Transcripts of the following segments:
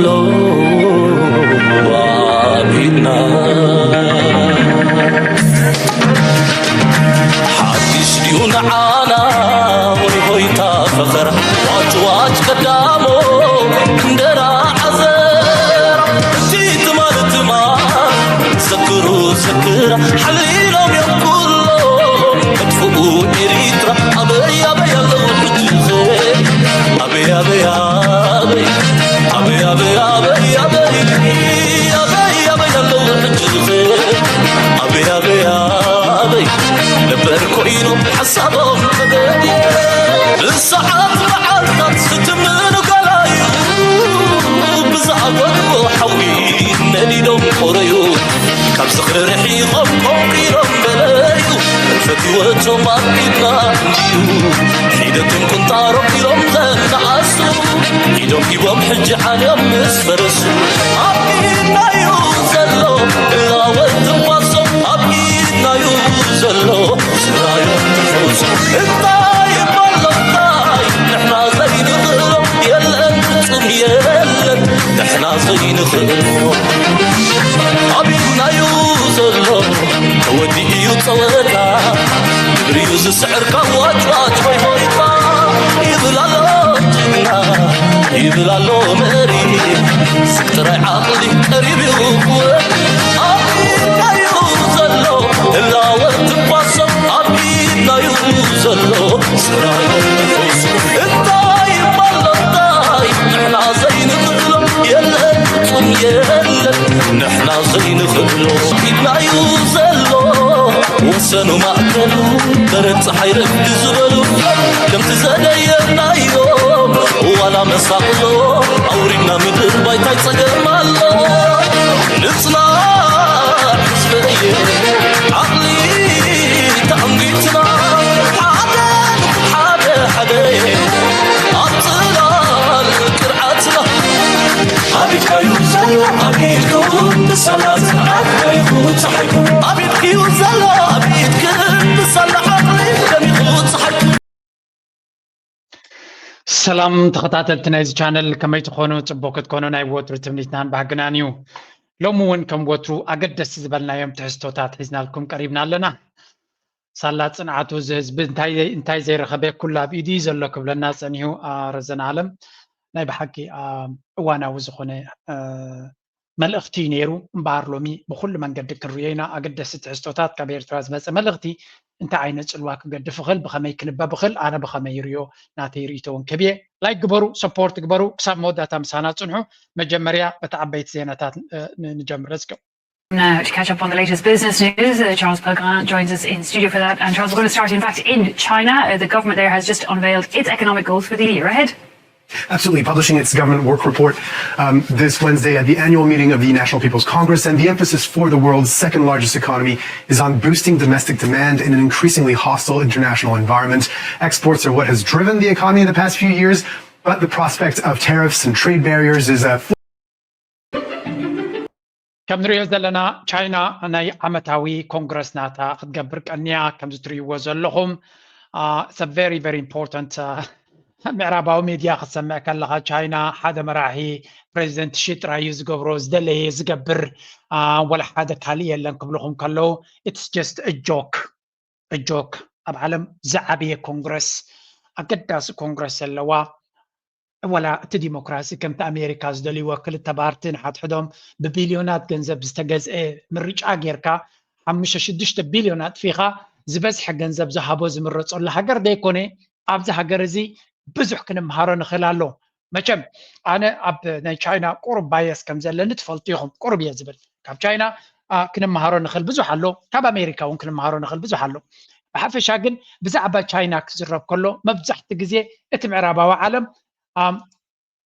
ሎ ኣቢና ሓድሽ ድዩ ንዓና ወይ ሆይታ ፈኸራ ዋጭ ዋጭ ቀዳሞ እንጀራ ዓዘራ እቲ ትማል ትማል ዘክሩ ዘክራ ሓሊሎም እዮም ኩሎም መጥፍኡ ኤሪትራ ኣበይ ኣበይ ኣለዉ ሕጂ ኸ ኣበይ ኣበይ ኣበይ ኣበይ ኣበይ ኣበይ ኣበይ ኣበይ ኣበይ ኣለዉ ሕጂ ኸ ኣበይ ኣበይ ኣበይ ነበር ኮይኖም ሓሳቦም ተገድየ ብሰዓት መዓልታት ዝትምኑ ገላዩ ብዝኣጎድዎ ሓዊ ነዲዶም ቆረዩ ካብ ዝኽሪ ርሒቖም ቆንቂሮም በለዩ ፈትወቶም ኣብ ኢድና እንድዩ ሒደቶም ቁንጣሮም ኢሎም ዘነኣሱ ኢዶም ሂቦም ሕጂ ዓልዮም ምስ ፈረሱ ኣብ ኢድናዩ ዘሎ እላወት ትንፋሶም ኣብ ኢድናዩ ዘሎ ስራዮም ትፈውሶም እንታይ ይባሎ እንታይ ንሕና ዘይንኽእሎ የለን ፍጹም የለን ንሕና ዘይንኽእሎ ኣብ ኢድናዩ ዘሎ ተወዲኡ እዩ ጸወታ ግብሪዩ ዝስዕር ካብ ዋጭዋጭ ወይ ሆይታ ይብል ኣሎ ጅግና ይብል ኣሎ መሪ ስልጥራይ ዓቕሊ ቀሪብ እዩ ክወድ ኣብ ኢድናዩ ዘሎ ህላወ ትንፋሶም ኣብ ኢድናዩ ዘሎ ስራዮም ትፈውሶም እንታይ ይባሎ እንታይ ንሕና ዘይንኽእሎ የለን ፍጹም የለን ንሕና ዘይንኽእሎ ኢድናዩ ዘሎ ወሰኑ ማእከሉ በረድ ፀሓይ ረፍዲ ዝበሉ ከምቲ ዘደየናዮ ዋላ መሳቕሎ ኣውሪድና ምድር ባይታይ ፀገም ኣሎ ንፅናዕ ህዝበየ ዓቕሊ ተኣንጊትና ሓደ ሓደ ሓደ ኣብ ፅላል ቅርዓትና ኣቢድካዩ ዘሎ ኣቢድኩ ብሰላት ኣቢድኩ ፀሓይኩ ኣቢድክዩ ዘሎ ኣቢድክ ብሰላ ዓቕሊ ደሚቑ ፀሓይኩ ሰላም ተኸታተልቲ ናይዚ ቻነል ከመይ ትኾኑ? ፅቡቅ ክትኮኑ ናይ ወትሩ ትምኒትናን ባህግናን እዩ። ሎሚ እውን ከም ወትሩ ኣገደስቲ ዝበልናዮም ትሕዝቶታት ሒዝናልኩም ቀሪብና ኣለና። ሳላ ፅንዓቱ እዚ ህዝቢ እንታይ ዘይረኸበ ኩሉ ኣብ ኢዱ እዩ ዘሎ ክብለና ፀኒሁ ረዘን ኣለም ናይ ብሓቂ እዋናዊ ዝኾነ መልእኽቲ እዩ ነይሩ። እምበኣር ሎሚ ብኹሉ መንገዲ ክንርእዮ ኢና። ኣገደስቲ ትሕዝቶታት ካብ ኤርትራ ዝመፀ መልእኽቲ እንታይ ዓይነት ፅልዋ ክገድፍ ይኽእል፣ ብኸመይ ክንበብ ይኽእል፣ ኣነ ብኸመይ ይርእዮ፣ ናተይ ርእይቶ እውን ክህብ እየ። ላይክ ግበሩ፣ ሰፖርት ግበሩ፣ ክሳብ መወዳእታ ምሳና ፅንሑ። መጀመርያ በቲ ዓበይቲ ዜናታት ንጀምር። Let's go. Now, to catch up on the latest business news, uh, Charles Pellegrin joins us in studio for that. And Charles, we're going to start, in fact, in China. Uh, the government there has just unveiled its economic goals for the year ahead. Absolutely, publishing its government work report um, this Wednesday at the annual meeting of the National People's Congress, and the emphasis for the world's second largest economy is on boosting domestic demand in an increasingly hostile international environment. Exports are what has driven the economy in the past few years, but the prospect of tariffs and trade barriers is a ከም ንሪኦ ዘለና ቻይና ናይ ዓመታዊ ኮንግረስ ናታ ክትገብር ቀንያ ከምዚ ትርእይዎ ዘለኹም it's a very very important ምዕራባዊ ሚድያ ክትሰምዕ ከለኻ ቻይና ሓደ መራሒ ፕሬዚደንት ሺ ጥራይ እዩ ዝገብሮ ዝደለየ ዝገብር ወላ ሓደ ካልእ የለን ክብልኹም ከለዉ it's just a joke a joke ኣብ ዓለም ዝዓበየ ኮንግረስ ኣገዳሲ ኮንግረስ ዘለዋ ወላ እቲ ዲሞክራሲ ከምቲ ኣሜሪካ ዝደልይዎ ክልተ ፓርቲ ንሓድሕዶም ብቢልዮናት ገንዘብ ዝተገዝአ ምርጫ ጌርካ ሓሙሽተ ሽዱሽተ ቢልዮን ኣጥፊኻ ዝበዝሐ ገንዘብ ዝሃቦ ዝምረፀሉ ሃገር ዘይኮነ ኣብዚ ሃገር እዚ ብዙሕ ክንምሃሮ ንኽእል ኣሎ መቸም ኣነ ኣብ ናይ ቻይና ቁሩብ ባየስ ከም ዘለኒ ትፈልጡ ኢኹም ቁሩብ እየ ዝብል ካብ ቻይና ክንምሃሮ ንኽእል ብዙሕ ኣሎ ካብ ኣሜሪካ እውን ክንምሃሮ ንኽእል ብዙሕ ኣሎ ብሓፈሻ ግን ብዛዕባ ቻይና ክዝረብ ከሎ መብዛሕቲ ግዜ እቲ ምዕራባዊ ዓለም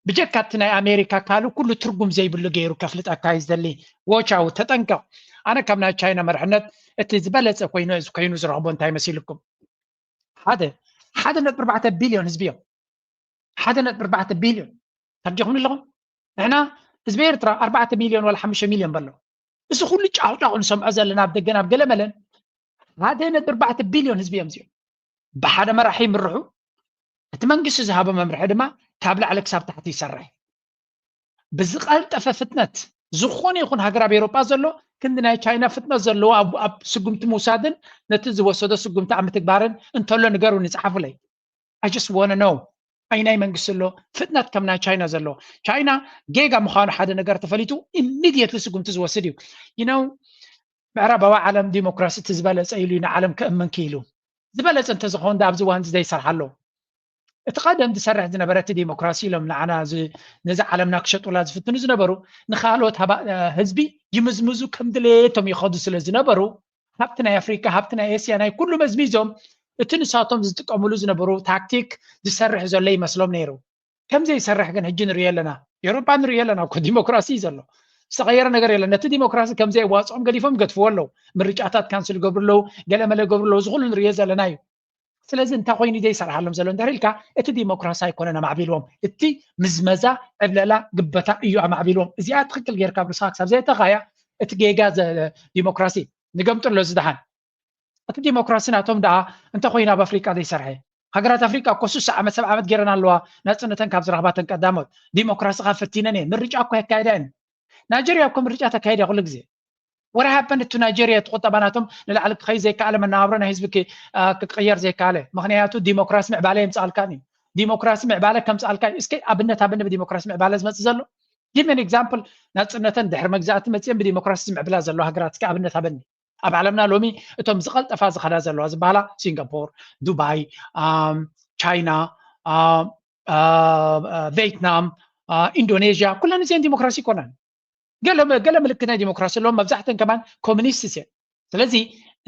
ብጀካ እቲ ናይ ኣሜሪካ ካሉ ኩሉ ትርጉም ዘይብሉ ገይሩ ከፍልጠካ እዩ ዝደሊ watch out ተጠንቀቕ ኣነ ካብ ናይ ቻይና መርሕነት እቲ ዝበለፀ ኮይኑ ኮይኑ ዝረኽቦ እንታይ መሲልኩም ሓደ ሓደ ነጥቢ ኣርባዕተ ቢልዮን ህዝቢ እዮም ሓደ ነጥቢ ኣርባዕተ ቢልዮን ተርዲኹምኒ ኣለኹም ንሕና ህዝቢ ኤርትራ ኣርባዕተ ሚልዮን ወላ ሓሙሽተ ሚልዮን በሎ እዚ ኩሉ ጫቑጫቑ ንሰምዖ ዘለና ኣብ ደገን ኣብ ገለመለን ሓደ ነጥቢ ኣርባዕተ ቢልዮን ህዝቢ እዮም እዚኦም ብሓደ መራሒ ይምርሑ እቲ መንግስቲ ዝሃቦ መምርሒ ድማ ካብ ላዕሊ ክሳብ ታሕቲ ይሰርሕ ብዝቐልጠፈ ፍጥነት ዝኾነ ይኹን ሃገር ኣብ ኤውሮጳ ዘሎ ክንዲ ናይ ቻይና ፍጥነት ዘለዎ ኣብ ስጉምቲ ምውሳድን ነቲ ዝወሰዶ ስጉምቲ ኣብ ምትግባርን እንተሎ ንገሩኒ፣ ጸሓፉለይ። I just want to know ኣይናይ መንግስቲ ኣሎ ፍጥነት ከም ናይ ቻይና ዘሎ። ቻይና ጌጋ ምዃኑ ሓደ ነገር ተፈሊጡ ኢሚድየትሊ ስጉምቲ ዝወስድ እዩ። You know ምዕራባዊ ዓለም ዲሞክራሲ እቲ ዝበለጸ ኢሉ ንዓለም ክእምን ክኢሉ ዝበለጸ እንተዝኸውን ኣብዚ ዋን ዘይሰርሓ ኣለዉ። እቲ ቀደም ዝሰርሕ ዝነበረ እቲ ዲሞክራሲ ኢሎም ንዓና ነዚ ዓለምና ክሸጡላ ዝፍትኑ ዝነበሩ ንካልኦት ህዝቢ ይምዝምዙ ከም ድሌቶም ይኸዱ ስለ ዝነበሩ ሃብቲ ናይ ኣፍሪካ ሃብቲ ናይ ኤስያ ናይ ኩሉ መዝሚዞም እቲ ንሳቶም ዝጥቀምሉ ዝነበሩ ታክቲክ ዝሰርሕ ዘሎ ይመስሎም ነይሩ። ከምዘይሰርሕ ግን ሕጂ ንሪኦ ኣለና። ኤውሮጳ ንሪኦ ኣለና እኮ ዲሞክራሲ እዩ ዘሎ። ዝተቐየረ ነገር የለን። ነቲ ዲሞክራሲ ከምዘየዋፅኦም ገዲፎም ይገድፍዎ ኣለዉ። ምርጫታት ካንስል ይገብሩ ኣለዉ፣ ገለመለ ይገብሩ ኣለዉ። እዚ ኩሉ ንሪኦ ዘለና እዩ። ስለዚ እንታይ ኮይኑ ዘይሰርሓሎም ዘሎ እንድሕር ኢልካ እቲ ዲሞክራሲ ኣይኮነን ኣማዕቢልዎም። እቲ ምዝመዛ፣ ዕብለላ፣ ግበታ እዩ ኣማዕቢልዎም። እዚኣ ትኽክል ጌርካ ኣብ ርእስኻ ክሳብ ዘየተኻያ እቲ ጌጋ ዲሞክራሲ ንገምጥሎ ዝደሓን እቲ ዲሞክራሲ ናቶም ደኣ እንተኮይኑ ኣብ ኣፍሪቃ ዘይሰርሐ ሃገራት ኣፍሪቃ እኮ ስሳ ዓመት ሰብ ዓመት ገይረን ኣለዋ ናፅነተን ካብ ዝረኽባተን ቀዳሞት ዲሞክራሲ ካብ ፈቲነን እየን ምርጫ እኮ የካየዳ እየን ናይጀርያ እኮ ምርጫ ተካየድ እያ ኩሉ ግዜ ወረ ሃበን እቱ ናይጀርያ እቲ ቁጠባ ናቶም ንላዕሊ ክኸይ ዘይከኣለ መነባብሮ ናይ ህዝቢ ክቅየር ዘይከኣለ ምክንያቱ ዲሞክራሲ ምዕባለ የምፅኣልካን እዩ ዲሞክራሲ ምዕባለ ከምፅኣልካ እዩ እስከ ኣብነት ኣብነ ብዲሞክራሲ ምዕባለ ዝመፅእ ዘሎ give me an example ናፅነተን ድሕሪ መግዛእቲ መፅየን ብዲሞክራሲ ዝምዕብላ ዘለዋ ሃገራት እስከ ኣብነት ኣበኒ ኣብ ዓለምና ሎሚ እቶም ዝቐልጠፋ ዝኸዳ ዘለዋ ዝበሃላ ሲንጋፖር፣ ዱባይ፣ ቻይና፣ ቬትናም፣ ኢንዶኔዥያ ኩለን እዚአን ዲሞክራሲ ይኮናን። ገለ ምልክት ናይ ዲሞክራሲ ኣለዎም። መብዛሕተን ከማን ኮሚኒስት እየን። ስለዚ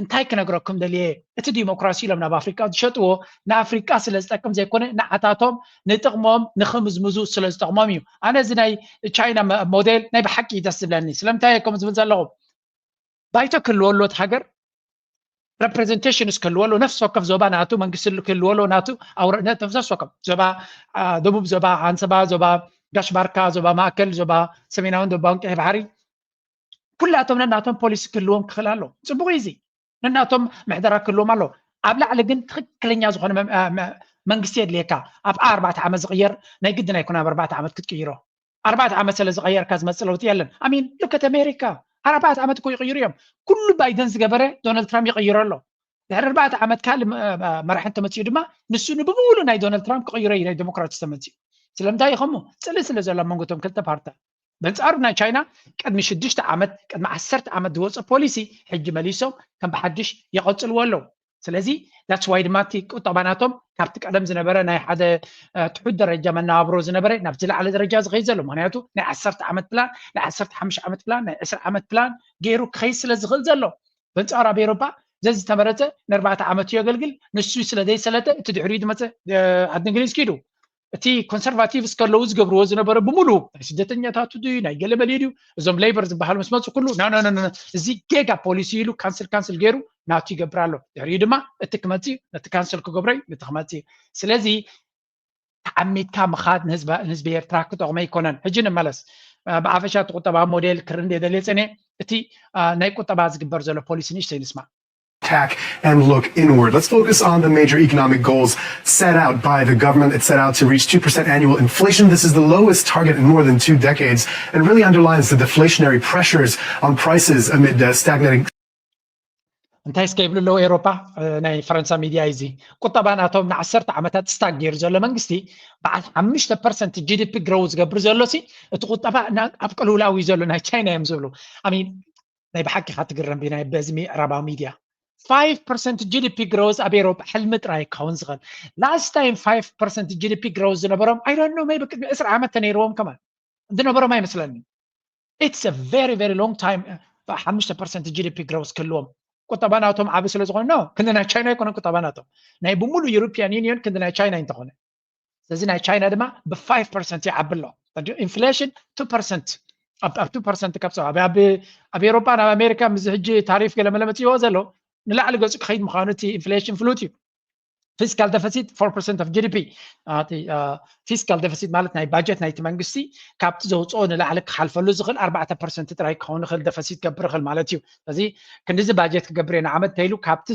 እንታይ ክነግረኩም ደልየ እቲ ዲሞክራሲ ኢሎም ናብ ኣፍሪቃ ዝሸጥዎ ንኣፍሪቃ ስለ ዝጠቅም ዘይኮነ ንዓታቶም ንጥቕሞም ንክምዝምዙ ስለ ዝጠቕሞም እዩ። ኣነ እዚ ናይ ቻይና ሞዴል ናይ ብሓቂ ደስ ዝብለኒ። ስለምንታይ እየ ከምኡ ዝብል ዘለኹ? ባይቶ ክህልዎ ኣሎ እቲ ሃገር representation ክህልዎ ኣሎ ነፍሲ ወከፍ ዞባ ናቱ መንግስቲ ክህልዎ ኣሎ ናቱ ነፍሲ ወከፍ ዞባ ደቡብ ዞባ ዓንሰባ ዞባ ጋሽ ባርካ ዞባ ማእከል ዞባ ሰሜናውን ደቡባውን ቀይሕ ባሕሪ ኩላቶም ነናቶም ፖሊሲ ክህልዎም ክኽእል ኣሎ ፅቡቅ እዩ እዚ ነናቶም ምሕደራ ክህልዎም ኣሎ ኣብ ላዕሊ ግን ትክክለኛ ዝኾነ መንግስቲ የድልየካ ኣብ ኣርባዕተ ዓመት ዝቅየር ናይ ግድን ኣይኮነ ኣብ ኣርባዕተ ዓመት ክትቅይሮ ኣርባዕተ ዓመት ስለ ዝቀየርካ ዝመፅእ ለውጢ የለን ኣሚን ልከት ኣሜሪካ ኣርባዕተ ዓመት እኮ ይቅይሩ እዮም ኩሉ ባይደን ዝገበረ ዶናልድ ትራምፕ ይቅይሮ ኣሎ ድሕሪ ኣርባዕተ ዓመት ካልእ መራሒ እንተመፅኡ ድማ ንሱ ንብሙሉ ናይ ዶናልድ ትራምፕ ክቅይሮ እዩ ናይ ዲሞክራት ዝተመፅኡ ስለምንታይ ይኸሙ ፅልኢ ስለ ዘሎ መንጎቶም ክልተ ፓርታ በንፃሩ ናይ ቻይና ቅድሚ ሽዱሽተ ዓመት ቅድሚ ዓሰርተ ዓመት ዝወፀ ፖሊሲ ሕጂ መሊሶም ከም ብሓድሽ ይቐፅልዎ ኣለዉ ስለዚ that's why ድማ እቲ ቁጠባ ናቶም ካብቲ ቀደም ዝነበረ ናይ ሓደ ትሑት ደረጃ መነባብሮ ዝነበረ ናብ ዝለዓለ ደረጃ ዝኸይድ ዘሎ ምክንያቱ ናይ ዓሰርተ ዓመት ፕላን ናይ ዓሰርተ ሓሙሽተ ዓመት ፕላን ናይ ዕስራ ዓመት ፕላን ገይሩ ክኸይድ ስለ ዝኽእል ዘሎ በንፃሩ ኣብ ኤሮፓ ዘዝተመረፀ ንኣርባዕተ ዓመት እዩ የገልግል ንሱ ስለ ዘይሰለጠ እቲ ድሕሪኡ ዝመፀ ዓዲ እንግሊዝ ኪዱ እቲ ኮንሰርቫቲቭስ ከለዉ ዝገብርዎ ዝነበረ ብምሉ ናይ ስደተኛታቱ ድዩ ናይ ገለ መሊኡ ድዩ እዞም ሌበር ዝበሃሉ ምስ መፁ ኩሉ ና እዚ ጌጋ ፖሊሲ ኢሉ ካንስል ካንስል ገይሩ ናቱ ይገብር ኣሎ ድሕሪኡ ድማ እቲ ክመፅእ ነቲ ካንስል ክገብሮ እዩ ነቲ ክመፅእ ስለዚ ተዓሚትካ ምኻድ ንህዝቢ ኤርትራ ክጠቕሞ ኣይኮነን ሕጂ ንመለስ ብሓፈሻ እቲ ቁጠባ ሞዴል ክርኢ እንደ ደልየ ፀነ እቲ ናይ ቁጠባ ዝግበር ዘሎ ፖሊሲ ንእሽተይ ንስማ attack and look inward. Let's focus on the major economic goals set out by the government. It set out to reach two percent annual inflation. This is the lowest target in more than two decades and really underlines the deflationary pressures on prices amid uh, stagnating. እንታይ እስከ ይብሉ ኣለዉ ኤሮፓ ናይ ፈረንሳ ሚድያ እዚ ቁጠባ ናቶም ንዓሰርተ ዓመታት ስታግ ገይሩ ዘሎ መንግስቲ በዓል ሓሙሽተ ፐርሰንት ጂዲፒ ግረው ዝገብር ዘሎ ሲ እቲ ቁጠባ ኣብ ቅልውላው እዩ ዘሎ ናይ ቻይና እዮም ዝብሉ ናይ ብሓቂ ኢኻ ትግረም ቢናይ በዚ ምዕራባዊ ሚድያ five percent GDP growth ኣብ ኤሮፓ ሕልሚ ጥራይ ክኸውን ዝኽእል last time five percent GDP growth ዝነበሮም I don't know maybe ቅድሚ ዕስራ ዓመት ተነይርዎም ከማን ዝነበሮም ኣይመስለኒ it's a very very long time ሓሙሽተ percent GDP growth ክህልዎም ቁጠባ ናቶም ዓቢ ስለ ዝኾነ ክንዲ ናይ ቻይና ኣይኮነን ቁጠባ ናቶም ናይ ብምሉእ European Union ክንዲ ናይ ቻይና እንተኾነ ስለዚ ናይ ቻይና ድማ ብ five percent ይዓቢ ኣሎ inflation two percent ኣብ two percent ካብ ኣብ ኤሮፓ ናብ ኣሜሪካ ምስ ሕጂ ታሪፍ ገለመለ መፅእዎ ዘሎ ንላዕሊ ገፁ ክኸይድ ምዃኑ እቲ inflation ፍሉጥ እዩ fiscal deficit four percent of GDP fiscal deficit ማለት ናይ ባጀት ናይቲ መንግስቲ ካብቲ ዘውፅኦ ንላዕሊ ክሓልፈሉ ዝኽእል ኣርባዕተ percent ጥራይ ክኸውን ይኽእል deficit ገብር ይኽእል ማለት እዩ ስለዚ ክንዲዚ ባጀት ክገብር እየ ንዓመት ተይሉ ካብቲ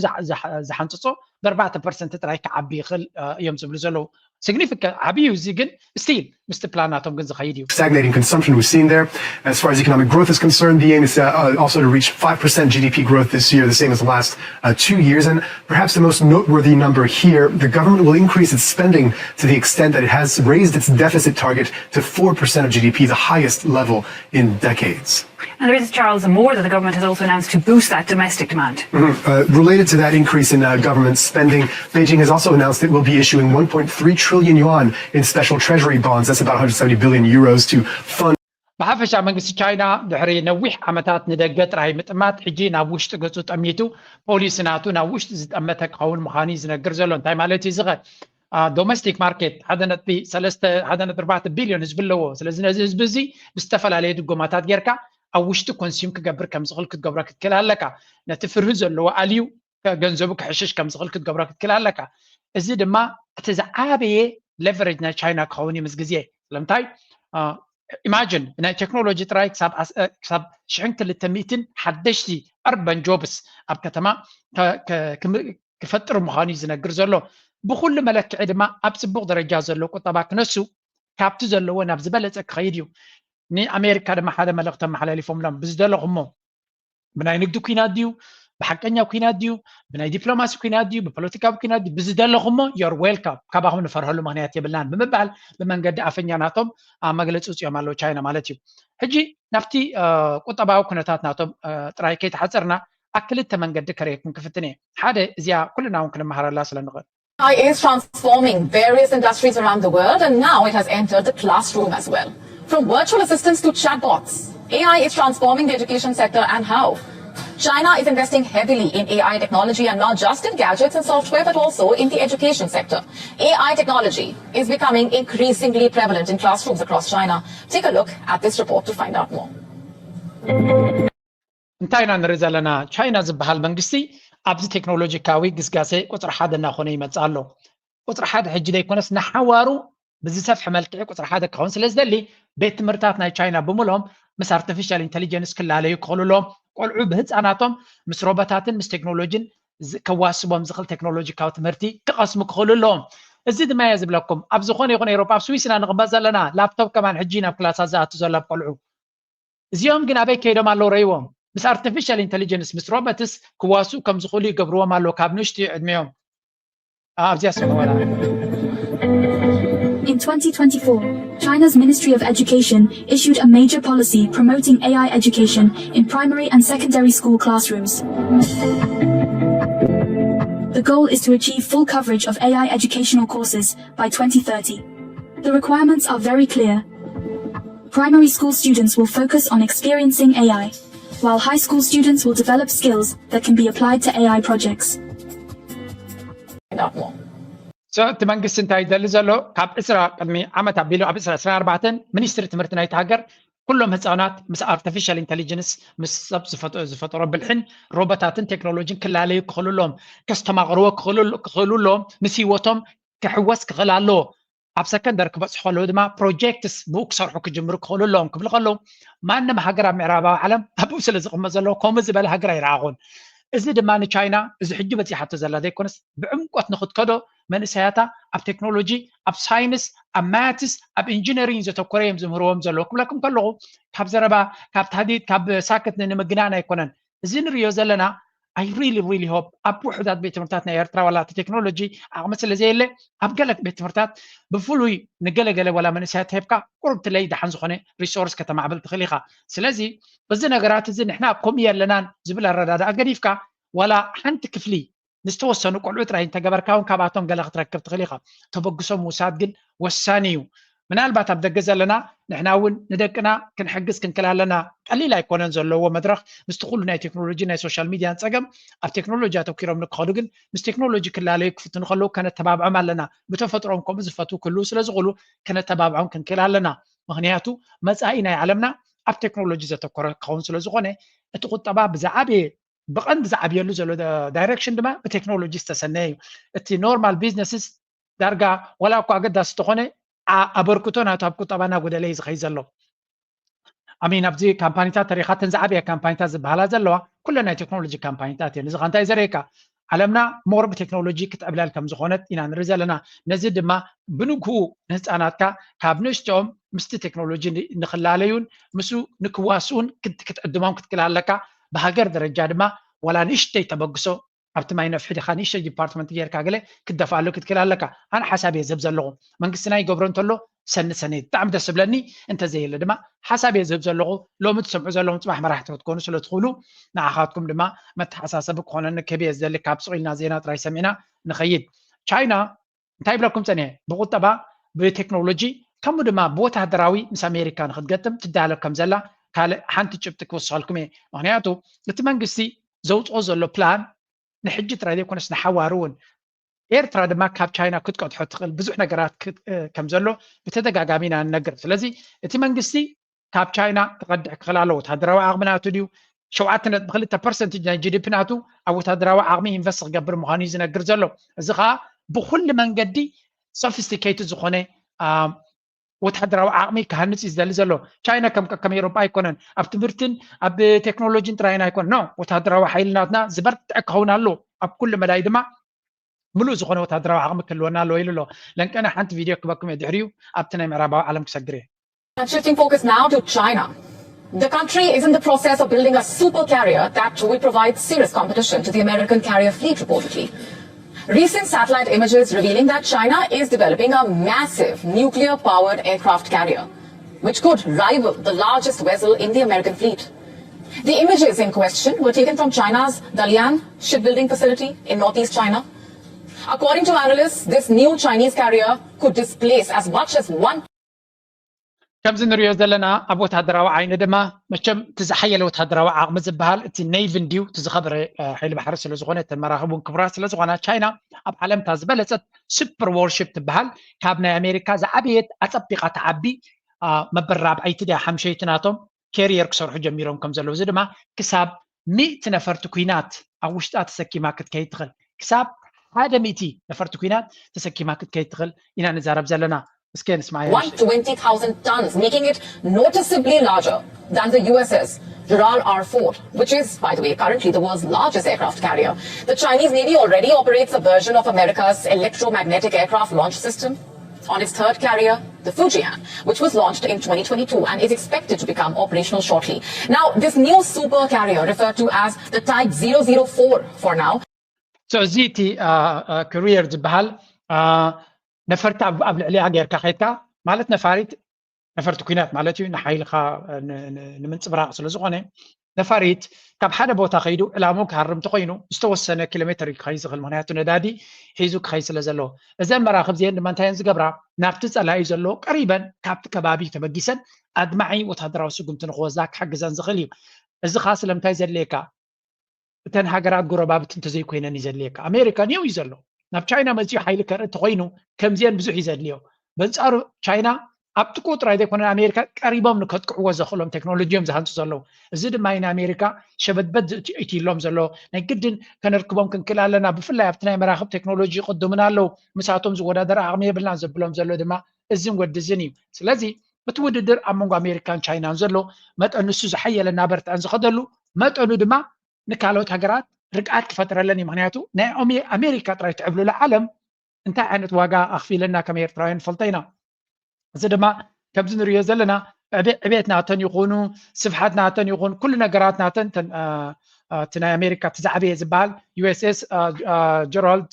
ዝሓንፅፆ ብኣርባዕተ ፐርሰንት ጥራይ ክዓቢ ይኽእል እዮም ዝብሉ ዘለዉ። ሲግኒፊካንት ዓብዩ እዚ ግን ስቲል ምስቲ ፕላናቶም ግን ዝኸይድ እዩ። Stagnating consumption we've seen there. As far as economic growth is concerned, the aim is uh, also to reach five percent G D P growth this year, the same as the last uh, two years. And perhaps the most noteworthy number here, the government will increase its spending to the extent that it has raised its deficit target to four percent of G D P, the highest level in decades. And there is, Charles, more that the government has also announced to boost that domestic demand. Uh, related to that increase in uh, government spending, Beijing has also announced it will be issuing one point three trillion yuan in special treasury bonds. That's about one hundred seventy billion euros to fund. ብሓፈሻ መንግስቲ ቻይና ድሕሪ ነዊሕ ዓመታት ንደገ ጥራይ ምጥማት ሕጂ ናብ ውሽጢ ገጹ ጠሚቱ ፖሊሲ ናቱ ናብ ውሽጢ ዝጠመተ ክኸውን ምዃኑ እዩ ዝነግር ዘሎ። እንታይ ማለት እዩ ዝኸ ዶሜስቲክ ማርኬት ሓደ ነጥቢ ሰለስተ ሓደ ነጥቢ ኣርባዕተ ቢልዮን ህዝቢ ኣለዎ። ስለዚ ነዚ ህዝቢ እዚ ብዝተፈላለየ ድጎማታት ጌርካ ኣብ ውሽጢ ኮንሱም ክገብር ከም ዝኽእል ክትገብሮ ክትክእል ኣለካ። ነቲ ፍርሂ ዘለዎ ኣልዩ ገንዘቡ ክሕሽሽ ከም ዝኽእል ክትገብሮ ክትክእል ኣለካ። እዚ ድማ እቲ ዝዓበየ ሌቨሬጅ ናይ ቻይና ክኸውን እዩ ምስ ግዜ። ስለምንታይ ኢማጂን ብናይ ቴክኖሎጂ ጥራይ ክሳብ ሽሕን ክልተ ሚእትን ሓደሽቲ ኣርበን ጆብስ ኣብ ከተማ ክፈጥር ምዃኑ እዩ ዝነግር ዘሎ። ብኩሉ መለክዒ ድማ ኣብ ፅቡቕ ደረጃ ዘሎ ቁጠባ ክነሱ ካብቲ ዘለዎ ናብ ዝበለፀ ክኸይድ እዩ። ንኣሜሪካ ድማ ሓደ መልእኽቲ ኣመሓላሊፎምሎም ብዝደለኹሞ ብናይ ንግዲ ኩናት ድዩ ብሓቀኛ ኩናት ድዩ ብናይ ዲፕሎማሲ ኩናት ድዩ ብፖለቲካዊ ኩናት ድዩ ብዝደለኹሞ you're welcome ካባኹም ንፈርሀሉ ምኽንያት የብልናን ብምባል ብመንገዲ ኣፈኛ ናቶም መግለፂ ውፅኦም ኣለዉ ቻይና ማለት እዩ። ሕጂ ናብቲ ቁጠባዊ ኩነታት ናቶም ጥራይ ከይተሓፀርና ኣብ ክልተ መንገዲ ከርእየኩም ክፍትን እየ። ሓደ እዚኣ ኩልና እውን ክንመሃረላ ስለ ንኽእል A I is transforming various industries around the world, and now it has entered the classroom as well. From virtual assistants to chatbots, A I is transforming the education sector and how. China is investing heavily in A I technology and not just in gadgets and software, but also in the education sector. A I technology is becoming increasingly prevalent in classrooms across China. Take a look at this report to find out more. እንታይ ኢና ንርኢ ዘለና? ቻይና ዝበሃል መንግስቲ ኣብዚ ቴክኖሎጂካዊ ግስጋሴ ቁፅሪ ሓደ እናኾነ ይመፅእ ኣሎ። ቁፅሪ ሓደ ሕጂ ዘይኮነስ ንሓዋሩ ብዝሰፍሐ መልክዒ ቁፅሪ ሓደ ክኸውን ስለ ዝደሊ ቤት ትምህርታት ናይ ቻይና ብምሎም ምስ ኣርቲፊሻል ኢንቴሊጀንስ ክላለዩ ክኽእሉ ኣለዎም። ቆልዑ ብህፃናቶም ምስ ሮቦታትን ምስ ቴክኖሎጂን ከዋስቦም ዝኽእል ቴክኖሎጂካዊ ትምህርቲ ክቐስሙ ክኽእሉ ኣለዎም። እዚ ድማ እየ ዝብለኩም ኣብ ዝኾነ ይኹን ኤሮፓ ኣብ ስዊስ ኢና ንቕመጥ ዘለና። ላፕቶፕ ከማን ሕጂ ናብ ክላሳት ዝኣቱ ዘሎ ኣብ ቆልዑ እዚኦም ግን ኣበይ ከይዶም ኣለዉ ረይዎም ምስ ኣርቲፊሻል ኢንቴሊጀንስ ምስ ሮበትስ ክዋስኡ ከም ዝኽእሉ ይገብርዎም ኣለዉ ካብ ንእሽትዩ ዕድሜኦም ኣብዚኣ ስምዕወላ In twenty twenty-four, China's Ministry of Education issued a major policy promoting A I education in primary and secondary school classrooms. The goal is to achieve full coverage of A I educational courses by twenty thirty. The requirements are very clear. Primary school students will focus on experiencing A I, while high school students will develop skills that can be applied to A I projects. እቲ መንግስቲ እንታይ ይደሊ ዘሎ ካብ ዕስራ ቅድሚ ዓመት ኣቢሉ ኣብ ዕስራ ዕስራ ኣርባዕተ ሚኒስትሪ ትምህርቲ ናይቲ ሃገር ኩሎም ህፃናት ምስ ኣርቲፊሻል ኢንቴሊጀንስ ምስ ሰብ ዝፈጠሮ ብልሕን ሮቦታትን ቴክኖሎጂን ክላለዩ ክኽእሉ ኣለዎም። ከስተማቕርዎ ክኽእሉ ኣለዎም። ምስ ህይወቶም ክሕወስ ክኽእል ኣለዎ። ኣብ ሰከንደር ክበፅሑ ከለዉ ድማ ፕሮጀክትስ ብኡ ክሰርሑ ክጅምሩ ክኽእሉ ኣለዎም ክብሉ ከለዉ ማንም ሃገር ኣብ ምዕራባዊ ዓለም ኣብኡ ስለ ዝቕመጥ ዘለዎ ከምኡ ዝበለ ሃገር ኣይረኣኹን። እዚ ድማ ንቻይና እዚ ሕጂ በፂሓቶ ዘላ ዘይኮነስ ብዕምቆት ንክትከዶ መንእሰያታ ኣብ ቴክኖሎጂ ኣብ ሳይንስ ኣብ ማትስ ኣብ ኢንጂነሪንግ ዘተኮረ እዮም ዝምህርዎም ዘለዉ ክብለኩም ከለኹ ካብ ዘረባ ካብ ታዲት ካብ ሳክት ንምግናን ኣይኮነን። እዚ ንሪኦ ዘለና I really really hope ኣብ ውሑዳት ቤት ትምህርታት ናይ ኤርትራ ዋላ እቲ ቴክኖሎጂ ዓቕሚ ስለ ዘየለ ኣብ ገለ ቤት ትምህርታት ብፍሉይ ንገለገለ ዋላ መንእሰያት ሂብካ ቁሩብ ትለይ ደሓን ዝኾነ ሪሶርስ ከተማዕብል ትኽእል ኢኻ። ስለዚ እዚ ነገራት እዚ ንሕና ኣብ ከምኡ የለናን ዝብል ኣረዳድኣ ገዲፍካ ዋላ ሓንቲ ክፍሊ ንዝተወሰኑ ቆልዑ ጥራይ እንተገበርካ እውን ካብኣቶም ገለ ክትረክብ ትኽእል ኢኻ። ተበግሶ ምውሳድ ግን ወሳኒ እዩ። ምናልባት ኣብ ደገ ዘለና ንሕና እውን ንደቅና ክንሕግዝ ክንክእል ኣለና። ቀሊል ኣይኮነን ዘለዎ መድረኽ ምስቲ ኩሉ ናይ ቴክኖሎጂ ናይ ሶሻል ሚድያን ፀገም ኣብ ቴክኖሎጂ ኣተኪሮም ንክኸዱ ግን ምስ ቴክኖሎጂ ክላለዩ ክፍትኑ ከለዉ ከነተባብዖም ኣለና። ብተፈጥሮም ከምኡ ዝፈትዉ ክህልዉ ስለ ዝኽእሉ ከነተባብዖም ክንክእል ኣለና። ምክንያቱ መፃኢ ናይ ዓለምና ኣብ ቴክኖሎጂ ዘተኮረ ክኸውን ስለ ዝኾነ እቲ ቁጠባ ብዝዓበየ ብቐንዲ ዝዓብየሉ ዘሎ ዳይሬክሽን ድማ ብቴክኖሎጂ ዝተሰነየ እዩ። እቲ ኖርማል ቢዝነስስ ዳርጋ ዋላ እኳ ኣገዳሲ ተኾነ ኣበርክቶ ናቱ ኣብ ቁጠባ እናጎደለ እዩ ዝኸይድ ዘሎ። ኣሚን ኣብዚ ካምፓኒታት ተሪኻተን ዝዓበያ ካምፓኒታት ዝበሃላ ዘለዋ ኩለን ናይ ቴክኖሎጂ ካምፓኒታት እየን። እዚ እንታይ ዘርእየካ ዓለምና more ብቴክኖሎጂ ክትዕብለል ከም ዝኾነት ኢና ንርኢ ዘለና። ነዚ ድማ ብንግሁ ንህፃናትካ ካብ ንእሽተኦም ምስቲ ቴክኖሎጂ ንክላለዩን ምስኡ ንክዋስኡን ክትዕድሞም ክትክእል ኣለካ። ብሃገር ደረጃ ድማ ዋላ ንእሽተይ ተበግሶ ኣብቲ ማይ ነፍሒ ዲኻ ንእሽተይ ዲፓርትመንት ጌርካ ገለ ክትደፍኣሉ ክትክእል ኣለካ። ኣነ ሓሳብ እየ ዝህብ ዘለኹ። መንግስትና ይገብሮ እንተሎ ሰኒ ሰኒ ብጣዕሚ ደስ ዝብለኒ፣ እንተዘየለ ድማ ሓሳብ እየ ዝህብ ዘለኹ። ሎሚ ትሰምዑ ዘለኹም ፅባሕ መራሕቲ ክትኮኑ ስለ ትኽእሉ ንዓኻትኩም ድማ መተሓሳሰቢ ክኾነኒ ክህብ እየ ዝደሊ። ካብ ስቕ ኢልና ዜና ጥራይ ሰሚዕና ንኸይድ። ቻይና እንታይ ይብለኩም ጸኒሐ? ብቁጠባ፣ ብቴክኖሎጂ፣ ከምኡ ድማ ብወታደራዊ ምስ ኣሜሪካ ንክትገጥም ትዳሎ ከም ዘላ ካልእ ሓንቲ ጭብጢ ክውስኸልኩም እየ። ምክንያቱ እቲ መንግስቲ ዘውፅኦ ዘሎ ፕላን ንሕጂ ጥራይ ዘይኮነስ ንሓዋሩ እውን ኤርትራ ድማ ካብ ቻይና ክትቀድሖ ትኽእል ብዙሕ ነገራት ከም ዘሎ ብተደጋጋሚ ኢና ንነግር። ስለዚ እቲ መንግስቲ ካብ ቻይና ክቐድሕ ክኽእል ኣለዎ። ወታደራዊ ዓቕሚ ናቱ ድዩ? ሸውዓተ ነጥቢ ክልተ ፐርሰንት ናይ ጂ ዲ ፒ ናቱ ኣብ ወታደራዊ ዓቕሚ ኢንቨስት ክገብር ምዃኑ እዩ ዝነግር ዘሎ። እዚ ከዓ ብኩሉ መንገዲ ሶፊስቲኬትድ ዝኾነ ወታደራዊ ዓቕሚ ክሃንፅ እዩ ዝደሊ ዘሎ። ቻይና ከም ከም ኤሮጳ ኣይኮነን። ኣብ ትምህርትን ኣብ ቴክኖሎጂን ጥራይን ኣይኮነ ኖ፣ ወታደራዊ ሓይሊ ናትና ዝበርትዐ ክኸውን ኣለዎ። ኣብ ኩሉ መዳይ ድማ ምሉእ ዝኾነ ወታደራዊ ዓቕሚ ክህልወና ኣለዎ ኢሉ ኣሎ። ለንቀነ ሓንቲ ቪድዮ ክበኩም እየ ድሕሪኡ ኣብቲ ናይ ምዕራባዊ ዓለም ክሰግር እየ። And shifting focus now to China. The country is in the process of building a super carrier that will provide serious competition to the American carrier fleet, reportedly. Recent satellite images revealing that China is developing a massive nuclear powered aircraft carrier, which could rival the largest vessel in the American fleet. The images in question were taken from China's Dalian shipbuilding facility in northeast China. According to analysts, this new Chinese carrier could displace as much as one ከምዚ ንሪኦ ዘለና ኣብ ወታደራዊ ዓይኒ ድማ መቸም እቲ ዝሓየለ ወታደራዊ ዓቕሚ ዝበሃል እቲ ኔይቪ እንድዩ፣ እቲ ዝኸበረ ሓይሊ ባሕሪ ስለ ዝኾነ እተን መራኽብ እውን ክቡራት ስለ ዝኾና ቻይና ኣብ ዓለምታ ዝበለፀት ሱፐር ዋርሺፕ ትበሃል። ካብ ናይ ኣሜሪካ ዝዓበየት ኣፀቢቓ ትዓቢ መበል ራብዐይቲ ድያ ሓምሸይቲ ናቶም ኬሪየር ክሰርሑ ጀሚሮም ከም ዘለዉ፣ እዚ ድማ ክሳብ ሚእቲ ነፈርቲ ኲናት ኣብ ውሽጣ ተሰኪማ ክትከይድ ትኽእል፣ ክሳብ ሓደ ሚእቲ ነፈርቲ ኲናት ተሰኪማ ክትከይድ ትኽእል ኢና ንዛረብ ዘለና። እስከ ንስማዕ። One twenty thousand tons, making it noticeably larger than the U S S Gerald R. Ford, which is, by the way, currently the world's largest aircraft carrier. The Chinese Navy already operates a version of America's electromagnetic aircraft launch system on its third carrier, the Fujian, which was launched in twenty twenty-two and is expected to become operational shortly. Now, this new super carrier, referred to as the Type zero zero four for now, So እዚ እቲ ኬሪየር ዝበሃል ነፈርቲ ኣብ ልዕሊኣ ጌርካ ከይድካ ማለት ነፋሪት ነፈርቲ ኲናት ማለት እዩ። ንሓይልኻ ንምንፅብራቕ ስለ ዝኾነ ነፋሪት ካብ ሓደ ቦታ ከይዱ ዕላምኡ ክሃርም እንተኾይኑ ዝተወሰነ ኪሎ ሜትር እዩ ክኸይድ ዝኽእል፣ ምክንያቱ ነዳዲ ሒዙ ክኸይድ ስለ ዘለዎ። እዘን መራኽብ እዚአን ድማ እንታይ እየን ዝገብራ? ናብቲ ጸላኢ ዘሎ ቀሪበን ካብቲ ከባቢ ተበጊሰን ኣድማዒ ወታደራዊ ስጉምቲ ንክወስዳ ክሕግዘን ዝኽእል እዩ። እዚ ኸዓ ስለምንታይ ዘድልየካ? እተን ሃገራት ጎረባብቲ እንተዘይኮይነን እዩ ዘድልየካ። ኣሜሪካ ኒው እዩ ዘሎ። ናብ ቻይና መፂኡ ሓይሊ ከርኢ እንተኾይኑ ከምዚአን ብዙሕ እዩ ዘድልዮ። በንፃሩ ቻይና ኣብቲ ቁጥር ኣይዘይኮነ ኣሜሪካ ቀሪቦም ንከጥቅዕዎ ዘኽእሎም ቴክኖሎጂ እዮም ዝሃንፁ ዘለዉ። እዚ ድማ እዩ ንኣሜሪካ ሸበድበድ ዝእትሎም ዘሎ። ናይ ግድን ከነርክቦም ክንክእል ኣለና። ብፍላይ ኣብቲ ናይ መራኽብ ቴክኖሎጂ ይቕድሙና ኣለዉ። ምሳቶም ዝወዳደር ዓቕሚ የብልናን ዘብሎም ዘሎ ድማ እዝን ወዲ እዝን እዩ። ስለዚ እቲ ውድድር ኣብ መንጎ ኣሜሪካን ቻይናን ዘሎ መጠን ንሱ ዝሓየለ እናበርትዐን ዝኸደሉ መጠኑ ድማ ንካልኦት ሃገራት ርግኣት ክፈጥረለን እዩ። ምክንያቱ ናይ ኣሜ- ኣሜሪካ ጥራይ ትዕብልሉ ዓለም እንታይ ዓይነት ዋጋ ኣኽፊለና ከም ኤርትራውያን ንፈልጦ ኢና። እዚ ድማ ከምዚ ንሪኦ ዘለና ዕቤ- ዕቤት ናተን ይኹኑ ስፍሓት ናተን ይኹን ኩሉ ነገራት ናተን እተን፣ አ፣ አ፣ እቲ ናይ ኣሜሪካ እቲ ዝዓበየ ዝበሃል ዩ ኤስ ኤስ ጀራልድ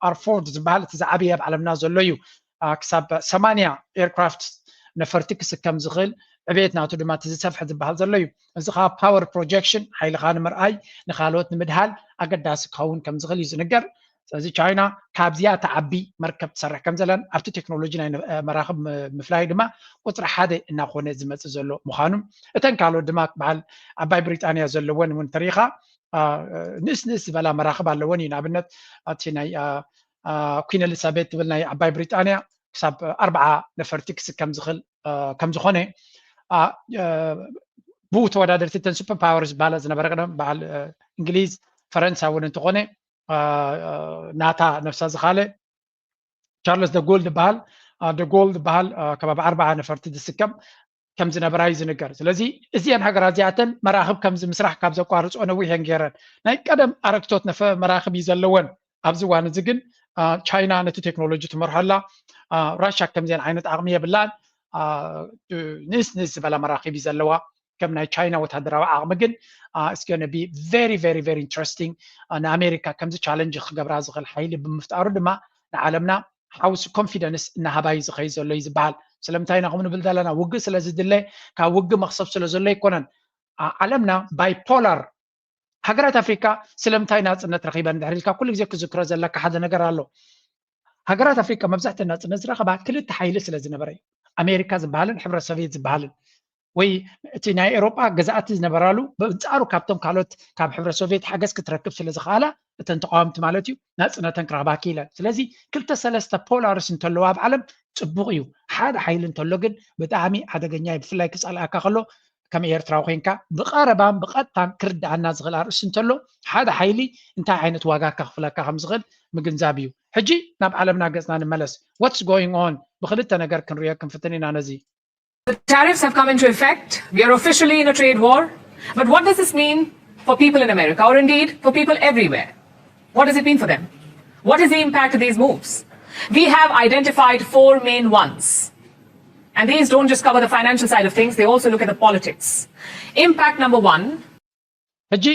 ኣር ፎርድ ዝበሃል እቲ ዝዓበየ ኣብ ዓለምና ዘሎ እዩ። አ፣ ክሳብ ሰማንያ ኤርክራፍት ነፈርቲ ክስከም ዝኽእል ዕቤት ናቱ ድማ እቲ ዝሰፍሐ ዝበሃል ዘሎ እዩ። እዚ ከዓ ፓወር ፕሮጀክሽን ሓይልኻ ንምርኣይ ንካልኦት ንምድሃል ኣገዳሲ ክኸውን ከም ዝኽእል እዩ ዝንገር። ስለዚ ቻይና ካብዚኣ ተዓቢ መርከብ ትሰርሕ ከም ዘለን ኣብቲ ቴክኖሎጂ ናይ መራኽብ ምፍላይ ድማ ቁፅሪ ሓደ እናኾነ ዝመፅእ ዘሎ ምዃኑ፣ እተን ካልኦት ድማ በዓል ዓባይ ብሪጣንያ ዘለወን እውን ተሪኻ ንእስ ንእስ ዝበላ መራኽብ ኣለወን እዩ። ንኣብነት እቲ ናይ ኩን ኤሊሳቤት ትብል ናይ ዓባይ ብሪጣንያ ክሳብ ኣርባዓ ነፈርቲ ክስከም ዝኽእል ከም ዝኾነ ብኡ ተወዳደርቲ እተን ሱፐር ፓወር ዝበሃላ ዝነበረ ቀደም በዓል እንግሊዝ ፈረንሳ እውን እንተኾነ ናታ ነፍሳ ዝኻለ ቻርለስ ደጎል ዝበሃል ደጎል ዝበሃል ከባቢ ኣርባዓ ነፈርቲ ዝስከም ከም ዝነበራ እዩ ዝንገር። ስለዚ እዚአን ሃገራት እዚኣተን መራኽብ ከምዚ ምስራሕ ካብ ዘቋርፅኦ ነዊሕ እየን ገይረን። ናይ ቀደም ኣረግቶት ነፈ መራኽብ እዩ ዘለወን። ኣብዚ እዋን እዚ ግን ቻይና ነቲ ቴክኖሎጂ ትመርሖ ኣላ። ራሻ ከምዚአን ዓይነት ዓቕሚ የብላን። ንእስ ንእስ ዝበላ መራኽብ እዩ ዘለዋ። ከም ናይ ቻይና ወታደራዊ ዓቕሚ ግን it's gonna be very very very interesting። ንኣሜሪካ ከምዚ ቻለንጅ ክገብራ ዝኽእል ሓይሊ ብምፍጣሩ ድማ ንዓለምና ሓውሲ ኮንፊደንስ እናሃባ እዩ ዝኸይድ ዘሎ እዩ ዝበሃል። ስለምንታይ ኢና ከምኡ ንብል ዘለና? ውግእ ስለ ዝድለ፣ ካብ ውግእ መኽሰብ ስለ ዘሎ ኣይኮነን። ዓለምና ባይፖላር። ሃገራት ኣፍሪካ ስለምንታይ ናፅነት ረኺበን ድሕሪ ኢልካ ኩሉ ግዜ ክዝክሮ ዘለካ ሓደ ነገር ኣሎ። ሃገራት ኣፍሪካ መብዛሕትኡ ናፅነት ዝረኸባ ክልተ ሓይሊ ስለ ዝነበረ እዩ። ኣሜሪካ ዝበሃልን ሕብረት ሶቪየት ዝበሃልን ወይ እቲ ናይ ኤሮጳ ገዛእቲ ዝነበራሉ ብኣንፃሩ ካብቶም ካልኦት ካብ ሕብረት ሶቪየት ሓገዝ ክትረክብ ስለ ዝኸኣላ እተን ተቃወምቲ ማለት እዩ ናፅነተን ክረኽባ ክኢለን። ስለዚ ክልተ ሰለስተ ፖላርስ እንተለዋ ኣብ ዓለም ፅቡቕ እዩ። ሓደ ሓይሊ እንተሎ ግን ብጣዕሚ ሓደገኛ እዩ። ብፍላይ ክፀልኣካ ከሎ ከም ኤርትራዊ ኮይንካ ብቐረባን ብቐጥታን ክርድኣና ዝኽእል ኣርእስቲ እንተሎ ሓደ ሓይሊ እንታይ ዓይነት ዋጋ ከኽፍለካ ከም ዝኽእል ምግንዛብ እዩ። ሕጂ ናብ ዓለምና ገፅና ንመለስ። What's going on? ብክልተ ነገር ክንሪኦ ክንፍትን ኢና ነዚ። The tariffs have come into effect. We are officially in a trade war. But what does this mean for people in America, or indeed for people everywhere? What does it mean for them? What is the impact of these moves? We have identified four main ones. And these don't just cover the financial side of things, they also look at the politics. Impact number one. ሕጂ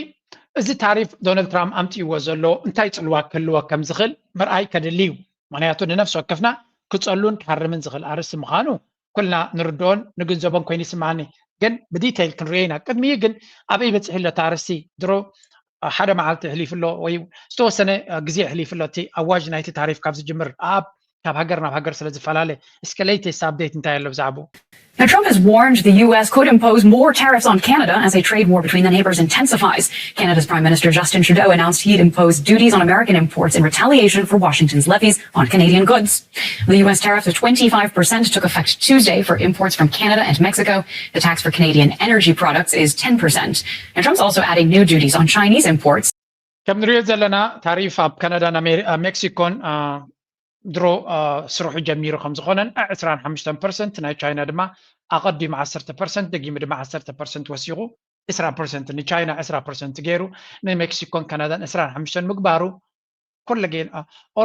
እዚ ታሪፍ ዶናልድ ትራምፕ ኣምፅእዎ ዘሎ እንታይ ፅልዋ ክህልዎ ከም ዝኽእል ምርኣይ ከድሊ እዩ። ምክንያቱ ንነፍሲ ወከፍና ክፀሉን ክሃርምን ዝኽእል ኣርእስቲ ምዃኑ ኩልና ንርድኦን ንግንዘቦን ኮይኑ ይስምዓኒ። ግን ብዲቴይል ክንሪኦ ኢና። ቅድሚኡ ግን ኣበይ በፂሑ ኣሎ እቲ ኣርእስቲ? ድሮ ሓደ መዓልቲ ኣሕሊፉ ኣሎ ወይ ዝተወሰነ ግዜ ኣሕሊፉ ኣሎ እቲ ኣዋጅ ናይቲ ታሪፍ ካብ ዝጅምር ኣብ ካብ ሃገር ናብ ሃገር ስለ ዝፈላለ። እስከ latest update እንታይ ኣሎ ብዛዕባኡ? Now, Trump has warned the U S could impose more tariffs on Canada as a trade war between the neighbors intensifies. Canada's Prime Minister Justin Trudeau announced he'd impose duties on American imports in retaliation for Washington's levies on Canadian goods. The U S tariff of twenty-five percent took effect Tuesday for imports from Canada and Mexico. The tax for Canadian energy products is ten percent. And Trump's also adding new duties on Chinese imports. ከም ንሪኦ ዘለና ታሪፍ ኣብ ካናዳን ሜክሲኮን ድሮ ስርሑ ጀሚሩ ከም ዝኾነን ዕስራን ሓሙሽተን ፐርሰንት ናይ ቻይና ድማ ኣቐዲሙ ዓሰርተ ፐርሰንት ደጊሙ ድማ ዓሰርተ ፐርሰንት ወሲኹ ዕስራ ፐርሰንት ንቻይና ዕስራ ፐርሰንት ገይሩ ንሜክሲኮን ካናዳን ዕስራን ሓሙሽተን ምግባሩ ኮለጌን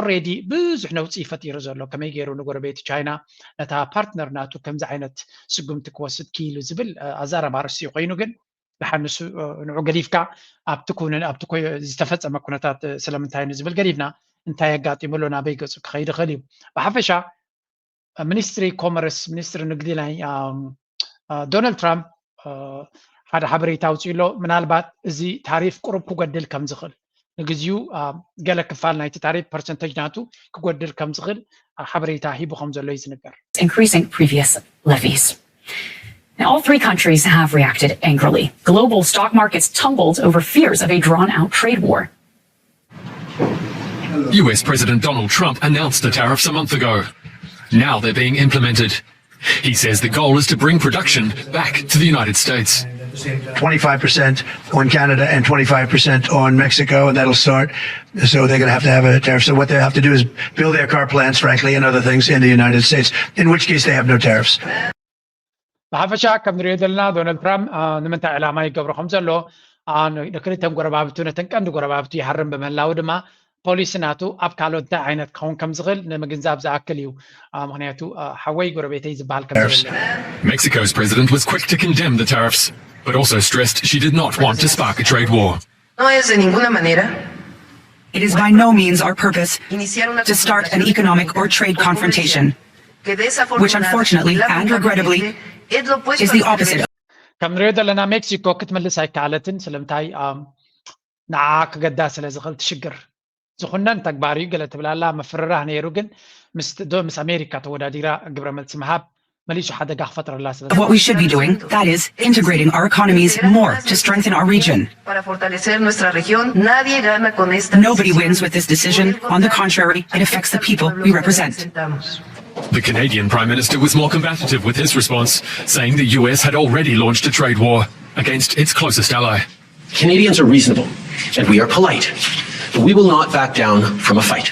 ኦሬዲ ብዙሕ ነውፂ ፈጢሩ ዘሎ ከመይ ገይሩ ንጎረቤት ቻይና ነታ ፓርትነር ናቱ ከምዚ ዓይነት ስጉምቲ ክወስድ ክኢሉ ዝብል ኣዛረባ ርእሲ ኮይኑ ግን ደሓን ንሱ ንዑ ገዲፍካ ኣብቲ ኩንን ኣብቲ ዝተፈፀመ ኩነታት ስለምንታይ ንዝብል ገዲፍና እንታይ ኣጋጢሙ ኣሎ ናበይ ገፁ ክኸይድ ይኽእል እዩ። ብሓፈሻ ሚኒስትሪ ኮመርስ ሚኒስትሪ ንግዲ ናይ ዶናልድ ትራምፕ ሓደ ሓበሬታ ኣውፅኡ ኣሎ። ምናልባት እዚ ታሪፍ ቁሩብ ክጎድል ከም ዝኽእል ንግዚኡ ገለ ክፋል ናይቲ ታሪፍ ፐርሰንተጅ ናቱ ክጎድል ከም ዝኽእል ሓበሬታ ሂቡ ከም ዘሎ እዩ ዝንገር። increasing previous levies. Now, all three countries have reacted angrily. Global stock markets tumbled over fears of a drawn out trade war. U S President Donald Trump announced the tariffs a month ago. Now they're being implemented. He says the goal is to bring production back to the United States. twenty-five percent on Canada and twenty-five percent on Mexico, and that'll start. So they're going to have to have a tariff. So what they have to do is build their car plants, frankly, and other things in the United States, in which case they have no tariffs. ብሓፈሻ ከም ንሪኦ ዘለና ዶናልድ ትራምፕ ንምንታይ ዕላማ ይገብሮ ከም ዘሎ ንክልተን ጎረባብቱ ነተን ቀንዲ ጎረባብቱ ይሃርም ብምህላው ድማ ፖሊሲ ናቱ ኣብ ካልኦት እንታይ ዓይነት ክኸውን ከም ዝኽእል ንምግንዛብ ዝኣክል እዩ። ምክንያቱ ሓወይ ጎረቤተይ ዝበሃል ከም Mexico President was quick to condemn the tariffs, but also stressed she did not want to spark a trade war. No es de ninguna manera It is by no means our purpose to start an economic or trade confrontation, which unfortunately and regrettably is the opposite of ከም ንሪኦ ዘለና ሜክሲኮ ክትምልስ ኣይከኣለትን። ስለምንታይ ንዓ ክገዳ ስለ ዝኽእል ትሽግር ዝኹነን ተግባር እዩ ገለ ትብል ኣላ። ምፍርራህ ነይሩ ግን ምስ ኣሜሪካ ተወዳዲራ ግብረ መልሲ ምሃብ መሊሱ ሓደጋ ክፈጥረላ ስለ what we should be doing, that is, integrating our economies more to strengthen our region. Para fortalecer nuestra región, nadie gana con esta Nobody wins with this decision. On the contrary, it affects the people we represent. The Canadian Prime Minister was more combative with his response, saying the U S had already launched a trade war against its closest ally. Canadians are reasonable, and we are polite, but we will not back down from a fight.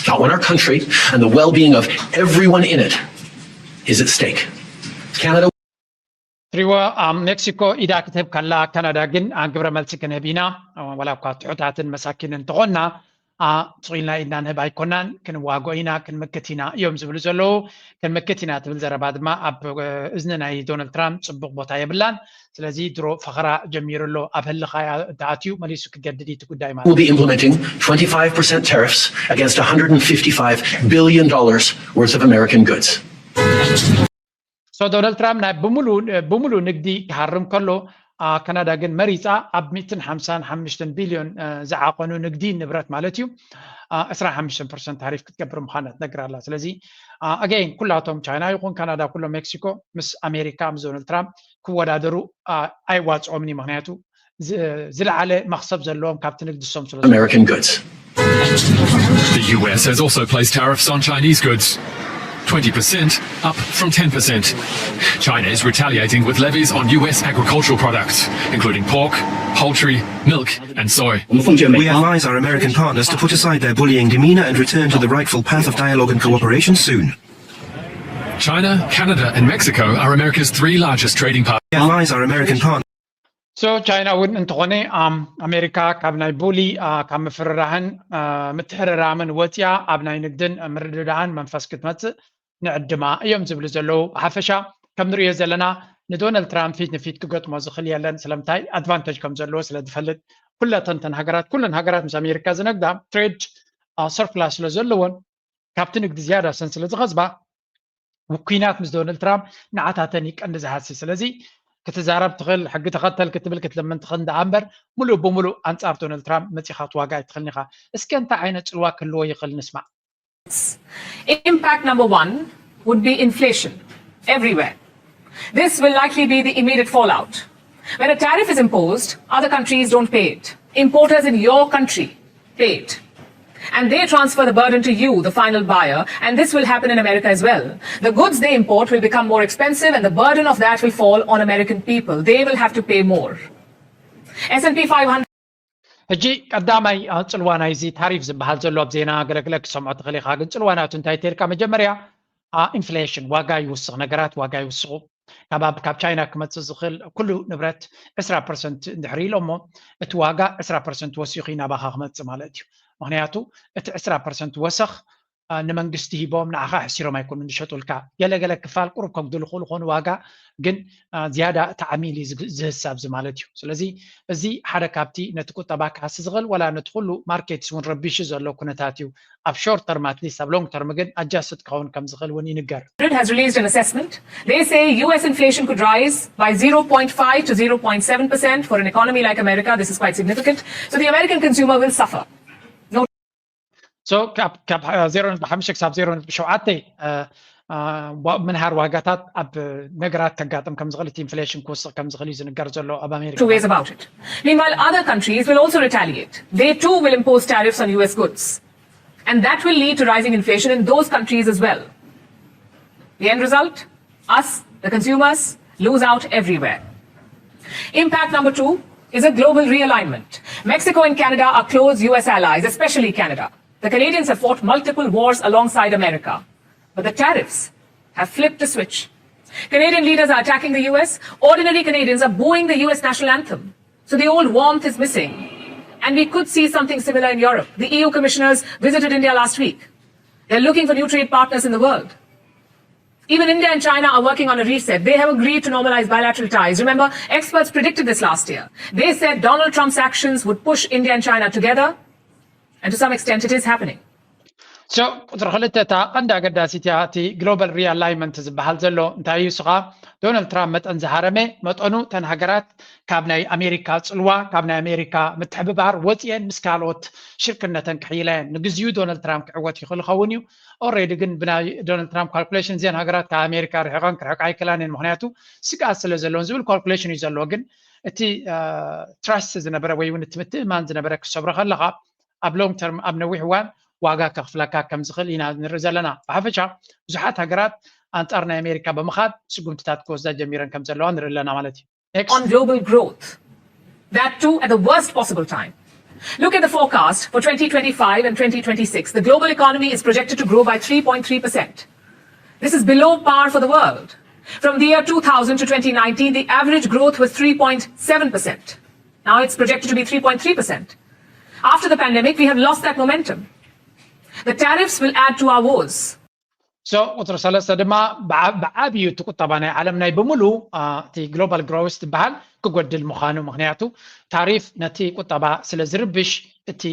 Not when our country and the well being of everyone in it is at stake. Canada. ትሪዎ ሜክሲኮ ኢዳ ክትህብ ከላ፣ ካናዳ ግን ግብረ መልሲ ክንህብ ኢና። ዋላ እኳ ትሑታትን መሳኪን እንተኾንና፣ ስቕ ኢልና ኢድና ንህብ ኣይኮናን። ክንዋግኦ ኢና፣ ክንምክት ኢና እዮም ዝብሉ ዘለዉ። ክንምክት ኢና ትብል ዘረባ ድማ ኣብ እዝኒ ናይ ዶናልድ ትራምፕ ፅቡቕ ቦታ የብላን። ስለዚ ድሮ ፈኸራ ጀሚሩ ኣሎ። ኣብ ህልኻ ተኣትዩ መሊሱ ክገድድ እዩ እቲ ጉዳይ ማለት will be implementing twenty-five percent tariffs against one hundred fifty-five billion dollars worth of American goods. So ዶናልድ ትራምፕ ናይ ብምሉእ ንግዲ ክሃርም ከሎ፣ ካናዳ ግን መሪፃ ኣብ ሚእትን ሓምሳን ሓሙሽተን ቢልዮን ዝዓቐኑ ንግዲ ንብረት ማለት እዩ፣ ዕስራን ሓሙሽተን ፐርሰንት ታሪፍ ክትገብር ምዃና ትነግር ኣላ። ስለዚ ኣገይን ኩላቶም ቻይና ይኹን ካናዳ፣ ኩሎም ሜክሲኮ ምስ ኣሜሪካ ምስ ዶናልድ ትራምፕ ክወዳደሩ ኣይዋፅኦምን እዩ። ምክንያቱ ዝለዓለ መክሰብ ዘለዎም ካብቲ ንግዲ ሶም ስለ American goods. The U S has also placed tariffs on Chinese goods. twenty percent, up from ten percent. China is retaliating with levies on U S agricultural products, including pork, poultry, milk, and soy. We advise our American partners to put aside their bullying demeanor and return to the rightful path of dialogue and cooperation soon. China, Canada, and Mexico are America's three largest trading partners. We advise our American partners. So ቻይና እውን እንተኾነ ኣሜሪካ ካብ ናይ ቡሊ፣ ካብ ምፍርራህን ምትሕርራምን ወፂኣ ኣብ ናይ ንግድን ምርድዳእን መንፈስ ክትመፅእ ንዕድማ እዮም ዝብሉ ዘለዉ። ብሓፈሻ ከም ንሪኦ ዘለና ንዶናልድ ትራምፕ ፊት ንፊት ክገጥሞ ዝኽእል የለን። ስለምንታይ? ኣድቫንተጅ ከም ዘለዎ ስለ ዝፈልጥ። ኩለተን እተን ሃገራት፣ ኩለን ሃገራት ምስ ኣሜሪካ ዝነግዳ ትሬድ ሰርፕላስ ስለ ዘለዎን ካብቲ ንግዲ ዝያዳ ሰን ስለ ዝኸስባ፣ ኩናት ምስ ዶናልድ ትራምፕ ንዓታተን ይቀንዲ ዝሃሲ። ስለዚ ክትዛረብ ትኽእል፣ ሕጊ ተኸተል ክትብል ክትልምን ትኽእል፣ እንዳ እምበር ሙሉእ ብሙሉእ ኣንጻር ዶናልድ ትራምፕ መጺኻ ትዋጋ ኣይትኽእልን ኢኻ። እስከ እንታይ ዓይነት ጽልዋ ክህልዎ ይኽእል ንስማዕ። Impact number one would be inflation everywhere. This will likely be the immediate fallout. When a tariff is imposed, other countries don't pay it. Importers in your country pay it. And they transfer the burden to you, the final buyer, and this will happen in America as well. The goods they import will become more expensive, and the burden of that will fall on American people. They will have to pay more. S and P five hundred. ሕጂ ቀዳማይ ጽልዋ ናይዚ ታሪፍ ዝበሃል ዘሎ ኣብ ዜና ገለግለ ክሰምዖ ትኽእል ኢኻ። ግን ጽልዋ ናቱ እንታይ ተልካ? መጀመርያ ኢንፍሌሽን፣ ዋጋ ይውስኽ፣ ነገራት ዋጋ ይውስኹ። ካብ ካብ ቻይና ክመፅእ ዝኽእል ኩሉ ንብረት ዕስራ ፐርሰንት እንድሕር ኢሎሞ፣ እቲ ዋጋ ዕስራ ፐርሰንት ወሲኹ እዩ ናባኻ ክመፅእ ማለት እዩ። ምክንያቱ እቲ ዕስራ ፐርሰንት ወሰኽ ንመንግስቲ ሂቦም ንዓኻ ሕሲሮም ኣይኮኑን ዝሸጡልካ። ገለገለ ክፋል ቁሩብ ከጉድሉ ክኽእሉ ኮኑ ዋጋ፣ ግን ዝያዳ እቲ ዓሚል እዩ ዝህሳብ እዚ ማለት እዩ። ስለዚ እዚ ሓደ ካብቲ ነቲ ቁጠባ ክሃሲ ዝኽእል፣ ዋላ ነቲ ኩሉ ማርኬትስ እውን ረቢሹ ዘሎ ኩነታት እዩ። ኣብ ሾርት ተርም ኣትሊስት፣ ኣብ ሎንግ ተርም ግን ኣጃስት ክኸውን ከም ዝኽእል እውን ይንገር። Madrid has released an assessment. They say U S inflation could rise by zero point five to zero point seven percent. For an economy like America, this is quite significant. So the American consumer will suffer. So ካብ ካብ ዜሮ ነጥቢ ሓሙሽተ ክሳብ ዜሮ ነጥቢ ሸውዓተ ምንሃር ዋጋታት ኣብ ነገራት ከጋጥም ከም ዝኽእል፣ እቲ ኢንፍሌሽን ክውስኽ ከም ዝኽእል እዩ ዝንገር ዘሎ ኣብ ኣሜሪካ። Two ways about it. Meanwhile, other countries will also retaliate. They too will impose tariffs on U S goods. And that will lead to rising inflation in those countries as well. The end result? Us, the consumers, lose out everywhere. Impact number two is a global realignment. Mexico and Canada are close U S allies, especially Canada. The Canadians have fought multiple wars alongside America, but the tariffs have flipped the switch. Canadian leaders are attacking the U S. Ordinary Canadians are booing the U S national anthem. So the old warmth is missing. And we could see something similar in Europe. The E U commissioners visited India last week. They're looking for new trade partners in the world. Even India and China are working on a reset. They have agreed to normalize bilateral ties. Remember, experts predicted this last year. They said Donald Trump's actions would push India and China together, and to some extent, it is happening. So ቁፅሪ ክልተ፣ እታ ቀንዲ ኣገዳሲት እያ። እቲ ግሎባል ሪኣላይንመንት ዝበሃል ዘሎ እንታይ እዩ? ንሱ ኸኣ ዶናልድ ትራምፕ መጠን ዝሃረመ መጠኑ እተን ሃገራት ካብ ናይ ኣሜሪካ ፅልዋ፣ ካብ ናይ ኣሜሪካ ምትሕብባር ወፂኤን ምስ ካልኦት ሽርክነተን ክሕይላ እየን። ንግዚኡ ዶናልድ ትራምፕ ክዕወት ይኽእል ይኸውን እዩ። ኦልሬዲ ግን ብናይ ዶናልድ ትራምፕ ካልኩሌሽን እዘን ሃገራት ካብ ኣሜሪካ ርሒቐን ክርሕቃ ኣይክእላን እየን። ምክንያቱ ስግኣት ስለ ዘለዎን ዝብል ካልኩሌሽን እዩ ዘለዎ። ግን እቲ ትራስት ዝነበረ ወይ እውን እቲ ምትእምማን ዝነበረ ክሰብሮ ከለኻ ኣብ ሎንግ ተርም ኣብ ነዊሕ እዋን ዋጋ ከኽፍለካ ከም ዝኽእል ኢና ንርኢ ዘለና። ብሓፈሻ ብዙሓት ሃገራት ኣንጻር ናይ ኣሜሪካ ብምኻድ ስጉምትታት ክወስዳ ጀሚረን ከም ዘለዋ ንርኢ ኣለና ማለት እዩ። Next. On global growth. That too at the worst possible time. Look at the forecast for twenty twenty-five and twenty twenty-six. The global economy is projected to grow by three point three percent. This is below par for the world. From the year two thousand to twenty nineteen, the average growth was three point seven percent. Now it's projected to be three point three percent. After the pandemic, we have lost that momentum. The tariffs will add to our woes. So ቁፅሪ ሰለስተ ድማ ብዓ- ብዓብዩ እቲ ቁጠባ ናይ ዓለም ናይ ብምሉ እቲ ግሎባል ግሮውስ ዝበሃል ክጎድል ምዃኑ፣ ምክንያቱ ታሪፍ ነቲ ቁጠባ ስለ ዝርብሽ እቲ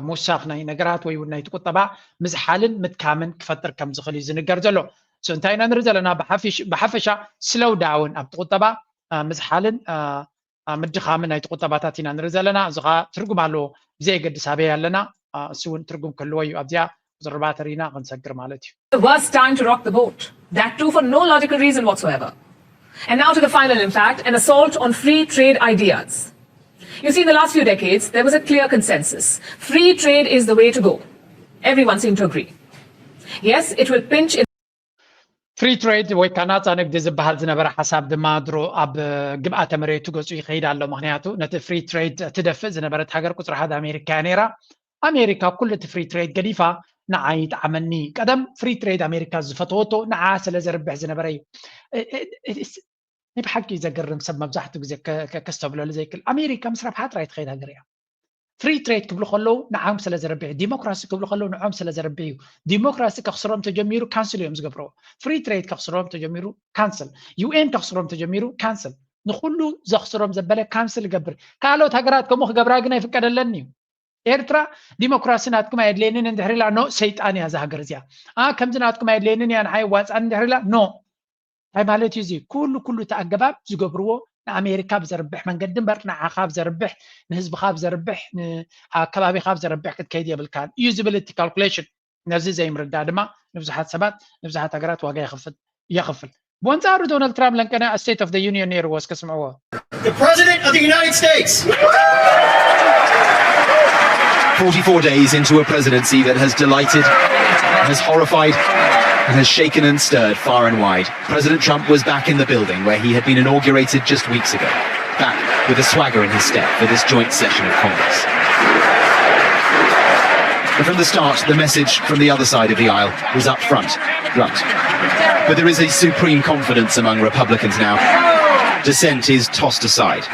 ምውሳኽ ናይ ነገራት ወይ እውን ናይቲ ቁጠባ ምዝሓልን ምድካምን ክፈጥር ከም ዝኽእል እዩ ዝንገር ዘሎ። So እንታይ ኢና ንርኢ ዘለና? ብሓፈሻ ስለው ዳውን ኣብቲ ቁጠባ ምዝሓልን ምድኻምን ናይቲ ቁጠባታት ኢና ንርኢ ዘለና። እዚ ከዓ ትርጉም ኣለዎ። ብዘየገድስ ኣበይ ኣለና፣ እሱ እውን ትርጉም ክህልዎ እዩ። ኣብዚኣ ቁፅሪ ባተሪና ክንሰግር ማለት እዩ። The worst time to rock the boat. That too for no logical reason whatsoever. And now to the final impact, an assault on free trade ideas. You see, in the last few decades, there was a clear consensus. Free trade is the way to go. Everyone seemed to agree. Yes, it will pinch in ፍሪ ትሬድ ወይ ከዓ ናፃ ንግዲ ዝበሃል ዝነበረ ሓሳብ ድማ ድሮ ኣብ ግብኣተ መሬቱ ገፁ ይኸይድ ኣሎ። ምክንያቱ ነቲ ፍሪ ትሬድ ትደፍእ ዝነበረት ሃገር ቁፅሪ ሓደ ኣሜሪካ እያ ነይራ። ኣሜሪካ ኩሉ እቲ ፍሪ ትሬድ ገዲፋ ንዓይ ይጥዓመኒ። ቀደም ፍሪ ትሬድ ኣሜሪካ ዝፈተወቶ ንዓ ስለ ዘርብሕ ዝነበረ እዩ። ናይ ብሓቂ ዘገርም ሰብ መብዛሕትኡ ግዜ ከስተብለሉ ዘይክእል ኣሜሪካ ምስ ረብሓ ጥራይ ትኸይድ ሃገር እያ። ፍሪ ትሬድ ክብሉ ከለዉ ንዓም ስለ ዘርብሕ እዩ። ዲሞክራሲ ክብሉ ከለዉ ንዖም ስለ ዘርብሕ እዩ። ዲሞክራሲ ከኽስሮም ተጀሚሩ ካንስል እዮም ዝገብርዎ። ፍሪ ትሬድ ከኽስሮም ተጀሚሩ ካንስል፣ ዩኤን ከኽስሮም ተጀሚሩ ካንስል፣ ንኩሉ ዘኽስሮም ዘበለ ካንስል ይገብር። ካልኦት ሃገራት ከምኡ ክገብራ ግን ኣይፍቀደለን እዩ። ኤርትራ ዲሞክራሲ ናትኩም ኣየድልየንን እንድሕር ኢላ ኖ ሰይጣን እያ እዛ ሃገር እዚኣ። ኣ ከምዚ ናትኩም ኣየድልየንን እያ ንዓይ ዋፃን እንድሕር ኢላ ኖ እንታይ ማለት እዩ እዚ? ኩሉ ኩሉ እቲ ኣገባብ ዝገብርዎ ንኣሜሪካ ብዘርብሕ መንገዲ እምበር ንዓኻ ብዘርብሕ ንህዝብኻ ብዘርብሕ ንኣከባቢኻ ብዘርብሕ ክትከይድ የብልካን እዩ ዝብል እቲ ካልኩሌሽን። ነዚ ዘይምርዳእ ድማ ንብዙሓት ሰባት ንብዙሓት ሃገራት ዋጋ የኽፍል የኽፍል። ብኣንጻሩ ዶናልድ ትራምፕ ለንቀነ ስቴት ኦፍ ዩኒየን ነይርዎ እስከ ስምዕዎ። The President of the United States. Forty-four days into a presidency that has delighted, has horrified, and has shaken and stirred far and wide, President Trump was back in the building where he had been inaugurated just weeks ago, back with a swagger in his step for this joint session of Congress. And from the start, the message from the other side of the aisle was up front, blunt. But there is a supreme confidence among Republicans now. Dissent is tossed aside.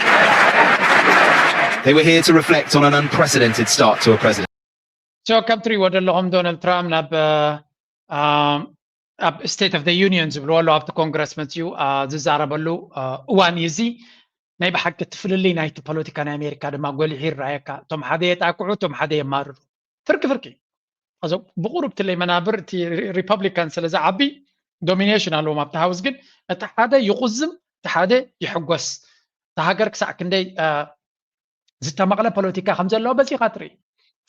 They were here to reflect on an unprecedented start to a presidency. So ከም ትሪእዎ ዘለኹም ዶናልድ ትራምፕ ናብ ኣብ ስቴት ኦፍ ዩኒየን ዝብልዎ ኣለዉ ኣብቲ ኮንግረስ መፅኡ ዝዛረበሉ እዋን እዩ። እዚ ናይ ብሓቂ እቲ ፍልልይ ናይቲ ፖለቲካ ናይ ኣሜሪካ ድማ ጎሊሑ ይረኣየካ። እቶም ሓደ የጣቅዑ፣ እቶም ሓደ የማርሩ። ፍርቂ ፍርቂ። ብቁሩብ ትለይ መናብር እቲ ሪፐብሊካን ስለ ዝዓቢ ዶሚኔሽን ኣለዎም ኣብቲ ሃውስ፣ ግን እቲ ሓደ ይቁዝም፣ እቲ ሓደ ይሕጎስ። እቲ ሃገር ክሳዕ ክንደይ ዝተመቕለ ፖለቲካ ከም ዘለዎ በዚኻ ትርኢ።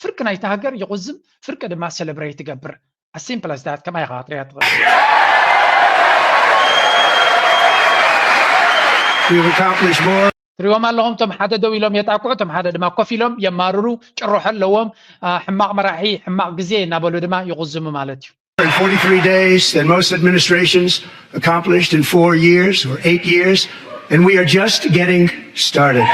ፍርቂ ናይቲ ሃገር ይቑዝም፣ ፍርቂ ድማ ሴሌብሬት ይገብር። ኣሲምፕል ኣስታት ከማይ ኢኻ ክትሪኣ ትኽእል። We've accomplished more. ትሪዎም ኣለኹም፣ እቶም ሓደ ደው ኢሎም የጣቅዑ፣ እቶም ሓደ ድማ ኮፍ ኢሎም የማርሩ። ጭርሖ ኣለዎም። ሕማቕ መራሒ፣ ሕማቕ ግዜ እናበሉ ድማ ይቑዝሙ ማለት እዩ። In forty-three days than most administrations accomplished in four years or eight years, and we are just getting started.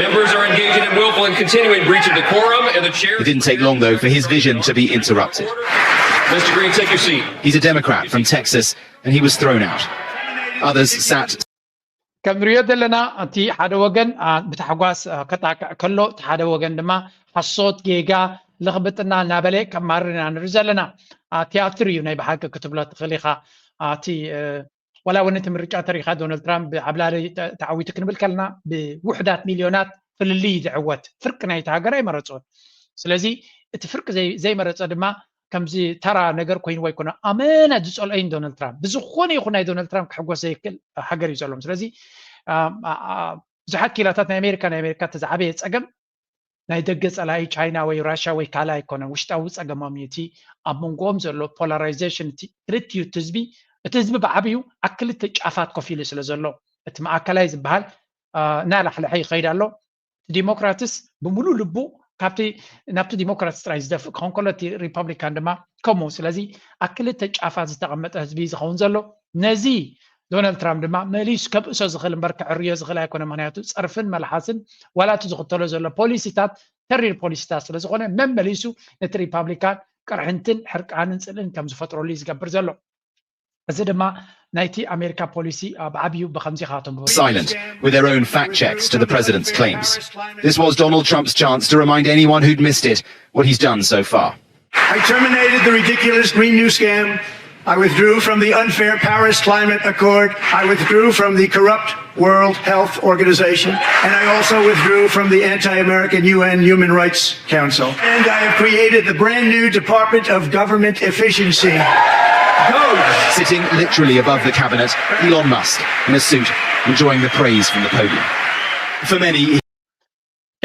Members are engaging in willful and continuing breach of decorum, and the chair. It didn't take long, though, for his vision to be interrupted. Mister Green, take your seat. He's a Democrat from Texas, and he was thrown out. Others sat. ከም ንሪኦ ዘለና እቲ ሓደ ወገን ብታሕጓስ ከጣቅዕ ከሎ፣ እቲ ሓደ ወገን ድማ ሓሶት፣ ጌጋ፣ ልኽብጥና እናበለ ከማርር ኢና ንርኢ ዘለና። ቲያትር እዩ ናይ ብሓቂ ክትብሎ ትኽእል ኢኻ። እቲ ዋላ እውን እቲ ምርጫ ተሪኻ ዶናልድ ትራምፕ ብዓብላሊ ተዓዊቱ ክንብል ከለና ብውሕዳት ሚልዮናት ፍልልይ ዝዕወት ፍርቂ ናይቲ ሃገር ኣይመረፅዎን። ስለዚ እቲ ፍርቂ ዘይመረፀ ድማ ከምዚ ተራ ነገር ኮይንዎ ኣይኮነ። ኣመና ዝፀልኦ እዩ ዶናልድ ትራምፕ። ብዝኾነ ይኹን ናይ ዶናልድ ትራምፕ ክሕጎስ ዘይክእል ሃገር እዩ ዘለዎም። ስለዚ ብዙሓት ክኢላታት ናይ ኣሜሪካ ናይ ኣሜሪካ እቲ ዝዓበየ ፀገም ናይ ደገ ፀላኢ ቻይና ወይ ራሽያ ወይ ካልእ ኣይኮነን። ውሽጣዊ ፀገሞም እዩ እቲ ኣብ መንጎኦም ዘሎ ፖላራይዜሽን። እቲ ክልቲኡ እቲ ህዝቢ እቲ ህዝቢ ብዓብዩ ኣብ ክልተ ጫፋት ኮፍ ኢሉ ስለ ዘሎ እቲ ማእከላይ ዝበሃል እናላሕለሐ ይኸይድ ኣሎ። ዲሞክራትስ ብምሉእ ልቡ ካብቲ ናብቲ ዲሞክራትስ ጥራይ ዝደፍእ ክኸውን ከሎ እቲ ሪፐብሊካን ድማ ከምኡ። ስለዚ ኣብ ክልተ ጫፋት ዝተቐመጠ ህዝቢ ዝኸውን ዘሎ ነዚ ዶናልድ ትራምፕ ድማ መሊሱ ከብእሶ ዝኽእል እምበር ከዕርዮ ዝኽእል ኣይኮነ። ምክንያቱ ፀርፍን መልሓስን ዋላ እቲ ዝኽተሎ ዘሎ ፖሊሲታት ተሪር ፖሊሲታት ስለ ዝኾነ መመሊሱ ነቲ ሪፓብሊካን ቅርሕንትን ሕርቃንን ጽልእን ከም ዝፈጥረሉ እዩ ዝገብር ዘሎ። እዚ ድማ ናይቲ ኣሜሪካ ፖሊሲ ብዓብዩ ብከምዚ ካቶም Silent with their own fact checks to the president's claims. This was Donald Trump's chance to remind anyone who'd missed it what he's done so far. I terminated the ridiculous Green New Scam. I withdrew from the unfair Paris Climate Accord. I withdrew from the corrupt World Health Organization. And I also withdrew from the anti American U N Human Rights Council. And I have created the brand new Department of Government Efficiency. Sitting literally above the cabinet, Elon Musk in a suit, enjoying the praise from the podium. For many,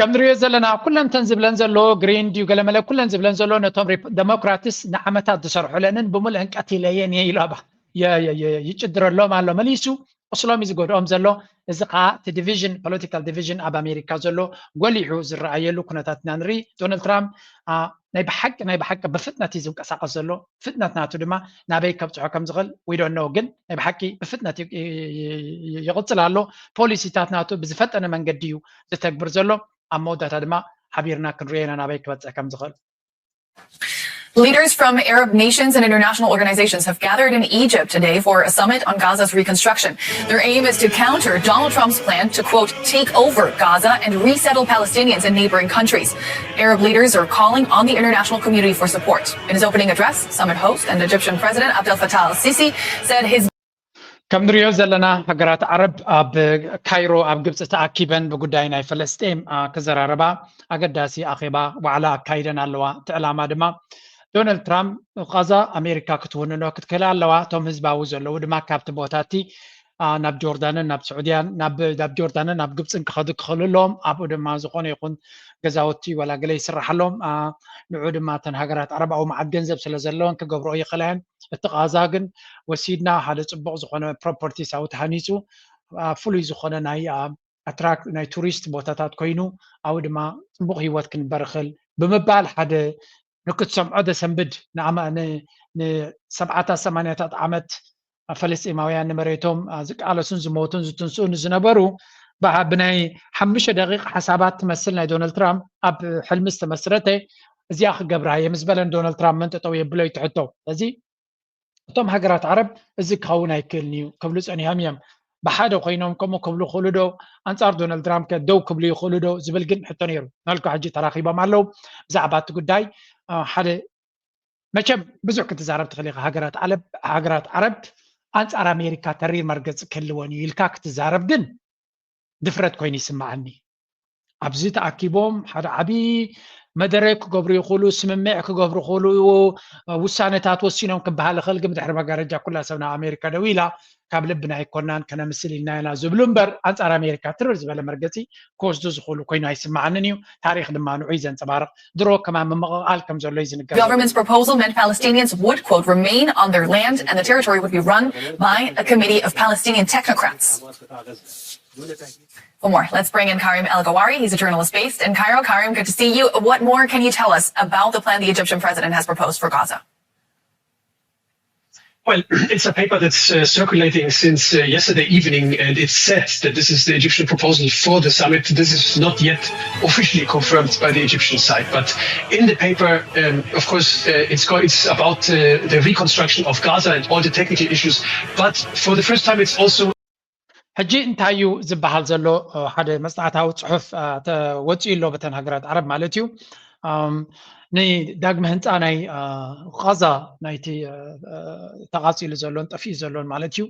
ከም ንሪኦ ዘለና ኩለን ተን ዝብለን ዘሎ ግሪን ድዩ ገለመለ ኩለን ዝብለን ዘሎ ነቶም ዴሞክራትስ ንዓመታት ዝሰርሑለንን ብምልእን ቀቲለየን እየ ኢሉ ኣባ ይጭድረሎም ኣሎ መሊሱ ቁስሎም እዩ ዝጎድኦም ዘሎ። እዚ ከዓ እቲ ዲቪዥን ፖለቲካል ዲቪዥን ኣብ ኣሜሪካ ዘሎ ጎሊሑ ዝረኣየሉ ኩነታት ኢና ንርኢ። ዶናልድ ትራምፕ ናይ ብሓቂ ናይ ብሓቂ ብፍጥነት እዩ ዝንቀሳቀስ ዘሎ። ፍጥነት ናቱ ድማ ናበይ ከብፅሖ ከም ዝኽእል ዊዶኖ ግን ናይ ብሓቂ ብፍጥነት ይቕፅል ኣሎ። ፖሊሲታት ናቱ ብዝፈጠነ መንገዲ እዩ ዝተግብር ዘሎ። ኣብ መወዳእታ ድማ ሓቢርና ክንሪኦ ኢና ናበይ ክበፅሕ ከም ዝኽእል። Leaders from Arab nations and international organizations have gathered in Egypt today for a summit on Gaza's reconstruction. Their aim is to counter Donald Trump's plan to, quote, take over Gaza and resettle Palestinians in neighboring countries. Arab leaders are calling on the international community for support. In his opening address, summit host and Egyptian President Abdel Fattah al-Sisi said his ከም ንሪኦ ዘለና ሃገራት ዓረብ ኣብ ካይሮ ኣብ ግብፂ ተኣኪበን ብጉዳይ ናይ ፈለስጤም ክዘራረባ ኣገዳሲ ኣኼባ ዋዕላ ኣካይደን ኣለዋ። እቲ ዕላማ ድማ ዶናልድ ትራምፕ ቃዛ ኣሜሪካ ክትውንኖ ክትክእል ኣለዋ። እቶም ህዝባዊ ዘለዉ ድማ ካብቲ ቦታቲ ናብ ጆርዳንን ናብ ስዑድያን ናብ ጆርዳንን ናብ ግብፅን ክኸዱ ክኽእሉ ኣለዎም። ኣብኡ ድማ ዝኾነ ይኹን ገዛውቲ ወላ ገለ ይስራሓሎም። ንዑ ድማ እተን ሃገራት ዓረብ ኣብኡ መዓት ገንዘብ ስለ ዘለወን ክገብርኦ ይኽእላ እየን። እቲ ቃዛ ግን ወሲድና ሓደ ፅቡቕ ዝኾነ ፕሮፐርቲስ ኣብኡ ተሃኒፁ ፍሉይ ዝኾነ ናይ ኣትራክት ናይ ቱሪስት ቦታታት ኮይኑ ኣብኡ ድማ ፅቡቕ ህይወት ክንበርኽል ብምባል ሓደ ንክትሰምዖ ደሰንብድ ንሰብዓታት ሰማንያታት ዓመት ፈለስጢማውያን ንመሬቶም ዝቃለሱን ዝሞቱን ዝትንስኡን ዝነበሩ ብናይ ሓሙሽተ ደቂቕ ሓሳባት ትመስል ናይ ዶናልድ ትራምፕ ኣብ ሕልሚ ዝተመስረተ እዚኣ ክገብራ እየ ምስ በለን ዶናልድ ትራምፕ መንጠጠው የብሎ እዩ ትሕቶ። ስለዚ እቶም ሃገራት ዓረብ እዚ ክኸውን ኣይክእልን እዩ ክብሉ ጸኒሖም እዮም። ብሓደ ኮይኖም ከምኡ ክብሉ ይኽእሉ ዶ? ኣንጻር ዶናልድ ትራምፕ ከ ደው ክብሉ ይኽእሉ ዶ ዝብል ግን ሕቶ ነይሩ። ናልኩ ሕጂ ተራኺቦም ኣለዉ። ብዛዕባ እቲ ጉዳይ ሓደ መቸም ብዙሕ ክትዛረብ ትኽእል ኢኻ። ሃገራት ዓረብ ኣንጻር ኣሜሪካ ተሪር መርገፂ ክህልወን እዩ ኢልካ ክትዛረብ ግን ድፍረት ኮይኑ ይስምዓኒ። ኣብዚ ተኣኪቦም ሓደ ዓብዪ መደረ ክገብሩ ይኽእሉ፣ ስምምዕ ክገብሩ ይኽእሉ፣ ውሳነታት ወሲኖም ክበሃል ይኽእል። ግን ብድሕሪ መጋረጃ ኩላ ሰብ ናብ ኣሜሪካ ደው ኢላ ካብ ልብና ኣይኮናን ከነምስል ኢልና ኢና ዝብሉ እምበር ኣንጻር ኣሜሪካ ትርር ዝበለ መርገፂ ክወስዱ ዝኽእሉ ኮይኑ ኣይስምዓንን እዩ። ታሪኽ ድማ ንዑ እዩ ዘንፀባርቕ። ድሮ ከማን ምምቕቓል ከም ዘሎ እዩ ዝንገር። Government's proposal meant Palestinians would, quote, remain on their land and the territory would be run by a committee of Palestinian technocrats. For more, let's bring in Karim El Gawari. He's a journalist based in Cairo. Karim, good to see you. What more can you tell us about the plan the Egyptian president has proposed for Gaza? Well, it's a paper that's uh, circulating since uh, yesterday evening, and it's said that this is the Egyptian proposal for the summit. This is not yet officially confirmed by the Egyptian side, but in the paper, um, of course, uh, it's, it's about uh, the reconstruction of Gaza and all the technical issues. But for the first time, it's also ሕጂ እንታይ እዩ ዝበሃል ዘሎ? ሓደ መፅናዕታዊ ፅሑፍ ወፂኡ ኣሎ በተን ሃገራት ዓረብ ማለት እዩ። ንዳግመ ህንፃ ናይ ቃዛ ናይቲ ተቓፂሉ ዘሎን ጠፊኡ ዘሎን ማለት እዩ።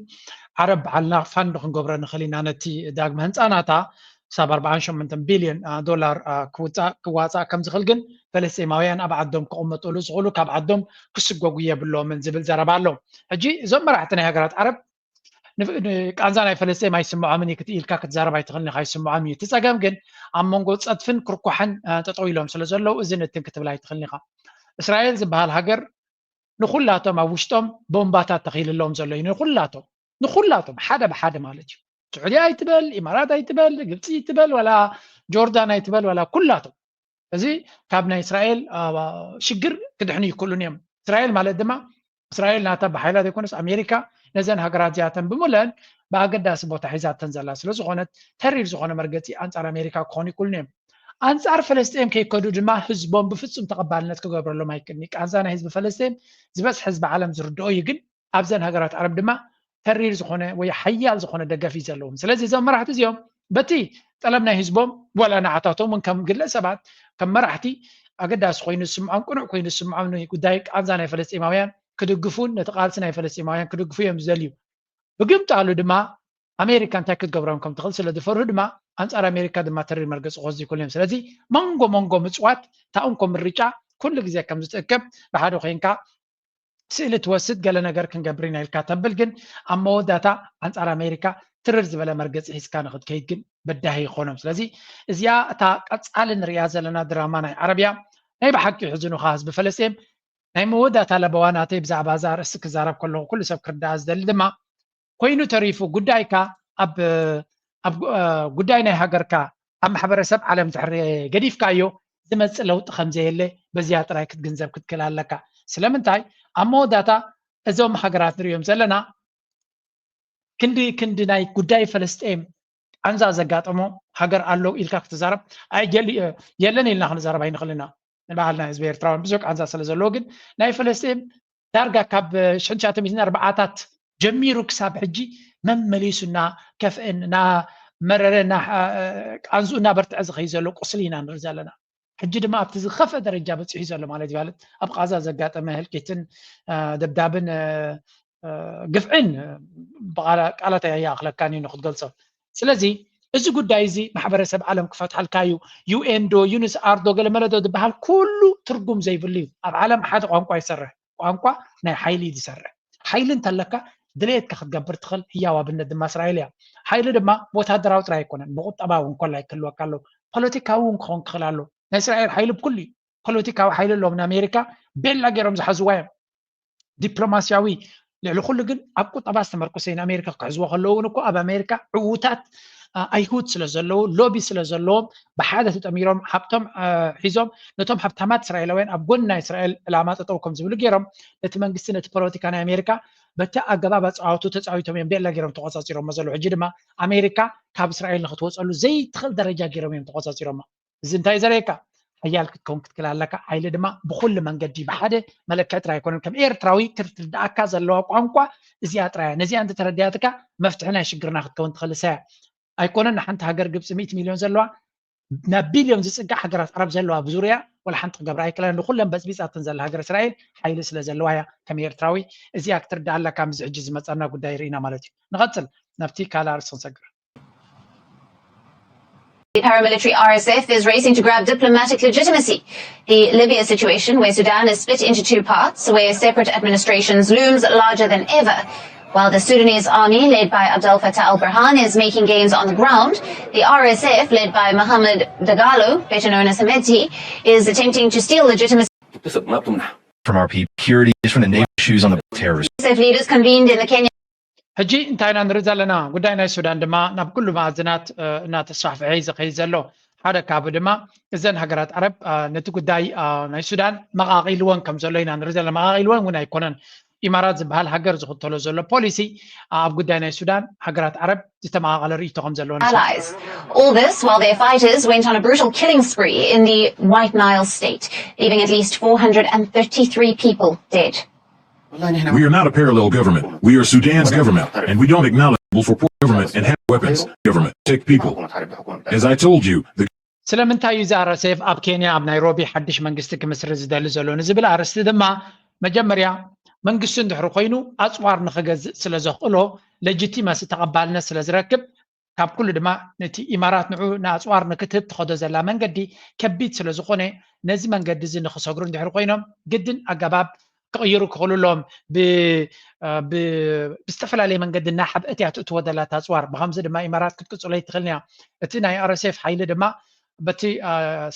ዓረብ በዓልና ፋንድ ክንገብሮ ንኽእል ኢና ነቲ ዳግመ ህንፃ ናታ ክሳብ ኣርባዓን ሸሞንተን ቢልዮን ዶላር ክዋፃእ ከም ዝኽእል ግን ፈለስጢማውያን ኣብ ዓዶም ክቕመጥሉ ዝኽእሉ ካብ ዓዶም ክስጎጉ የብሎምን ዝብል ዘረባ ኣሎ። ሕጂ እዞም መራሕቲ ናይ ሃገራት ዓረብ ቃንዛ ናይ ፈለስጤም ኣይስምዖምን እዩ ክትኢልካ ክትዛረብ ኣይትኽእልን ኢኻ፣ ኣይስምዖም እዩ። እቲ ጸገም ግን ኣብ መንጎ ጸድፍን ክርኳሕን ጠጠው ኢሎም ስለ ዘለዉ እዚ ንትን ክትብል ኣይትኽእልን ኢኻ። እስራኤል ዝበሃል ሃገር ንኹላቶም ኣብ ውሽጦም ቦምባታት ተኺልሎም ዘሎ እዩ። ንኹላቶም ንኹላቶም ሓደ ብሓደ ማለት እዩ። ስዑዲ ኣይትበል፣ ኢማራት ኣይትበል፣ ግብፂ ይትበል፣ ዋላ ጆርዳን ኣይትበል፣ ዋላ ኩላቶም እዚ ካብ ናይ እስራኤል ሽግር ክድሕኑ ይክእሉን እዮም። እስራኤል ማለት ድማ እስራኤል ናታ ብሓይላ ዘይኮነስ ኣሜሪካ ነዘን ሃገራት እዚኣተን ብምለን ብኣገዳሲ ቦታ ሒዛተን ዘላ ስለ ዝኾነት ተሪር ዝኾነ መርገፂ ኣንፃር ኣሜሪካ ክኾኑ ይክእሉን እዮም። ኣንጻር ፈለስጤም ከይከዱ ድማ ህዝቦም ብፍጹም ተቐባልነት ክገብረሎም ኣይክእልን እዩ። ቃንዛ ናይ ህዝቢ ፈለስጤም ዝበዝሐ ህዝቢ ዓለም ዝርድኦ እዩ፣ ግን ኣብዘን ሃገራት ዓረብ ድማ ተሪር ዝኾነ ወይ ሓያል ዝኾነ ደገፍ እዩ ዘለዎም። ስለዚ እዞም መራሕቲ እዚኦም በቲ ጠለብ ናይ ህዝቦም ዋላ ንዓታቶም እውን ከም ግለ ሰባት ከም መራሕቲ ኣገዳሲ ኮይኑ ዝስምዖም ቅኑዕ ኮይኑ ዝስምዖም ንጉዳይ ቃንዛ ናይ ፈለስጢማውያን ክድግፉን ነቲ ቃልሲ ናይ ፈለስጢማውያን ክድግፉ እዮም ዝደልዩ። ብግምጣሉ ድማ ኣሜሪካ እንታይ ክትገብሮም ከም ትኽእል ስለ ዝፈርሁ ድማ ኣንጻር ኣሜሪካ ድማ ተሪር መርገፂ ክወስዱ ይክእሉ እዮም። ስለዚ መንጎ መንጎ ምፅዋት ታኡንኮ ምርጫ ኩሉ ግዜ ከም ዝትእከብ ብሓደ ኮይንካ ስእሊ ትወስድ ገለ ነገር ክንገብር ኢና ኢልካ ተብል፣ ግን ኣብ መወዳእታ ኣንጻር ኣሜሪካ ትርር ዝበለ መርገፂ ሒዝካ ንክትከይድ ግን በዳሂ ይኾኖም። ስለዚ እዚኣ እታ ቀጻሊ ንሪኣ ዘለና ድራማ ናይ ዓረብያ ናይ ብሓቂ ሕዝኑኻ ህዝቢ ፈለስጤም ናይ መወዳእታ ለበዋ ናተይ ብዛዕባ እዛ ኣርእስቲ ክዛረብ ከለኹ ኩሉ ሰብ ክርዳኣ ዝደሊ ድማ ኮይኑ ተሪፉ ጉዳይካ ኣብ ኣብ ጉዳይ ናይ ሃገርካ ኣብ ማሕበረሰብ ዓለም ድሕሪ ገዲፍካዮ ዝመፅእ ለውጢ ከምዘየለ በዚኣ ጥራይ ክትግንዘብ ክትክእል ኣለካ። ስለምንታይ ኣብ መወዳእታ እዞም ሃገራት ንሪኦም ዘለና ክንዲ ክንዲ ናይ ጉዳይ ፈለስጤም ቃንዛ ዘጋጠሞ ሃገር ኣሎ ኢልካ ክትዛረብ ኣይገል የለን ኢልና ክንዛረብ ኣይንኽእል ኢና። ንባህልና ህዝቢ ኤርትራውን ብዙሕ ቃንዛ ስለ ዘለዎ ግን ናይ ፈለስጤም ዳርጋ ካብ ሽሕን ትሽዓተ ሚእትን ኣርባዓታት ጀሚሩ ክሳብ ሕጂ መመሊሱ እና ከፍእን እና መረረ እና ቃንዙ እና በርትዐ ዝኸይ ዘሎ ቁስሊ ኢና ንርኢ ዘለና። ሕጂ ድማ ኣብቲ ዝኸፍአ ደረጃ በፂሑ ዘሎ ማለት ይባለት ኣብ ቃዛ ዘጋጠመ ህልቂትን ደብዳብን ግፍዕን ቃላት ኣይኣኽለካን እዩ ንክትገልፆ። ስለዚ እዚ ጉዳይ እዚ ማሕበረሰብ ዓለም ክፈትሓልካ እዩ። ዩኤን ዶ ዩንስኣር ዶ ገለመለ ዶ ዝበሃል ኩሉ ትርጉም ዘይብሉ እዩ። ኣብ ዓለም ሓደ ቋንቋ ይሰርሕ፣ ቋንቋ ናይ ሓይሊ እዩ ዝሰርሕ። ሓይሊ እንተለካ ድሌትካ ክትገብር ትኽእል ህያው ኣብነት ድማ እስራኤል እያ። ሓይሊ ድማ ወታደራዊ ጥራይ ኣይኮነን፣ ብቁጠባ እውን ኮላይ ክህልወካ ኣለዎ፣ ፖለቲካዊ እውን ክኸውን ክኽእል ኣለዎ። ናይ እስራኤል ሓይሊ ብኩሉ እዩ። ፖለቲካዊ ሓይሊ ኣለዎም። ንኣሜሪካ ቤላ ገይሮም ዝሓዝዋ እዮም። ዲፕሎማስያዊ ልዕሊ ኩሉ ግን ኣብ ቁጠባ ዝተመርኮሰ እዩ። ንኣሜሪካ ክሕዝዎ ከለዉ እውን እኮ ኣብ ኣሜሪካ ዕዉታት ኣይሁድ ስለ ዘለዉ ሎቢ ስለ ዘለዎም ብሓደ ተጠሚሮም ሃብቶም ሒዞም ነቶም ሃብታማት እስራኤላውያን ኣብ ጎኒ ናይ እስራኤል ዕላማ ጠጠው ከም ዝብሉ ገይሮም ነቲ መንግስቲ ነቲ ፖለቲካ ናይ ኣሜሪካ በቲ ኣገባብ ኣፃዋቱ ተፃዊቶም እዮም ቤላ ገይሮም ተቆፃፂሮሞ ዘለዉ። ሕጂ ድማ ኣሜሪካ ካብ እስራኤል ንክትወፀሉ ዘይትኽእል ደረጃ ገይሮም እዮም ተቆፃፂሮሞ። እዚ እንታይ ዘርእየካ ሓያል ክትከውን ክትክእል ኣለካ። ሓይሊ ድማ ብኩሉ መንገዲ ብሓደ መለክዒ ጥራይ ኣይኮነን። ከም ኤርትራዊ ክትርድኣካ ዘለዋ ቋንቋ እዚኣ ጥራያ። ነዚኣ እንተተረዲኣትካ መፍትሒ ናይ ሽግርና ክትከውን ትኽእል እሳያ ኣይኮነን። ንሓንቲ ሃገር ግብፂ ሚእቲ ሚልዮን ዘለዋ ናብ ቢልዮን ዝፅጋዕ ሃገራት ዓረብ ዘለዋ ብዙርያ ወላ ሓንቲ ክገብራ ኣይክእላን። ንኩለን በፅቢፃተን ዘላ ሃገር እስራኤል ሓይሊ ስለ ዘለዋ እያ። ከም ኤርትራዊ እዚኣ ክትርዳእ ኣለካ። ምስዚ ሕጂ ዝመፀና ጉዳይ ርኢና ማለት እዩ። ንቐፅል ናብቲ ካልእ ኣርእስቲ ክንሰግር። The paramilitary R S F is racing to grab diplomatic legitimacy. The Libya situation, where Sudan is split into two parts, where separate administrations looms larger than ever. While the Sudanese army, led by Abdel Fattah al Burhan, is making gains on the ground, the R S F, led by Mohamed Dagalo, better known as Hemedti, is attempting to steal legitimacy. From our people, security is from the NATO shoes on the terrorists. Leaders convened in the Kenya. ሕጂ እንታይ ኢና ንርኢ ዘለና? ጉዳይ ናይ ሱዳን ድማ ናብ ኩሉ መኣዝናት እናተስፋሕፍሐ እዩ ዝኸይድ ዘሎ። ሓደ ካብኡ ድማ እዘን ሃገራት ዓረብ ነቲ ጉዳይ ናይ ሱዳን መቓቒልወን ከም ዘሎ ኢና ንርኢ ዘለና። መቓቒልወን እውን ኣይኮነን። ኢማራት ዝበሃል ሃገር ዝኽተሎ ዘሎ ፖሊሲ ኣብ ጉዳይ ናይ ሱዳን ሃገራት ዓረብ ዝተመቓቐለ ርእይቶ ከም ዘለዎ ንሰምዕ። Allies. All this while their fighters went on a brutal killing spree in the White Nile state, leaving at least four hundred and thirty-three people dead. We are not a parallel government. We are Sudan's government, and we don't acknowledge people for poor government and have weapons. Government, take people. As I told you, the ስለምንታይ እዩ እዚ ኣር ኤስ ኤፍ ኣብ ኬንያ ኣብ ናይሮቢ ሓድሽ መንግስቲ ክምስርት ዝደሊ ዘሎ ንዝብል ኣርእስቲ ድማ መጀመርያ መንግስቲ እንድሕሪ ኮይኑ ኣፅዋር ንክገዝእ ስለ ዘኽእሎ ለጅቲመሲ ተቐባልነት ስለ ዝረክብ ካብ ኩሉ ድማ ነቲ ኢማራት ንዑ ንኣፅዋር ንክትህብ ትኸዶ ዘላ መንገዲ ከቢድ ስለ ዝኾነ ነዚ መንገዲ እዚ ንክሰግሩ እንድሕሪ ኮይኖም ግድን ኣገባብ ክቕይሩ ክኽእሉ ኣለዎም። ብዝተፈላለየ መንገዲ እናሓብአት እያ ትእትዎ ዘላ እታ ኣፅዋር። ብኸምዚ ድማ ኢማራት ክትቅፅሎ ኣይትኽእልን እያ። እቲ ናይ ኣር ኤስ ኤፍ ሓይሊ ድማ በቲ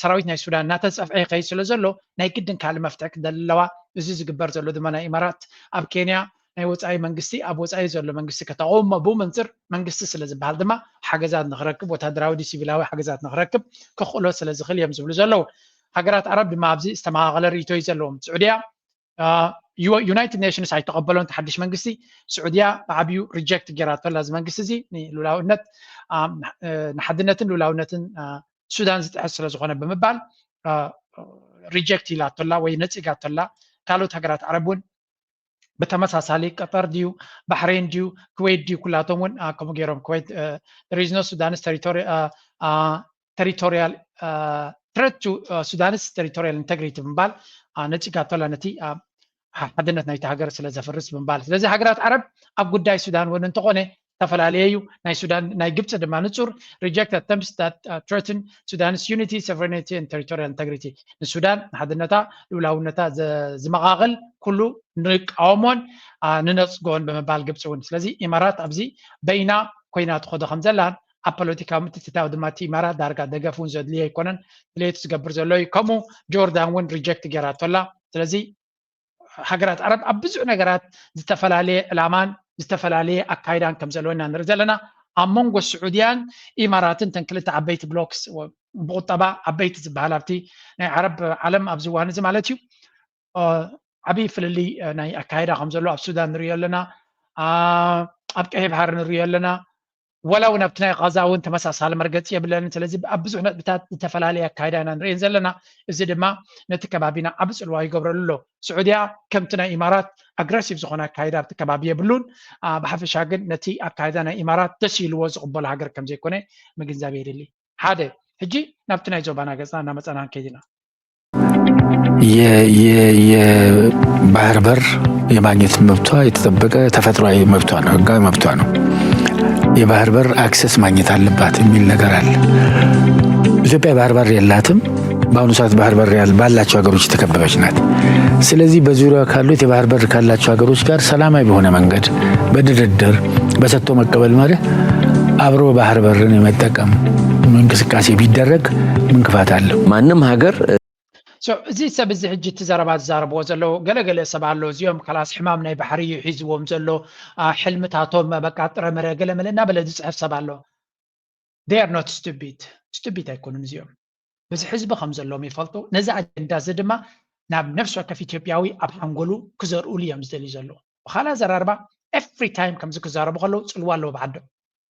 ሰራዊት ናይ ሱዳን እናተፀፍዐ ይኸይድ ስለ ዘሎ ናይ ግድን ካልእ መፍትሒ ክደሊ ኣለዋ። እዚ ዝግበር ዘሎ ድማ ናይ ኢማራት ኣብ ኬንያ ናይ ወፃኢ መንግስቲ ኣብ ወፃኢ ዘሎ መንግስቲ ከተቐውሞ ብኡ መንፅር መንግስቲ ስለ ዝበሃል ድማ ሓገዛት ንክረክብ ወታደራዊ ድዩ ሲቪላዊ ሓገዛት ንክረክብ ክኽእሎ ስለ ዝኽእል እዮም ዝብሉ ዘለዉ። ሃገራት ዓረብ ድማ ኣብዚ ዝተመቓቐለ ርእይቶ እዩ ዘለዎም። ስዑድያ ዩናይትድ ኔሽንስ ኣይተቐበሎን እቲ ሓድሽ መንግስቲ። ስዑድያ ብዓብዩ ሪጀክት ጌራቶ ኣላ እዚ መንግስቲ እዚ ንሉላውነት ንሓድነትን ሉላውነትን ሱዳን ዝጥሕስ ስለ ዝኾነ ብምባል ሪጀክት ኢላቶላ ወይ ነፂጋቶላ። ካልኦት ሃገራት ዓረብ እውን ብተመሳሳሊ ቀጠር ድዩ ባሕሬን ድዩ ክወይት ድዩ ኩላቶም እውን ከምኡ ገይሮም ክወይት there is no Sudanese territorial threat to Sudanese territorial integrity ብምባል ነፂጋቶላ ነቲ ሓድነት ናይቲ ሃገር ስለ ዘፍርስ ብምባል። ስለዚ ሃገራት ዓረብ ኣብ ጉዳይ ሱዳን እውን እንተኾነ ዝተፈላለየ እዩ። ናይ ሱዳን ናይ ግብፂ ድማ ንፁር reject attempts that threaten Sudan's unity, sovereignty and territorial integrity። ንሱዳን ንሓድነታ ልኡላውነታ ዝመቓቕል ኩሉ ንቃወሞን ንነፅጎን ብምባል ግብፂ እውን። ስለዚ ኢማራት ኣብዚ በይና ኮይና ትኸዶ ከም ዘላን ኣብ ፖለቲካዊ ምትእትታው ድማ እቲ ኢማራት ዳርጋ ደገፍ እውን ዘድልዮ ኣይኮነን። ድሌቱ ዝገብር ዘሎ እዩ። ከምኡ ጆርዳን እውን ሪጀክት ገይራቶላ። ስለዚ ሃገራት ዓረብ ኣብ ብዙሕ ነገራት ዝተፈላለየ ዕላማን ዝተፈላለየ ኣካይዳን ከም ዘለወና ንርኢ ዘለና። ኣብ መንጎ ስዑድያን ኢማራትን እተን ክልተ ዓበይቲ ብሎክስ ብቁጠባ ዓበይቲ ዝበሃል ኣብቲ ናይ ዓረብ ዓለም ኣብዚ እዋን እዚ ማለት እዩ ዓብዪ ፍልልይ ናይ ኣካይዳ ከም ዘሎ ኣብ ሱዳን ንሪኦ ኣለና፣ ኣብ ቀይ ባሕሪ ንሪኦ ኣለና። ወላ እውን ኣብቲ ናይ ቃዛ እውን ተመሳሳሊ መርገፂ የብለንን። ስለዚ ኣብ ብዙሕ ነጥብታት ዝተፈላለየ ኣካይዳ ኢና ንርእየን ዘለና። እዚ ድማ ነቲ ከባቢና ዓቢ ፅልዋ ይገብረሉ ኣሎ። ስዑድያ ከምቲ ናይ ኢማራት ኣግረሲቭ ዝኾነ ኣካይዳ ኣብቲ ከባቢ የብሉን። ብሓፈሻ ግን ነቲ ኣካይዳ ናይ ኢማራት ደስ ኢልዎ ዝቕበሎ ሃገር ከም ዘይኮነ ምግንዛብ የድሊ። ሓደ ሕጂ ናብቲ ናይ ዞባና ገፅና እናመፀና ንከይድ ኢና። የባህር በር የማግኘት መብቷ የተጠበቀ ተፈጥሯዊ መብቷ ነው፣ ህጋዊ መብቷ ነው። የባህር በር አክሰስ ማግኘት አለባት የሚል ነገር አለ። ኢትዮጵያ የባህር በር የላትም። በአሁኑ ሰዓት ባህር በር ባላቸው ሀገሮች የተከበበች ናት። ስለዚህ በዙሪያ ካሉት የባህር በር ካላቸው ሀገሮች ጋር ሰላማዊ በሆነ መንገድ በድርድር በሰጥቶ መቀበል መርህ አብሮ ባህር በርን የመጠቀም እንቅስቃሴ ቢደረግ ምን ክፋት አለው? ማንም ሀገር So፣ እዚ ሰብ እዚ ሕጂ እቲ ዘረባ ዝዛረብዎ ዘለዉ ገለገለ ሰብ ኣሎ፣ እዚኦም ከላስ ሕማም ናይ ባሕሪ እዩ ሒዝዎም ዘሎ፣ አ፣ ሕልምታቶም በቃ ጥረምረ ገለመለ እናበለ ዝፅሕፍ ሰብ ኣሎ። They are not stupid። Stupid ኣይኮኑን እዚኦም። በዚ ሕዝቢ ከም ዘለዎም ይፈልጡ። ነዚ ኣጀንዳ እዚ ድማ ናብ ነፍሲ ወከፍ ኢትዮጵያዊ ኣብ ሓንጎሉ ክዘርእሉ እዮም ዝደልዩ ዘለዉ። ብኻልእ ኣዘራርባ every time ከምዚ ክዛረቡ ከለዉ ፅልዋ ኣለዎ ብዓዶም።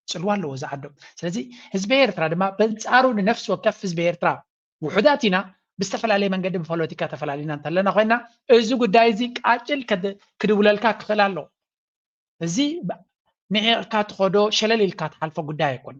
ፅልዋ ኣለዎ እዚ ዓዶም። ስለዚ ህዝቢ ኤርትራ ድማ በንፃሩ ንነፍሲ ወከፍ ህዝቢ ኤርትራ ውሑዳት ኢና፣ ብዝተፈላለየ መንገዲ ብፖለቲካ ተፈላሊና እንተለና ኮይና፣ እዚ ጉዳይ እዚ ቃጭል ክድውለልካ ክኽእል ኣለዎ። እዚ ንዒቕካ ትኸዶ ሸለል ኢልካ ትሓልፎ ጉዳይ ኣይኮን።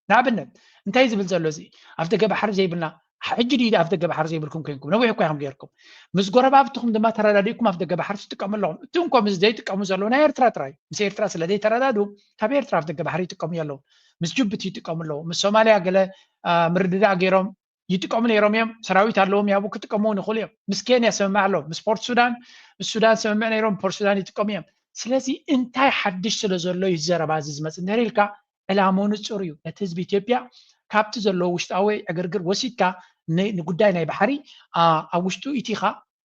ንኣብነት እንታይ ዝብል ዘሎ እዚ ኣብ ደገ ባሕሪ ዘይብልና ሕጂ ድዩ ኣብ ደገ ባሕሪ ዘይብልኩም ኮንኩም ነዊሕ እኳ ኢኹም ገይርኩም ምስ ጎረባብትኹም ድማ ተረዳዲእኩም ኣብ ደገ ባሕሪ ትጥቀሙ ኣለኹም። እቲ እንኮ ምስ ዘይጥቀሙ ዘለዉ ናይ ኤርትራ ጥራይ ምስ ኤርትራ ስለ ዘይተረዳዱ ካብ ኤርትራ ኣብ ደገ ባሕሪ ይጥቀሙ ኣለዉ። ምስ ጅቡቲ ይጥቀሙ ኣለዉ። ምስ ሶማልያ ገለ ምርድዳእ ገይሮም ይጥቀሙ ነይሮም እዮም። ሰራዊት ኣለዎም ያቡ ክጥቀሙ እውን ይኽእሉ እዮም። ምስ ኬንያ ስምምዕ ኣለዎም። ምስ ፖርት ሱዳን ምስ ሱዳን ስምምዕ ነይሮም ፖርት ሱዳን ይጥቀሙ እዮም። ስለዚ እንታይ ሓድሽ ስለ ዘሎ እዩ ዘረባ እዚ ዝመፅእ እንድሕር ኢልካ ዕላምኡ ንፁር እዩ። ነቲ ህዝቢ ኢትዮጵያ ካብቲ ዘለዎ ውሽጣዊ ዕግርግር ወሲድካ ንጉዳይ ናይ ባሕሪ ኣብ ውሽጡ ኢቲኻ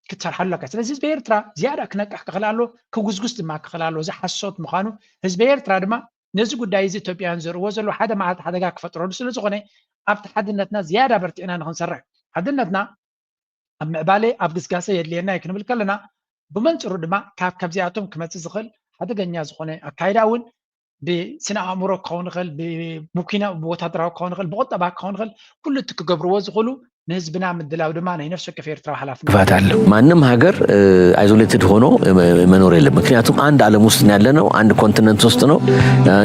ክትሰርሓሉ ኣለካ። ስለዚ ህዝቢ ኤርትራ ዝያዳ ክነቅሕ ክኽእል ኣሎ፣ ክጉዝጉዝ ድማ ክኽእል ኣሎ። እዚ ሓሶት ምዃኑ ህዝቢ ኤርትራ ድማ ነዚ ጉዳይ እዚ ኢትዮጵያውያን ዘርእዎ ዘለዉ ሓደ መዓልቲ ሓደጋ ክፈጥረሉ ስለ ዝኾነ ኣብቲ ሓድነትና ዝያዳ በርቲዕና ንኽንሰርሕ ሓድነትና ኣብ ምዕባለ ኣብ ግስጋሰ የድልየና እዩ ክንብል ከለና ብመንፅሩ ድማ ካብ ካብዚኣቶም ክመፅእ ዝኽእል ሓደገኛ ዝኾነ ኣካይዳ እውን ብስነ ኣእምሮ ክኸውን ይኽእል፣ ብመኪና ብወታደራዊ ክኸውን ይኽእል፣ ብቁጠባ ክኸውን ይኽእል፣ ኩሉ እቲ ክገብርዎ ዝኽእሉ ንህዝብና ምድላው ድማ ናይ ነፍሲ ወከፍ ኤርትራዊ ሓላፍነት። ክፋት ኣሎ። ማንም ሀገር አይዞሌትድ ሆኖ መኖር የለም። ምክንያቱም አንድ ዓለም ውስጥ ያለ ነው፣ አንድ ኮንቲነንት ውስጥ ነው።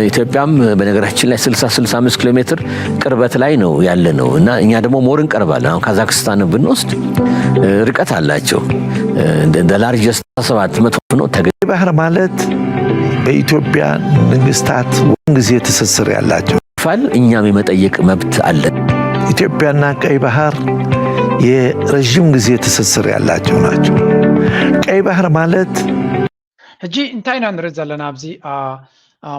ኢትዮጵያም በነገራችን ላይ ስልሳ ስልሳ አምስት ኪሎ ሜትር ቅርበት ላይ ነው ያለ ነው እና እኛ ደግሞ ሞር እንቀርባለን። አሁን ካዛክስታን ብንወስድ ርቀት አላቸው። ላርጀስት ሰባት መቶ ነው ተገ ባህር ማለት በኢትዮጵያ መንግስታት ጊዜ ትስስር ያላቸው ፋል እኛም የመጠየቅ መብት አለን። ኢትዮጵያና ቀይ ባህር የረዥም ጊዜ ትስስር ያላቸው ናቸው። ቀይ ባህር ማለት ሕጂ እንታይ ኢና ንርኢ ዘለና ኣብዚ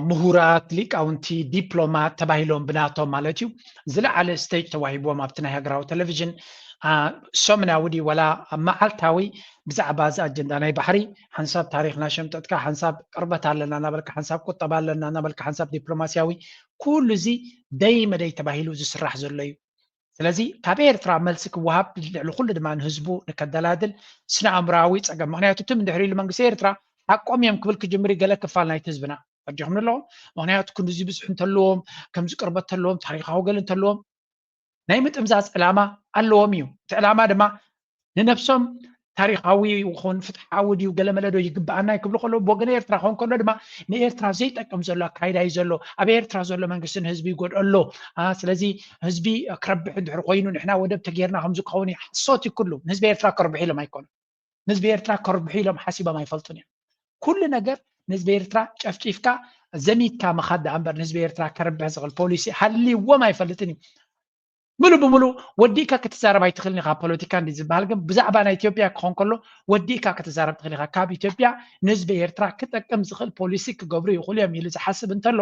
ምሁራት፣ ሊቃውንቲ፣ ዲፕሎማት ተባሂሎም ብናቶም ማለት እዩ ዝለዓለ ስቴጅ ተዋሂብዎም ኣብቲ ናይ ሃገራዊ ቴሌቪዥን ሰሙናዊ ድዩ ወላ መዓልታዊ ብዛዕባ እዚ ኣጀንዳ ናይ ባሕሪ ሓንሳብ ታሪኽና ሸምጠጥካ ሓንሳብ ቅርበት ኣለና እናበልካ ሓንሳብ ቁጠባ ኣለና እናበልካ ሓንሳብ ዲፕሎማስያዊ ኩሉ እዚ ደይ መደይ ተባሂሉ ዝስራሕ ዘሎ እዩ። ስለዚ ካብ ኤርትራ መልሲ ክወሃብ ልዕሊ ኩሉ ድማ ንህዝቡ ንከደላድል ስነ ኣእምራዊ ፀገም ምክንያቱ ትም እንድሕር ኢሉ መንግስቲ ኤርትራ ሓቆም እዮም ክብል ክጅምር ገለ ክፋል ናይቲ ህዝብና ፈርዲኹም ኣለኹም ምክንያቱ ክንድዚ ብዙሕ እንተለዎም ከምዚ ቅርበት እንተለዎም ታሪካዊ ገለ እንተለዎም ናይ ምጥምዛዝ ዕላማ ኣለዎም እዩ። እቲ ዕላማ ድማ ንነብሶም ታሪኻዊ ይኹን ፍትሓዊ ድዩ ገለመለ ዶ ይግብኣና ክብሉ ከለዉ፣ ብወገን ኤርትራ ክኾን ከሎ ድማ ንኤርትራ ዘይጠቅም ዘሎ ኣካይዳ እዩ ዘሎ። ኣብ ኤርትራ ዘሎ መንግስቲ ንህዝቢ ይጎድኦ ኣሎ። ስለዚ ህዝቢ ክረብሕ እንድሕር ኮይኑ ንሕና ወደብ ተጌርና ከምዚ ክኸውን እዩ። ሓሶት እዩ ኩሉ። ንህዝቢ ኤርትራ ከርብሑ ኢሎም ኣይኮኑን። ንህዝቢ ኤርትራ ከርብሑ ኢሎም ሓሲቦም ኣይፈልጡን እዮም። ኩሉ ነገር ንህዝቢ ኤርትራ ጨፍጪፍካ ዘሚትካ ምኻድ ደኣ እምበር ንህዝቢ ኤርትራ ከርብሕ ዝኽእል ፖሊሲ ሃልይዎም ኣይፈልጥን እዩ። ምሉ ብምሉ ወዲእካ ክትዛረብ ኣይትኽእልን ኢኻ። ፖለቲካ እንዲ ዝበሃል ግን ብዛዕባ ናይ ኢትዮጵያ ክኾን ከሎ ወዲእካ ክትዛረብ ትኽእል ኢኻ። ካብ ኢትዮጵያ ንህዝቢ ኤርትራ ክጠቅም ዝኽእል ፖሊሲ ክገብሩ ይኽእሉ እዮም ኢሉ ዝሓስብ እንተሎ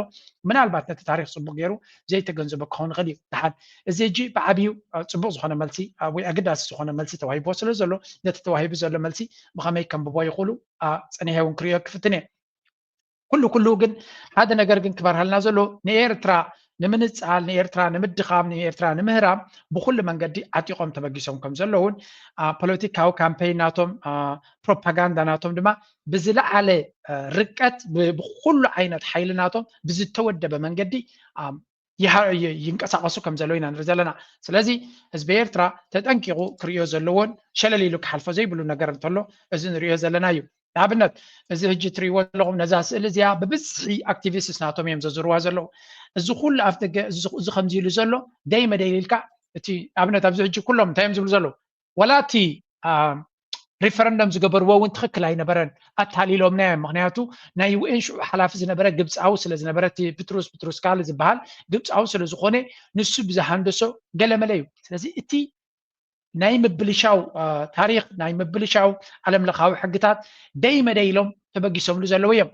ምናልባት ነቲ ታሪኽ ጽቡቕ ገይሩ ዘይተገንዘቦ ክኸውን ይኽእል እዩ። ደሓን እዚ ሕጂ ብዓብዩ ጽቡቕ ዝኾነ መልሲ ወይ ኣገዳሲ ዝኾነ መልሲ ተዋሂብዎ ስለ ዘሎ ነቲ ተዋሂቡ ዘሎ መልሲ ብኸመይ ከንብቦ ይኽእሉ ጸኒሐ እውን ክርእዮ ክፍትን እየ። ኩሉ ኩሉ ግን ሓደ ነገር ግን ክበርሃልና ዘሎ ንኤርትራ ንምንጻል ንኤርትራ ንምድኻም ንኤርትራ ንምህራም ብኩሉ መንገዲ ዓጢቖም ተበጊሶም ከም ዘለውን ፖለቲካዊ ካምፔይን ናቶም ፕሮፓጋንዳ ናቶም ድማ ብዝለዓለ ርቀት ብኩሉ ዓይነት ሓይሊ ናቶም ብዝተወደበ መንገዲ ይንቀሳቀሱ ከም ዘለዉ ኢና ንርኢ ዘለና። ስለዚ ህዝቢ ኤርትራ ተጠንቂቑ ክርእዮ ዘለዎን ሸለል ኢሉ ክሓልፎ ዘይብሉ ነገር እንተሎ እዚ ንርእዮ ዘለና እዩ። ንኣብነት እዚ ሕጂ ትርእይዎ ዘለኹም ነዛ ስእሊ እዚኣ ብብዝሒ ኣክቲቪስት ናቶም እዮም ዘዝርዋ ዘለዉ። እዚ ኩሉ ኣፍ ደገ እዚ ከምዚ ኢሉ ዘሎ ደይ መደይ ኢልካ እቲ ኣብነት ኣብዚ ሕጂ ኩሎም እንታይ እዮም ዝብሉ ዘለዉ? ዋላ እቲ ሪፈረንደም ዝገበርዎ እውን ትኽክል ኣይነበረን፣ ኣታሊሎምና እዮም። ምክንያቱ ናይ ዩኤን ሽዑ ሓላፊ ዝነበረ ግብፃዊ ስለ ዝነበረ እቲ ፕትሩስ ፕትሩስ ካል ዝበሃል ግብፃዊ ስለ ዝኾነ ንሱ ብዝሃንደሶ ገለመለ እዩ። ስለዚ እቲ ናይ ምብልሻው ታሪክ ናይ ምብልሻው ዓለም ለኻዊ ሕግታት ደይ መደይ ኢሎም ተበጊሶምሉ ዘለዉ እዮም።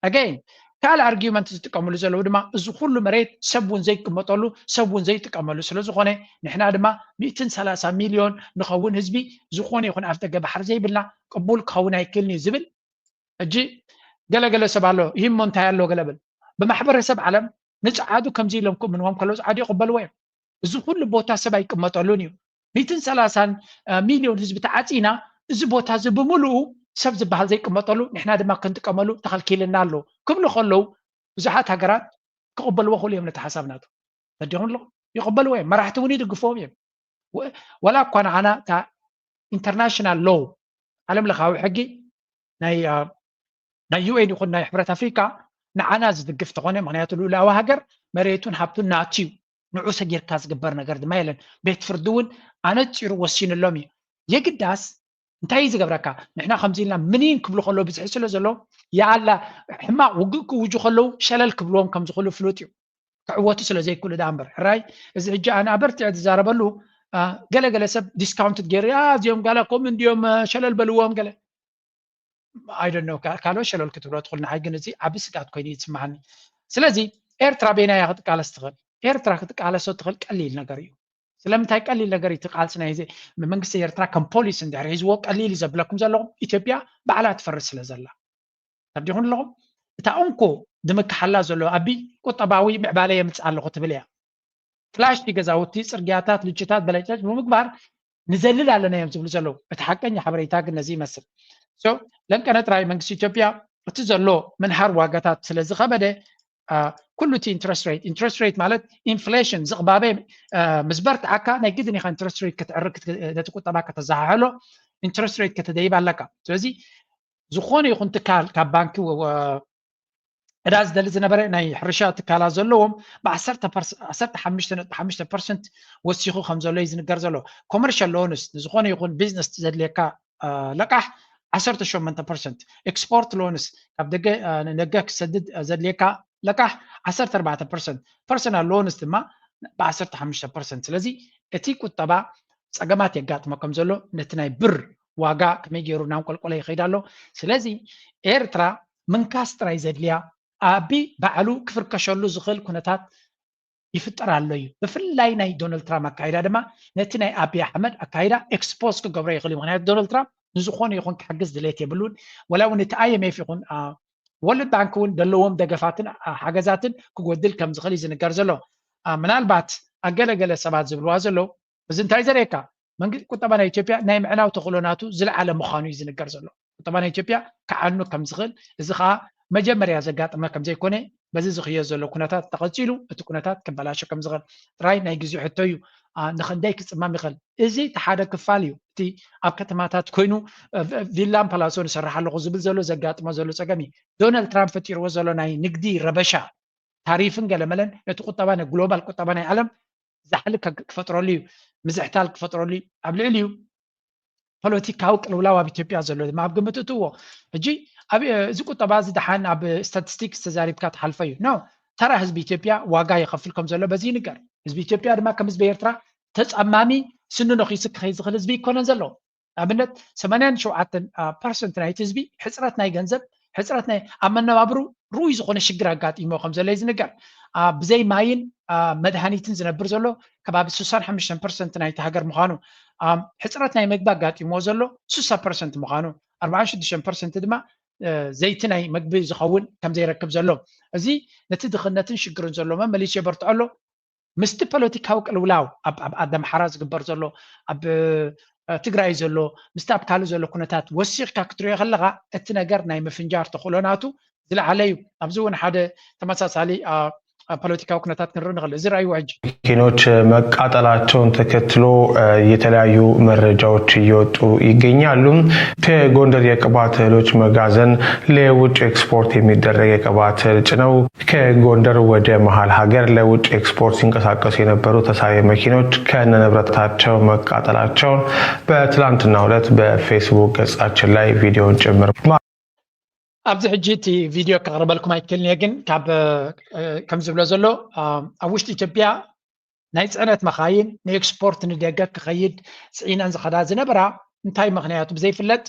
ኣገይን ካልእ ኣርጊመንት ዝጥቀምሉ ዘለዉ ድማ እዚ ኩሉ መሬት ሰብ እውን ዘይቅመጠሉ ሰብ እውን ዘይጥቀመሉ ስለ ዝኾነ ንሕና ድማ ሚእትን ሰላሳ ሚልዮን ንኸውን ህዝቢ ዝኾነ ይኹን ኣፍ ደገ ባሕሪ ዘይብልና ቅቡል ክኸውን ኣይክእልን እዩ ዝብል ሕጂ ገለገለ ሰብ ኣሎ ይህሞ እንታይ ኣሎ ገለብል ብማሕበረሰብ ዓለም ንፀዓዱ ከምዚ ኢሎም ክእምንዎም ከለዉ ፀዓዱ ይቕበልዎ እዮም። እዚ ኩሉ ቦታ ሰብ ኣይቅመጠሉን እዩ። ሚእትን ሰላሳን ሚልዮን ህዝቢ ተዓፂና እዚ ቦታ እዚ ብምልኡ ሰብ ዝበሃል ዘይቅመጠሉ ንሕና ድማ ክንጥቀመሉ ተኸልኪልና ኣሎ ክብሉ ከለዉ ብዙሓት ሃገራት ክቕበልዎ ክእሉ እዮም ነቲ ሓሳብ ናቱ ተዲኹም ኣለኹም ይቕበልዎ እዮም። መራሕቲ እውን ይድግፍዎም እዮም። ወላ እኳ ንዓና እታ ኢንተርናሽናል ሎው ዓለም ለኻዊ ሕጊ ናይ ናይ ዩኤን ይኹን ናይ ሕብረት ኣፍሪካ ንዓና ዝድግፍ ተኾነ ምክንያቱ ልኡላዊ ሃገር መሬቱን ሃብቱን ናቱ እዩ። ንዑ ሰጊርካ ዝግበር ነገር ድማ የለን። ቤት ፍርዲ እውን ኣነፂሩ ወሲንሎም እዩ። የግዳስ እንታይ እዩ ዝገብረካ? ንሕና ከምዚ ኢልና ምኒን ክብሉ ከለዉ ብዝሒ ስለ ዘሎ ይኣላ ሕማቕ ውግእ ክውጁ ከለዉ ሸለል ክብልዎም ከም ዝኽእሉ ፍሉጥ እዩ። ክዕወቱ ስለ ዘይክእሉ ደኣ እምበር ሕራይ እዚ ሕጂ ኣነ ኣበርቲዐ ዝዛረበሉ ገለገለ ሰብ ዲስካውንት ገይሩ እዚኦም ጋላ ከምኡ እንዲዮም ሸለል በልዎም ገለ ኣይደኖ ካልኦት ሸለል ክትብሎ ትኽእል ንዓይ ግን እዚ ዓቢ ስጋት ኮይኑ ይስማዓኒ። ስለዚ ኤርትራ በይናያ ክትቃለስ ትኽእል ኤርትራ ክትቃለሶ ትኽእል ቀሊል ነገር እዩ። ስለምንታይ ቀሊል ነገር እዩ ትቃልሲ ናይ መንግስቲ ኤርትራ ከም ፖሊሲ እንድሕር ሒዝዎ ቀሊል እዩ ዘብለኩም ዘለኹም ኢትዮጵያ ባዕላ ትፈርስ ስለ ዘላ ተርዲኹም ኣለኹም። እታ እንኮ ድምክሓላ ዘሎ ኣቢ ቁጠባዊ ምዕባለ የምፅእ ኣለኹ ትብል እያ። ፍላሽ ገዛውቲ ፅርግያታት ልጅታት በለጨጭ ብምግባር ንዘልል ኣለና እዮም ዝብሉ ዘለዉ። እቲ ሓቀኛ ሓበሬታ ግን ነዚ ይመስል። ለምቀነ ጥራይ መንግስቲ ኢትዮጵያ እቲ ዘሎ ምንሃር ዋጋታት ስለ ዝኸበደ ኩሉ እቲ ኢንትረስት ሬት ኢንትረስት ሬት ማለት ኢንፍሌሽን ዝቕባበ ምስ በርትዓካ ናይ ግድን ኢኻ ኢንትረስት ሬት ከተዕርግ ነቲ ቁጠባ ከተዘሓሕሎ ኢንትረስት ሬት ከተደይብ ኣለካ። ስለዚ ዝኾነ ይኹን ትካል ካብ ባንኪ ዕዳ ዝደሊ ዝነበረ ናይ ሕርሻ ትካላት ዘለዎም ብ15 ፐርሰንት ወሲኹ ከም ዘሎ እዩ ዝንገር ዘሎ። ኮመርሻል ሎንስ ንዝኾነ ይኹን ቢዝነስ ዘድልየካ ለቃሕ 18 ፐርሰንት፣ ኤክስፖርት ሎንስ ካብ ደገ ንደገ ክሰድድ ዘድልየካ ለቃሕ 14 ፐርሰንት፣ ፐርሰናል ሎንስ ድማ ብ15 ፐርሰንት። ስለዚ እቲ ቁጠባ ፀገማት የጋጥሞ ከም ዘሎ ነቲ ናይ ብር ዋጋ ከመይ ገይሩ እናንቆልቆለ ይኸይድ ኣሎ። ስለዚ ኤርትራ ምንካስ ጥራይ ዘድልያ ኣቢ ባዕሉ ክፍርከሸሉ ዝኽእል ኩነታት ይፍጠር ኣሎ እዩ። ብፍላይ ናይ ዶናልድ ትራምፕ ኣካይዳ ድማ ነቲ ናይ ኣቢ ኣሕመድ ኣካይዳ ኤክስፖዝ ክገብሮ ይኽእል እዩ። ምክንያቱ ዶናልድ ትራምፕ ንዝኾነ ይኹን ክሕግዝ ድሌት የብሉን። ወላ እውን እቲ ኣይኤምኤፍ ይኹን ወርልድ ባንክ እውን ዘለዎም ደገፋትን ሓገዛትን ክጎድል ከም ዝኽእል እዩ ዝንገር ዘሎ። ምናልባት ኣገለገለ ሰባት ዝብልዋ ዘለዉ እዚ እንታይ ዘርእየካ መንግስቲ ቁጠባ ናይ ኢትዮጵያ ናይ ምዕናው ተኽእሎ ናቱ ዝለዓለ ምዃኑ እዩ ዝንገር ዘሎ። ቁጠባ ናይ ኢትዮጵያ ክዓኑ ከም ዝኽእል እዚ ከዓ መጀመርያ ዘጋጠመ ከም ዘይኮነ በዚ ዝኽዮ ዘሎ ኩነታት ተቐፂሉ እቲ ኩነታት ክበላሾ ከም ዝኽእል ጥራይ ናይ ግዜ ሕቶ እዩ። ንክንደይ ክፅመም ይኽእል? እዚ እቲ ሓደ ክፋል እዩ። እቲ ኣብ ከተማታት ኮይኑ ቪላን ፓላሶን እሰርሕ ኣለኹ ዝብል ዘሎ ዘጋጥሞ ዘሎ ፀገም እዩ። ዶናልድ ትራምፕ ፈጢርዎ ዘሎ ናይ ንግዲ ረበሻ፣ ታሪፍን ገለመለን ነቲ ቁጠባ፣ ናይ ግሎባል ቁጠባ ናይ ዓለም ዛሕሊ ክፈጥረሉ እዩ፣ ምዝሕታል ክፈጥረሉ እዩ። ኣብ ልዕሊኡ ፖለቲካዊ ቅልውላው ኣብ ኢትዮጵያ ዘሎ ድማ ኣብ ግምት እትዎ። ሕጂ እዚ ቁጠባ እዚ ደሓን ኣብ ስታቲስቲክስ ተዛሪብካ ትሓልፎ እዩ። ኖ፣ ተራ ህዝቢ ኢትዮጵያ ዋጋ ይኸፍል ከም ዘሎ በዚ ይንገር። ህዝቢ ኢትዮጵያ ድማ ከም ህዝቢ ኤርትራ ተፀማሚ ስኑ ነኺሱ ክኸይድ ዝኽእል ህዝቢ ይኮነን ዘሎ። ኣብነት ሰማንያን ሸውዓተን ፐርሰንት ናይቲ ህዝቢ ሕፅረት ናይ ገንዘብ፣ ሕፅረት ናይ ኣብ መነባብሩ ርኡይ ዝኾነ ሽግር ኣጋጢሞ ከም ዘሎ እዩ ዝንገር። ብዘይ ማይን መድሃኒትን ዝነብር ዘሎ ከባቢ ስሳን ሓሙሽተን ፐርሰንት ናይቲ ሃገር ምዃኑ፣ ሕፅረት ናይ መግቢ ኣጋጢሞ ዘሎ ስሳ ፐርሰንት ምዃኑ፣ ኣርባዓን ሽዱሽተን ፐርሰንት ድማ ዘይቲ ናይ መግቢ ዝኸውን ከም ዘይረክብ ዘሎ፣ እዚ ነቲ ድኽነትን ሽግርን ዘሎ መመሊሱ የበርትዖ ኣሎ። ምስቲ ፖለቲካዊ ቅልውላው ኣብ ኣብ ዓዲ ኣምሓራ ዝግበር ዘሎ፣ ኣብ ትግራይ ዘሎ፣ ምስቲ ኣብ ካልእ ዘሎ ኩነታት ወሲኽካ ክትሪኦ ከለኻ፣ እቲ ነገር ናይ ምፍንጃር ተኽእሎ ናቱ ዝለዓለ እዩ። ኣብዚ እውን ሓደ ተመሳሳሊ ፖለቲካዊ ኩነታት ክንርኢ ንኽእል። እዚ ረኣይዎ ሕጂ። መኪኖች መቃጠላቸውን ተከትሎ የተለያዩ መረጃዎች እየወጡ ይገኛሉ። ከጎንደር የቅባት እህሎች መጋዘን ለውጭ ኤክስፖርት የሚደረግ የቅባት እህል ጭነው ከጎንደር ወደ መሀል ሀገር ለውጭ ኤክስፖርት ሲንቀሳቀሱ የነበሩ ተሳቢ መኪኖች ከነንብረታቸው መቃጠላቸውን በትላንትናው ዕለት በፌስቡክ ገጻችን ላይ ቪዲዮን ጭምር ኣብዚ ሕጂ እቲ ቪድዮ ከቕርበልኩም ኣይክእልን እየ፣ ግን ካብ ከም ዝብሎ ዘሎ ኣብ ውሽጢ ኢትዮጵያ ናይ ፅዕነት መኻይን ንኤክስፖርት ንደገ ክኸይድ ፅዒነን ዝኸዳ ዝነበራ እንታይ ምኽንያቱ ብዘይፍለጥ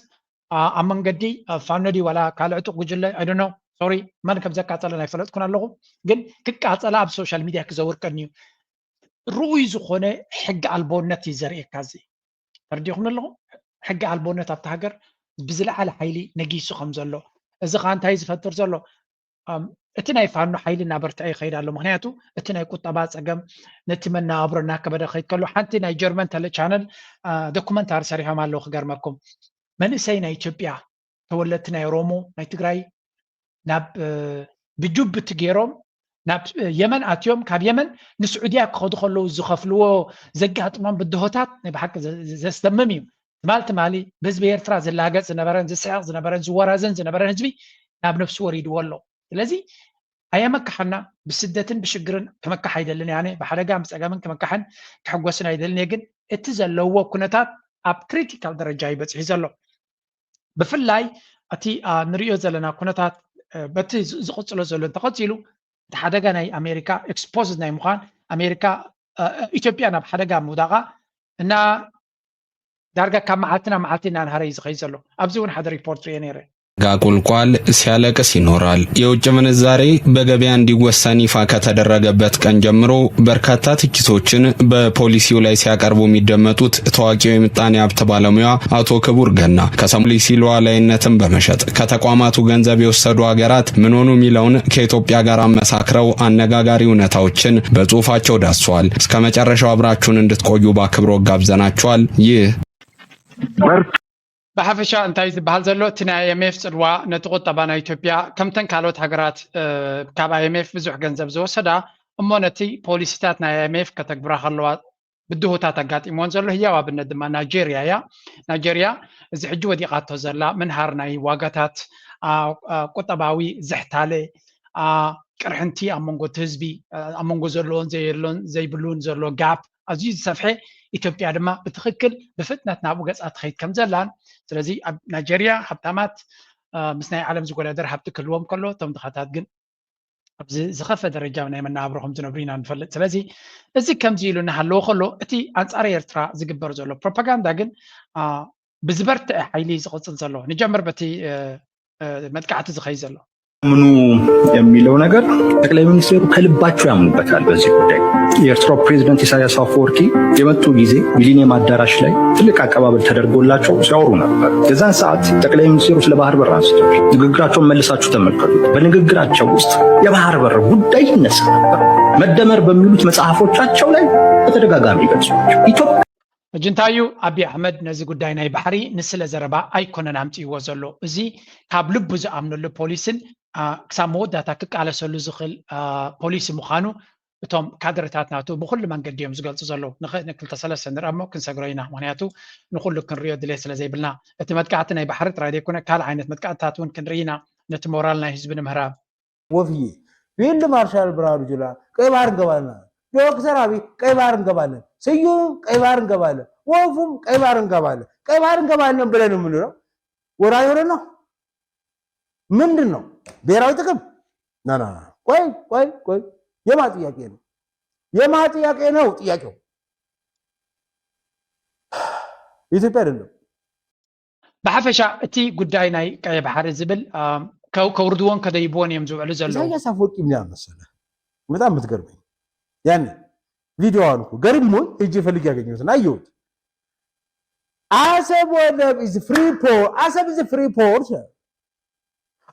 ኣብ መንገዲ ፋኖ ድዩ ዋላ ካልእ ዕጡቕ ጉጅለ ኣይዶኖ ሶሪ መን ከም ዘቃፀለን ኣይፈለጥኩን ኣለኹ፣ ግን ክቃፀላ ኣብ ሶሻል ሚድያ ክዘውር ቀንዩ ርኡይ ዝኾነ ሕጊ ኣልቦነት እዩ ዘርእየካ። እዚ ተረዲኹም ኣለኹም? ሕጊ ኣልቦነት ኣብቲ ሃገር ብዝለዓለ ሓይሊ ነጊሱ ከም ዘሎ፣ እዚ ኸዓ እንታይ ዝፈጥር ዘሎ? እቲ ናይ ፋኖ ሓይሊ እናበርትዐ ይኸይድ ኣሎ። ምክንያቱ እቲ ናይ ቁጠባ ፀገም ነቲ መነባብሮ እናከበደ ክኸይድ ከሎ፣ ሓንቲ ናይ ጀርመን ተለ ቻነል ዶኩመንታሪ ሰሪሖም ኣለዉ። ክገርመኩም፣ መንእሰይ ናይ ኢትዮጵያ ተወለድቲ ናይ ኦሮሞ፣ ናይ ትግራይ ናብ ብጁብቲ ገይሮም ናብ የመን ኣትዮም፣ ካብ የመን ንስዑድያ ክኸዱ ከለዉ ዝኸፍልዎ ዘጋጥሞም ብድሆታት ናይ ብሓቂ ዘስደምም እዩ። ትማል ትማሊ ብህዝቢ ኤርትራ ዝላገፅ ዝነበረን ዝስሕቕ ዝነበረን ዝወራዘን ዝነበረን ህዝቢ ናብ ነብሱ ወሪድዎ ኣሎ። ስለዚ ኣየመካሓና፣ ብስደትን ብሽግርን ክመካሕ ኣይደልን እየ። ኣነ ብሓደጋን ብፀገምን ክመካሕን ክሕጎስን ኣይደልን እየ። ግን እቲ ዘለዎ ኩነታት ኣብ ክሪቲካል ደረጃ እዩ በፂሑ ዘሎ። ብፍላይ እቲ ንሪኦ ዘለና ኩነታት በቲ ዝቕፅሎ ዘሎ እንተቐፂሉ እቲ ሓደጋ ናይ ኣሜሪካ ኤክስፖዝድ ናይ ምዃን ኣሜሪካ ኢትዮጵያ ናብ ሓደጋ ምውዳቓ እና ዳርጋ ካብ መዓልቲ ናብ መዓልቲ እናንሃረ እዩ ዝኸይድ ዘሎ። ኣብዚ እውን ሓደ ሪፖርት ሪኦ ነይረ። ጋ ቁልቋል ሲያለቅስ ይኖራል። የውጭ ምንዛሬ በገበያ እንዲወሰን ይፋ ከተደረገበት ቀን ጀምሮ በርካታ ትችቶችን በፖሊሲው ላይ ሲያቀርቡ የሚደመጡት ታዋቂው የምጣኔ ሀብት ባለሙያ አቶ ክቡር ገና ከፖሊሲ ሉዓላዊነትን በመሸጥ ከተቋማቱ ገንዘብ የወሰዱ ሀገራት ምን ሆኑ የሚለውን ከኢትዮጵያ ጋር አመሳክረው አነጋጋሪ እውነታዎችን በጽሁፋቸው ዳስሰዋል። እስከ መጨረሻው አብራችሁን እንድትቆዩ በአክብሮት ጋብዘናችኋል። ይህ ብሓፈሻ እንታይ ዝበሃል ዘሎ እቲ ናይ ኣይኤምኤፍ ፅልዋ ነቲ ቁጠባ ናይ ኢትዮጵያ ከምተን ካልኦት ሃገራት ካብ ኣይኤምኤፍ ብዙሕ ገንዘብ ዝወሰዳ እሞ ነቲ ፖሊሲታት ናይ ኣይኤምኤፍ ከተግብራ ከለዋ ብድሆታት ኣጋጢምዎን ዘሎ ህያው ኣብነት ድማ ናይጀርያ እያ። ናይጀርያ እዚ ሕጂ ወዲቓቶ ዘላ ምንሃር ናይ ዋጋታት ቁጠባዊ ዝሕታለ ቅርሕንቲ ኣብ መንጎ እቲ ህዝቢ ኣብ መንጎ ዘለዎን ዘየሎን ዘይብሉን ዘሎ ጋፕ ኣዝዩ ዝሰፍሐ፣ ኢትዮጵያ ድማ ብትኽክል ብፍጥነት ናብኡ ገፃ ትኸይድ ከም ዘላን ስለዚ ኣብ ናይጀርያ ሃብታማት ምስ ናይ ዓለም ዝወዳደር ሃብቲ ክህልዎም ከሎ እቶም ድኻታት ግን ኣብዚ ዝኸፈ ደረጃ ናይ መነባብሮ ከም ዝነብሩ ኢና ንፈልጥ። ስለዚ እዚ ከምዚ ኢሉ እናሃለወ ከሎ እቲ ኣንፃር ኤርትራ ዝግበር ዘሎ ፕሮፓጋንዳ ግን ብዝበርትዐ ሓይሊ ዝቕፅል ዘሎ ንጀምር በቲ መጥቃዕቲ ዝኸይ ዘሎ ምኑ የሚለው ነገር ጠቅላይ ሚኒስትሩ ከልባቸው ያምኑበታል። በዚህ ጉዳይ የኤርትራው ፕሬዚደንት ኢሳያስ አፈወርቂ የመጡ ጊዜ ሚሊኒየም አዳራሽ ላይ ትልቅ አቀባበል ተደርጎላቸው ሲያወሩ ነበር። የዛን ሰዓት ጠቅላይ ሚኒስትሩ ስለ ባህር በር አንስተዋል። ንግግራቸውን መልሳችሁ ተመልከቱ። በንግግራቸው ውስጥ የባህር በር ጉዳይ ይነሳ ነበር። መደመር በሚሉት መጽሐፎቻቸው ላይ በተደጋጋሚ ይገልጹ ኢትዮጵያ ሕጂ እንታይ እዩ ኣቢ ኣሕመድ ነዚ ጉዳይ ናይ ባሕሪ ንስለ ዘረባ ኣይኮነን ኣምፅእዎ ዘሎ። እዚ ካብ ልቡ ዝኣምነሉ ፖሊስን ክሳብ መወዳእታ ክቃለሰሉ ዝኽእል ፖሊሲ ምዃኑ እቶም ካድርታት ናቱ ብኩሉ መንገዲ እዮም ዝገልፁ ዘለዉ። ንክልተ ሰለስተ ንርአ እሞ ክንሰግሮ ኢና፣ ምክንያቱ ንኩሉ ክንሪኦ ድሌት ስለ ዘይብልና። እቲ መጥቃዕቲ ናይ ባሕሪ ጥራይ ዘይኮነ ካልእ ዓይነት መጥቃዕትታት እውን ክንርኢ ኢና፣ ነቲ ሞራል ናይ ህዝቢ ንምህራብ። ወፍዬ፣ ፊልድ ማርሻል ብርሃኑ ጁላ ቀይ ባህር እንገባለን፣ ዶክተር አብይ ቀይ ባህር እንገባለን፣ ስዩም ቀይ ባህር እንገባለን፣ ወፉም ቀይ ባህር እንገባለን፣ ቀይ ባህር እንገባለን ብለን የምንለው ወራይ ሆነ ነው። ምንድን ነው ብሔራዊ ጥቅም? ና ና ና፣ ቆይ ቆይ ቆይ፣ የማ ጥያቄ ነው? የማ ጥያቄ ነው ጥያቄው? ኢትዮጵያ አይደለም። ብሓፈሻ እቲ ጉዳይ ናይ ቀይ ባሕሪ ዝብል ከውርድዎን ከደይብዎን እዮም ዝውዕሉ ዘለዉ። ኢሳያስ አፈወርቂ ምን ያህል መሰለ በጣም የምትገርመኝ። ያኔ ቪዲዮዋን እኮ ገርሞኝ ሄጄ ፈልጌ ያገኘሁት እና አየሁት። አሰብ ወደብ is free port፣ አሰብ is free port።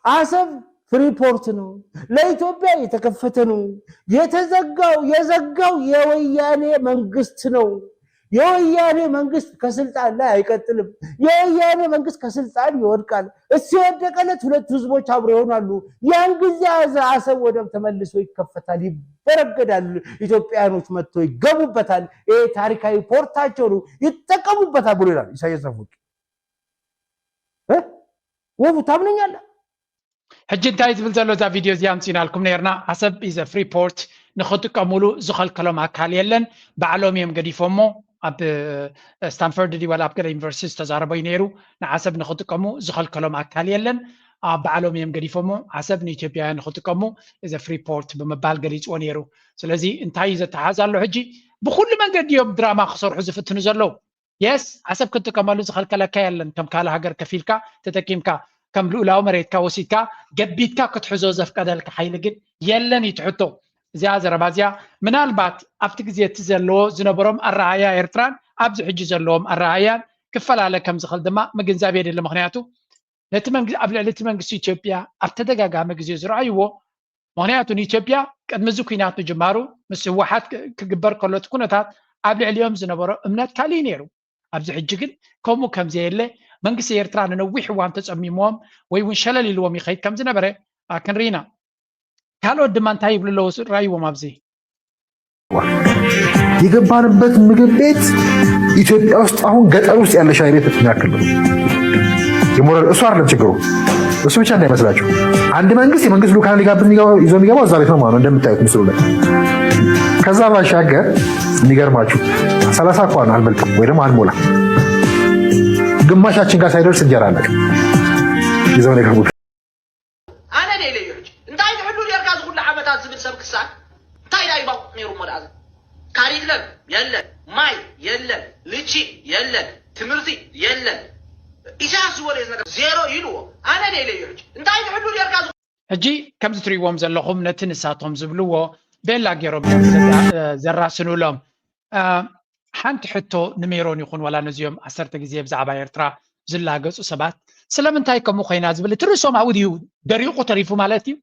አሰብ free port ነው፣ ለኢትዮጵያ የተከፈተ ነው። የተዘጋው የዘጋው የወያኔ መንግስት ነው። የወያኔ መንግስት ከስልጣን ላይ አይቀጥልም። የወያኔ መንግስት ከስልጣን ይወድቃል። እሱ የወደቀለት ሁለቱ ህዝቦች አብሮ ይሆናሉ። ያን ጊዜ አሰብ ወደብ ተመልሶ ይከፈታል፣ ይበረገዳል። ኢትዮጵያኖች መጥተው ይገቡበታል። ይሄ ታሪካዊ ፖርታቸው ነው፣ ይጠቀሙበታል ብሎ ይላል ኢሳያስ አፈወርቂ። ወፉ ታምነኛለህ? ሕጂ እንታይ ዝብል ዘሎ እዛ ቪድዮ እዚኣ ኣምፂናልኩም ነርና። ዓሰብ is a free port፣ ንክጥቀሙሉ ዝኸልከሎም ኣካል የለን። ባዕሎም እዮም ገዲፎሞ። ኣብ ስታንፈርድ ድዩ ዋላ ኣብ ገለ ዩኒቨርሲቲ ዝተዛረቦ እዩ ነይሩ። ንዓሰብ ንክጥቀሙ ዝኸልከሎም ኣካል የለን። ኣብ ባዕሎም እዮም ገዲፎሞ። ዓሰብ ንኢትዮጵያውያን ንክጥቀሙ is a free port ብምባል ገሊፅዎ ነይሩ። ስለዚ እንታይ እዩ ዘተሓዝ ኣሎ ሕጂ? ብኩሉ መንገዲ እዮም ድራማ ክሰርሑ ዝፍትኑ ዘለዉ። የስ ዓሰብ ክትጥቀመሉ ዝኸልከለካ የለን። ከም ካልእ ሃገር ከፊልካ ተጠቂምካ ከም ልኡላዊ መሬትካ ወሲድካ ገቢትካ ክትሕዞ ዘፍቀደልካ ሓይሊ ግን የለን እዩ እቲ ሕቶ። እዚኣ ዘረባ እዚኣ ምናልባት ኣብቲ ግዜ እቲ ዘለዎ ዝነበሮም ኣረኣእያ ኤርትራን ኣብዚ ሕጂ ዘለዎም ኣረኣእያን ክፈላለ ከም ዝኽእል ድማ ምግንዛብ የድሊ። ምኽንያቱ ነቲ መንግ- ኣብ ልዕሊ እቲ መንግስቲ ኢትዮጵያ ኣብ ተደጋጋሚ ግዜ ዝረኣይዎ ምኽንያቱ ንኢትዮጵያ ቅድሚ እዚ ኲናት ምጅማሩ ምስ ህወሓት ክግበር ከሎ እቲ ኩነታት ኣብ ልዕሊኦም ዝነበሮ እምነት ካልእ እዩ ነይሩ። ኣብዚ ሕጂ ግን ከምኡ ከም ዘየለ መንግስቲ ኤርትራ ንነዊሕ እዋን ተጸሚምዎም ወይ እውን ሸለል ኢልዎም ይኸይድ ከም ዝነበረ ክንርኢ ኢና። ካልኦት ድማ እንታይ ይብሉ ኣለዉ ራእይዎም ኣብዚ የገባንበት ምግብ ቤት ኢትዮጵያ ውስጥ አሁን ገጠር ውስጥ ያለ ሻይ ቤት የሚያክል ነው። የሞራል እሱ አይደለም ችግሩ፣ እሱ ብቻ እንዳይመስላችሁ። አንድ መንግስት የመንግስት ልኡካን ሊጋብዝ ይዞ የሚገባው እዛ ቤት ነው ማለት ነው እንደምታዩት ምስሉ ላይ። ከዛ ባሻገር የሚገርማችሁ ሰላሳ እንኳን አንበልጥም ወይ ደግሞ አንሞላ፣ ግማሻችን ጋር ሳይደርስ እንጀራ አለቀ ይዘው ነው የገቡት። ኣነ ደይለዩ ሕጂ እንታይ ትሕሉ ኔርካ እዚ ኩሉ ዓመታት ዝብል ሰብ ክሳን እንታይ ዳዩ ባቁ ነይሩ እሞ ደኣ ካሪክለም የለን፣ ማይ የለን፣ ልቺ የለን፣ ትምህርቲ የለን። ኢሳያስ ዝበሎ እዩ ነገር ዜሮ ኢልዎ። ኣነ ደይለዩ ሕጂ እንታይ ትሕሉ ኔርካ እዚ ሕጂ ከምዚ ትሪእዎም ዘለኹም ነቲ ንሳቶም ዝብልዎ ቤላ ገይሮም ዘራስኑሎም። ሓንቲ ሕቶ ንሜሮን ይኹን ዋላ ነዚኦም ዓሰርተ ግዜ ብዛዕባ ኤርትራ ዝላገጹ ሰባት ስለምንታይ ከምኡ ኮይና ዝብል እቲ ርእሶም ኣብኡ ድዩ ደሪቑ ተሪፉ ማለት እዩ?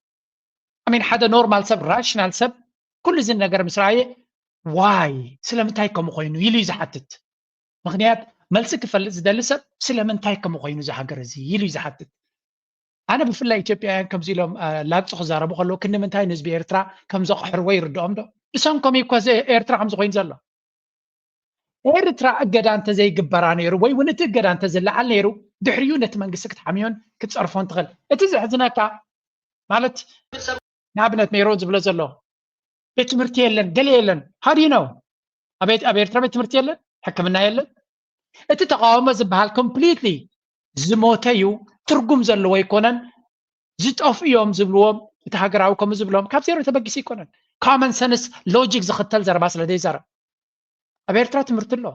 ኣሚን ሓደ ኖርማል ሰብ ራሽናል ሰብ ኩሉ እዚ ነገር ምስ ረኣየ ዋይ ስለምንታይ ከምኡ ኮይኑ ኢሉ እዩ ዝሓትት። ምኽንያት መልሲ ክፈልጥ ዝደሊ ሰብ ስለምንታይ ከምኡ ኮይኑ እዚ ሃገር እዚ ኢሉ እዩ ዝሓትት። ኣነ ብፍላይ ኢትዮጵያውያን ከምዚ ኢሎም ላግፂ ክዛረቡ ከለዉ ክንዲ ምንታይ ንህዝቢ ኤርትራ ከም ዘቕሕርዎ ይርድኦም ዶ? ንሶም ከመይ እኮ ኤርትራ ከምዚ ኮይኑ ዘሎ ኤርትራ እገዳ እንተዘይግበራ ነይሩ ወይ እውን እቲ እገዳ እንተዝለዓል ነይሩ ድሕሪኡ ነቲ መንግስቲ ክትሓምዮን ክትፀርፎን ትኽእል። እቲ ዘሕዝነካ ማለት ንኣብነት ሜሮን ዝብሎ ዘሎ ቤት ትምህርቲ የለን ገለ የለን how do you know? ኣብ ኤርትራ ቤት ትምህርቲ የለን፣ ሕክምና የለን። እቲ ተቃውሞ ዝበሃል ኮምፕሊትሊ ዝሞተ እዩ፣ ትርጉም ዘለዎ ኣይኮነን። ዝጠፍኡ እዮም ዝብልዎም እቲ ሃገራዊ ከምኡ ዝብሎም ካብ ዜሮ ተበጊሱ ኣይኮነን። ኮመን ሰንስ ሎጂክ ዝኽተል ዘረባ ስለ ዘይዛረብ ኣብ ኤርትራ ትምህርቲ ኣሎ።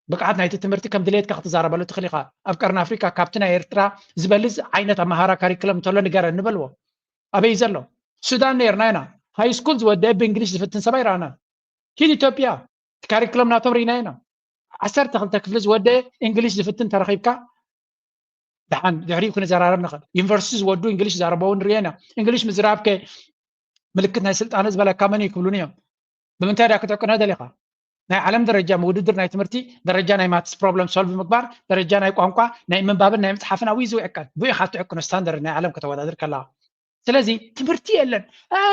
ብቅዓት ናይቲ ትምህርቲ ከም ድሌትካ ክትዛረበሉ ትኽእል ኢኻ። ኣብ ቀርኒ ኣፍሪካ ካብቲ ናይ ኤርትራ ዝበልጽ ዓይነት ኣመሃራ ካሪክለም እንተሎ ንገረኒ በልዎ። ኣበይ ዘሎ? ሱዳን ነይርና ኢና። ሃይ ስኩል ዝወደአ ብእንግሊሽ ዝፍትን ሰብኣይ ረኣና። ኪድ ኢትዮጵያ ካሪክለም ናቶም ርኢና ኢና። ዓሰርተ ክልተ ክፍሊ ዝወደአ እንግሊሽ ዝፍትን ተረኺብካ ደሓን ድሕሪኡ ክንዘራረብ ንኽእል። ዩኒቨርሲቲ ዝወዱ እንግሊሽ ዛረበው ንሪኦ ኢና። እንግሊሽ ምዝራብ ከ ምልክት ናይ ስልጣነ ዝበለካ መን እዩ ክብሉኒ እዮም። ብምንታይ ዳ ክትዕቅኖ ደሊኻ? ናይ ዓለም ደረጃ ምውድድር ናይ ትምህርቲ ደረጃ ናይ ማትስ ፕሮብለም ሶልቭ ምግባር ደረጃ ናይ ቋንቋ ናይ ምንባብን ናይ ምፅሓፍን ኣብኡ እዩ ዝውዕቀን። ብኡ ኢኻ ትዕቅኖ ስታንደርድ ናይ ዓለም ከተወዳድር ከለኻ። ስለዚ ትምህርቲ የለን፣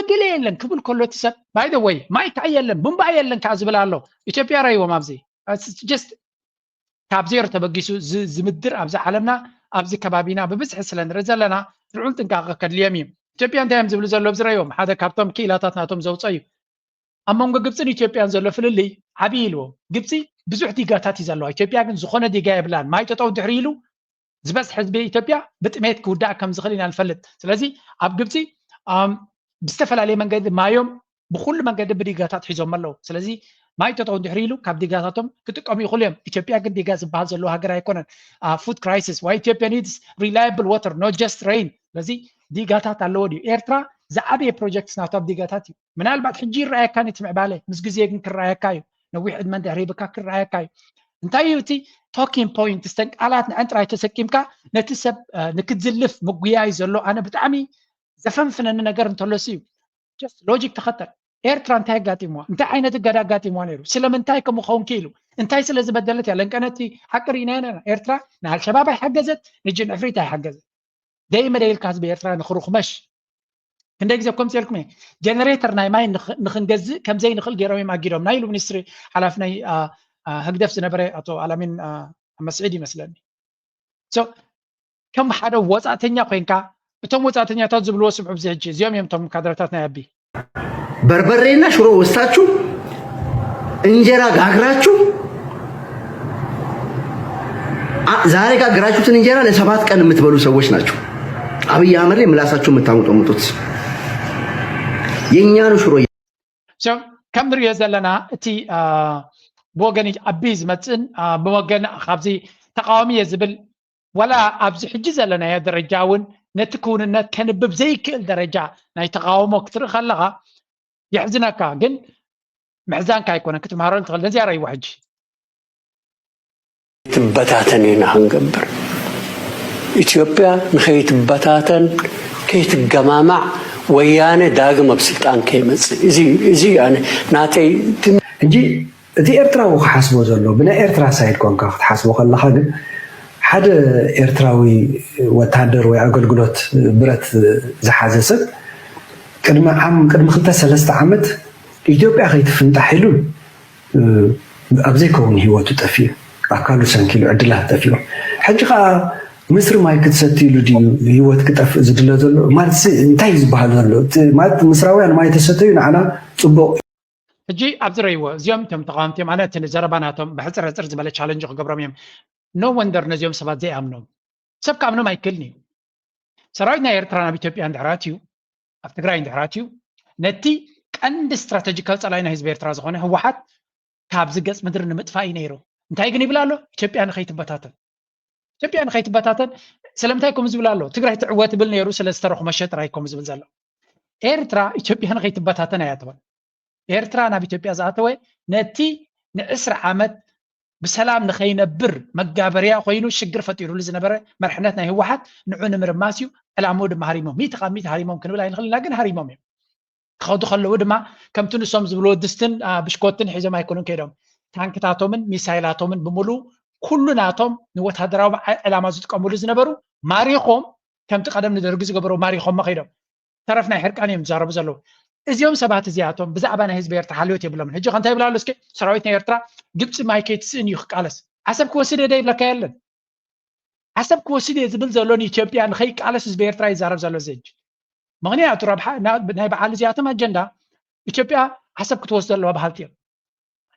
ገለ የለን ክብል ከሎ እቲ ሰብ፣ by the way፣ ማይ ከዓ የለን፣ ቡምባ የለን ከዓ ዝብል ኣሎ። ኢትዮጵያ ራይዎም ኣብዚ just ካብ ዜሮ ተበጊሱ ዝምድር ኣብዚ ዓለምና፣ ኣብዚ ከባቢና ብብዝሒ ስለ ንርኢ ዘለና ልዑል ጥንቃቐ ከድልዮም እዩ። ኢትዮጵያ እንታይ እዮም ዝብሉ ዘለዉ ኣብዚ ራይዎም፣ ሓደ ካብቶም ክኢላታት ናቶም ዘውፀ እዩ። ኣብ መንጎ ግብፅን ኢትዮጵያን ዘሎ ፍልልይ ዓብዪ ኢልዎም። ግብፂ ብዙሕ ዲጋታት እዩ ዘለዋ፣ ኢትዮጵያ ግን ዝኾነ ዲጋ የብላን። ማይ ጠጠው ድሕሪ ኢሉ ዝበዝሕ ህዝቢ ኢትዮጵያ ብጥሜት ክውዳእ ከም ዝኽእል ኢና ንፈልጥ። ስለዚ ኣብ ግብፂ ብዝተፈላለየ መንገዲ ማዮም ብኩሉ መንገዲ ብዲጋታት ሒዞም ኣለዉ። ስለዚ ማይ ጠጠው ድሕሪ ኢሉ ካብ ዲጋታቶም ክጥቀሙ ይኽእሉ እዮም። ኢትዮጵያ ግን ዲጋ ዝበሃል ዘለዎ ሃገር ኣይኮነን። Food crisis, why Ethiopia needs reliable water, not just rain። ስለዚ ዲጋታት ኣለዎ ድዩ? ኤርትራ ዝዓበየ ፕሮጀክት ናቱ ኣብ ዲጋታት እዩ። ምናልባት ሕጂ ይረኣየካ ነቲ ምዕባለ፣ ምስ ግዜ ግን ክረኣየካ እዩ። ነዊሕ ዕድመ እንድሕር ሂብካ ክረኣየካ እዩ። እንታይ እዩ እቲ talking point? እስተን ቃላት ንዐን ጥራይ ተሰኪምካ ነቲ ሰብ ንክትዝልፍ ምጉያይ ዘሎ ኣነ ብጣዕሚ ዘፈንፍነኒ ነገር እንተሎሲ እዩ። Just logic ተኸተል። ኤርትራ እንታይ ኣጋጢምዋ? እንታይ ዓይነት እገዳ ኣጋጢምዋ ነይሩ? ስለምንታይ ከምኡ ክኸውን ክኢሉ? እንታይ ስለ ዝበደለት እያ? ለንቀነቲ ሓቂ ርኢና ኢና። ኤርትራ ንኣልሸባብ ኣይሓገዘት፣ ንጅን ዕፍሪት ኣይሓገዘት። ደይ መደይ ኢልካ ህዝቢ ኤርትራ ንኽሩኽመሽ ክንደይ ግዜ ኮምፅ ኢልኩም እየ። ጀነሬተር ናይ ማይ ንኽንገዝእ ከምዘይ ንኽእል ገይሮም እዮም ኣጊዶም ናይ ኢሉ ሚኒስትሪ ሓላፊ ናይ ህግደፍ ዝነበረ ኣቶ ኣላሚን መስዒድ ይመስለኒ። ከም ሓደ ወፃእተኛ ኮይንካ እቶም ወፃእተኛታት ዝብልዎ ስምዑ ብዚ ሕጂ እዚኦም እዮም እቶም ካድረታት ናይ ኣቢ በርበሬና ሽሮ ወስታችሁ እንጀራ ጋግራችሁ ዛሬ ጋግራችሁትን እንጀራ ለሰባት ቀን የምትበሉ ሰዎች ናቸው። አብይ አህመድ ላይ ምላሳችሁ የምታሙጠሙጡት የእኛኑ ሽሮ ከም ንሪኦ ዘለና እቲ ብወገን ኣቢ ዝመፅእን ብወገን ካብዚ ተቃዋሚ እየ ዝብል ዋላ ኣብዚ ሕጂ ዘለናዮ ደረጃ እውን ነቲ ክውንነት ከንብብ ዘይክእል ደረጃ ናይ ተቃውሞ ክትርኢ ከለካ የሕዝነካ። ግን ምሕዛንካ ኣይኮነን ክትምሃረሉ ትኽእል። ነዚኣ ረእይዎ ሕጂ ትበታተን ኢና ክንገብር። ኢትዮጵያ ንኸይትበታተን ከይትገማማዕ ወያነ ዳግም ኣብ ስልጣን ከይመፅእ እዚ ኣነ ናተይ ሕጂ እቲ ኤርትራዊ ክሓስቦ ዘሎ ብናይ ኤርትራ ሳይድ ኮንካ ክትሓስቦ ከለካ ግን ሓደ ኤርትራዊ ወታደር ወይ ኣገልግሎት ብረት ዝሓዘ ሰብ ቅድሚ ዓም ቅድሚ ክልተ ሰለስተ ዓመት ኢትዮጵያ ከይትፍንጣሕ ኢሉ ኣብ ዘይከውን ህይወቱ ጠፊኡ ኣካሉ ሰንኪሉ ዕድላት ጠፊኡ ሕጂ ከዓ ምስሪ ማይ ክትሰቲ ኢሉ ድዩ ህይወት ክጠፍእ ዝድለ ዘሎ ማለት እንታይ ዝበሃል ዘሎ ማለት ምስራውያን ማይ ተሰተዩ ንዓና ፅቡቅ ሕጂ ኣብዚ ረይዎ እዚኦም እቶም ተቃወምቲ ማለት እቲ ንዘረባ ናቶም ብሕፅር ሕፅር ዝበለ ቻለንጅ ክገብሮም እዮም። No wonder ነዚኦም ሰባት ዘይኣምኖም ሰብ ክኣምኖም ኣይክእልን እዩ። ሰራዊት ናይ ኤርትራ ናብ ኢትዮጵያ እንድሕር ኣትዩ ኣብ ትግራይ እንድሕር ኣትዩ ነቲ ቀንዲ ስትራተጂካል ፀላኢ ናይ ህዝቢ ኤርትራ ዝኾነ ህወሓት ካብዚ ገፅ ምድሪ ንምጥፋእ እዩ ነይሩ። እንታይ ግን ይብል ኣሎ? ኢትዮጵያ ንኸይትበታተን ኢትዮጵያ ንኸይትበታተን ስለምንታይ ከምኡ ዝብል ኣሎ? ትግራይ ትዕወት ይብል ነይሩ ስለ ዝተረኹመሸ ጥራይ ከምኡ ዝብል ዘሎ። ኤርትራ ኢትዮጵያ ንኸይትበታተን እያ ትብል። ኤርትራ ናብ ኢትዮጵያ ዝኣተወ ነቲ ንዕስራ ዓመት ብሰላም ንኸይነብር መጋበርያ ኮይኑ ሽግር ፈጢሩሉ ዝነበረ መርሕነት ናይ ህወሓት ንዑ ንምርማስ እዩ። ዕላምኡ ድማ ሃሪሞም ሚእቲ ካብ ሚእቲ ሃሪሞም ክንብል ኣይንኽእል ኢና፣ ግን ሃሪሞም እዮም። ክኸዱ ከለዉ ድማ ከምቲ ንሶም ዝብልዎ ድስትን ብሽኮትን ሒዞም ኣይኮኑን ከይዶም። ታንክታቶምን ሚሳይላቶምን ብምሉእ ኩሉ ናቶም ንወታደራዊ ዕላማ ዝጥቀምሉ ዝነበሩ ማሪኾም ከምቲ ቀደም ንደርጊ ዝገበሩ ማሪኾሞ ከይዶም። ተረፍ ናይ ሕርቃን እዮም ዝዛረቡ ዘለዉ። እዚኦም ሰባት እዚኣቶም ብዛዕባ ናይ ህዝቢ ኤርትራ ሓልዮት የብሎምን። ሕጂ ከ እንታይ ይብላ ኣሎ እስኪ ሰራዊት ናይ ኤርትራ ግብፂ ማይ ከይትስእን እዩ ክቃለስ። ዓሰብ ክወስድ እየ ዶ ይብለካ የለን። ዓሰብ ክወስድ እየ ዝብል ዘሎ ንኢትዮጵያ ንኸይቃለስ ህዝቢ ኤርትራ ይዛረብ ዘሎ እዚ ሕጂ። ምኽንያቱ ረብሓ ናይ በዓል እዚኣቶም ኣጀንዳ ኢትዮጵያ ዓሰብ ክትወስድ ኣለዋ በሃልቲ እዮም።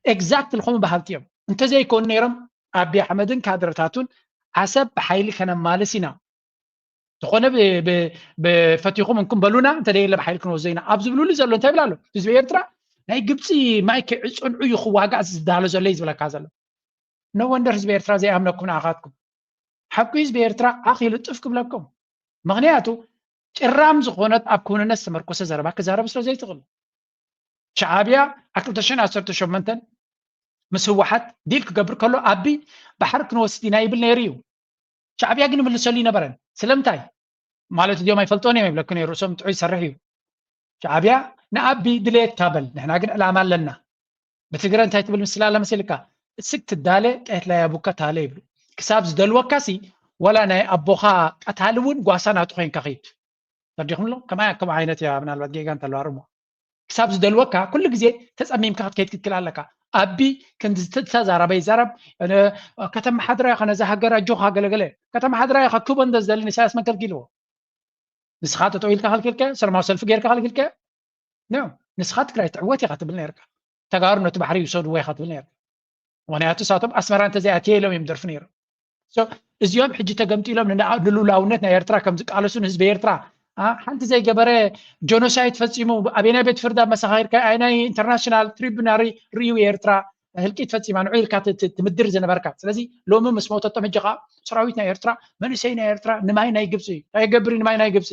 ኤግዛክትሊ ከምኡ በሃልቲ እዮም። እንተዘይኮኑ ነይሮም ኣቢ ኣሕመድን ካድረታቱን ዓሰብ ብሓይሊ ከነማልስ ኢና ዝኾነ ብፈቲኹም እንኩም በሉና እንተደየለ ብሓይሊ ክንወስዶ ኢና ኣብ ዝብልሉ ዘሎ እንታይ ይብል ኣሎ ህዝቢ ኤርትራ ናይ ግብፂ ማይ ክዕፅንዑ እዩ ክዋጋእ ዝዳሎ ዘሎ እዩ ዝብለካ ዘሎ። No wonder ህዝቢ ኤርትራ ዘይኣምነኩም ንኣኻትኩም ሓቂ ህዝቢ ኤርትራ ዓኽ ኢሉ ጥፍ ክብለኩም። ምኽንያቱ ጭራም ዝኾነት ኣብ ክውንነት ዝተመርኮሰ ዘረባ ክዛረብ ስለ ዘይትኽእሉ ሻዓብያ ኣብ ክልተ ሽሕን ዓሰርተ ሸሞንተን ምስ ህወሓት ዲል ክገብር ከሎ ኣቢ ባሕሪ ክንወስድ ኢና ይብል ነይሩ እዩ። ሻዕብያ ግን ይምልሰሉ ይነበረን። ስለምንታይ ማለት እዚኦም ኣይፈልጦን እዮም ይብለኩ ነይሩ። ርእሶም ጥዑይ ይሰርሕ እዩ። ሻዕብያ ንኣቢ ድሌትካ በል፣ ንሕና ግን ዕላማ ኣለና። ብትግረ እንታይ ትብል ምስላ ኣላ መሲልካ? እስክ ትዳለ ቀየት ላይ ኣቡካ ታለ ይብሉ። ክሳብ ዝደልወካሲ ወላ ናይ ኣቦኻ ቀታሊ እውን ጓሳ ናቱ ኮይንካ ኺድ። ተረዲኹም ኣሎ? ከምኣ ከም ዓይነት እያ። ምናልባት ጌጋ እንተለዋ ርሞ ክሳብ ዝደልወካ ኩሉ ግዜ ተጸሚምካ ክትከይድ ክትክል ኣለካ። ኣቢ ክንዲ ዝተዛረበ ይዛረብ። ከተመሓድራ ኢኻ ነዛ ሃገር ኣጆኻ ገለገለ። ከተመሓድራ ኢኻ ክቦ እንደ ዝደሊ ንኢሳያስ መን ከልኪልዎ? ንስኻ ጠጠው ኢልካ ከልኪልከ? ሰላማዊ ሰልፊ ጌርካ ከልኪልከ? ኖ፣ ንስኻ ትግራይ ትዕወት ኢኻ ትብል ነርካ። ተጋሩ ነቲ ባሕሪ ይውሰድዎ ኢኻ ትብል ነርካ። ምክንያቱ ንሳቶም ኣስመራ እንተዘይኣትየ ኢሎም እዮም ደርፉ ነይሮም። እዚኦም ሕጂ ተገምጢሎም ንልኡላውነት ናይ ኤርትራ ከም ዝቃለሱ ንህዝቢ ኤርትራ ሓንቲ ዘይገበረ ጆኖሳይድ ፈፂሙ ኣበናይ ቤት ፍርዲ ኣብ መሳኻይርካ ኣይ ናይ ኢንተርናሽናል ትሪቡናል ርእዩ ኤርትራ ህልቂት ፈፂማ ንዑ ኢልካ ትምድር ዝነበርካ። ስለዚ ሎሚ ምስ ሞተቶም ሕጂ ከዓ ሰራዊት ናይ ኤርትራ መንእሰይ ናይ ኤርትራ ንማይ ናይ ግብፂ እንታይ ገብር ንማይ ናይ ግብፂ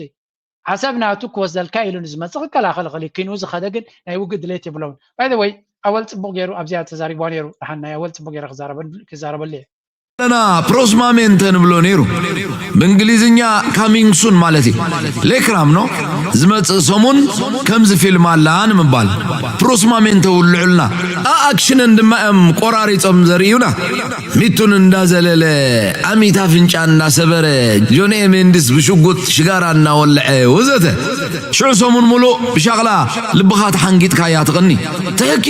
ዓሰብ ናቱ ክወስደልካ ኢሉ ንዝመጽእ ክከላኸል ይኽእል እዩ። ኪንኡ ዝኸደ ግን ናይ ውግእ ድሌት የብሎምን። By the way ኣወል ጽቡቕ ገይሩ ኣብዚኣ ተዛሪብዋ ነይሩ። ደሓን ናይ ኣወል ጽቡቕ ገይረ ክዛረበሉ እየ። ለና ፕሮስማሜንተ ንብሎ ነይሩ። ብእንግሊዝኛ ካሚንግ ሱን ማለት እዩ። ሌክራም ኖ ዝመጽእ ሰሙን ከምዚ ፊልም ኣላ ንምባል ፕሮስማሜንተ ውልዑልና ኣኣክሽነን ድማ እዮም ቆራሪጾም ዘርእዩና። ሚቱን እንዳዘለለ ኣሚት ኣፍንጫ እንዳሰበረ ጆንኤ ሜንዲስ ብሽጉጥ ሽጋራ እናወለዐ ወዘተ ሽዑ ሰሙን ሙሉእ ብሻቕላ ልብኻ ተሓንጊጥካያ ትቕኒ። ትሕኪ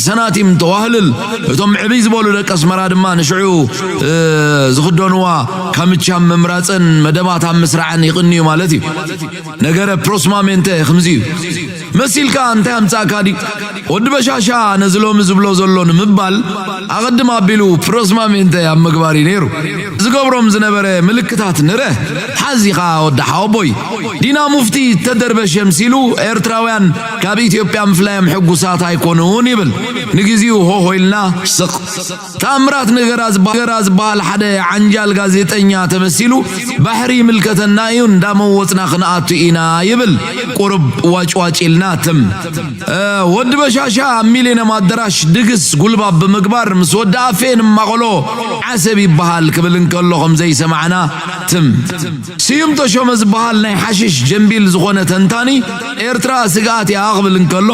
ሰናቲም ተዋህልል እቶም ዕብይ ዝበሉ ደቂ ኣስመራ ድማ ንሽዑ ዝኽደንዋ ካምቻ ምምራፅን መደባት ኣብ ምስራዕን ይቕንዩ ማለት እዩ። ነገረ ፕሮስማሜንተ ከምዚ እዩ። መሲልካ እንታይ ኣምጻእካ ድዩ? ወዲ በሻሻ ነዚ ሎሚ ዝብሎ ዘሎ ንምባል ኣቐድም ኣቢሉ ፕሮስማሜንተ ኣብ ምግባር እዩ ነይሩ። ዝገብሮም ዝነበረ ምልክታት ንረ ሓዚ ኸኣ ወዲ ሓወቦይ ዲና ሙፍቲ ተደርበሸ ምሲሉ ኤርትራውያን ካብ ኢትዮጵያ ምፍላዮም ሕጉሳት ኣይኮኑን ይብል። ንግዚኡ ሆሆ ኢልና ስቕ። ተኣምራት ነገራ ዝበሃል ሓደ ዓንጃል ጋዜጠኛ ተመሲሉ ባሕሪ ይምልከተና እዩ እንዳመወፅና ክንኣቱ ኢና ይብል። ቁርብ ዋጭዋጭ ኢልና ትም። ወዲ በሻሻ ኣብ ሚሊኒየም ኣደራሽ ድግስ ጉልባብ ብምግባር ምስ ወዲ ኣፌ ንማቐሎ ዓሰብ ይበሃል ክብል እንከሎ ከምዘይሰማዕና ትም። ስዩም ተሾመ ዝበሃል ናይ ሓሽሽ ጀምቢል ዝኾነ ተንታኒ ኤርትራ ስግኣት እያ ክብል እንከሎ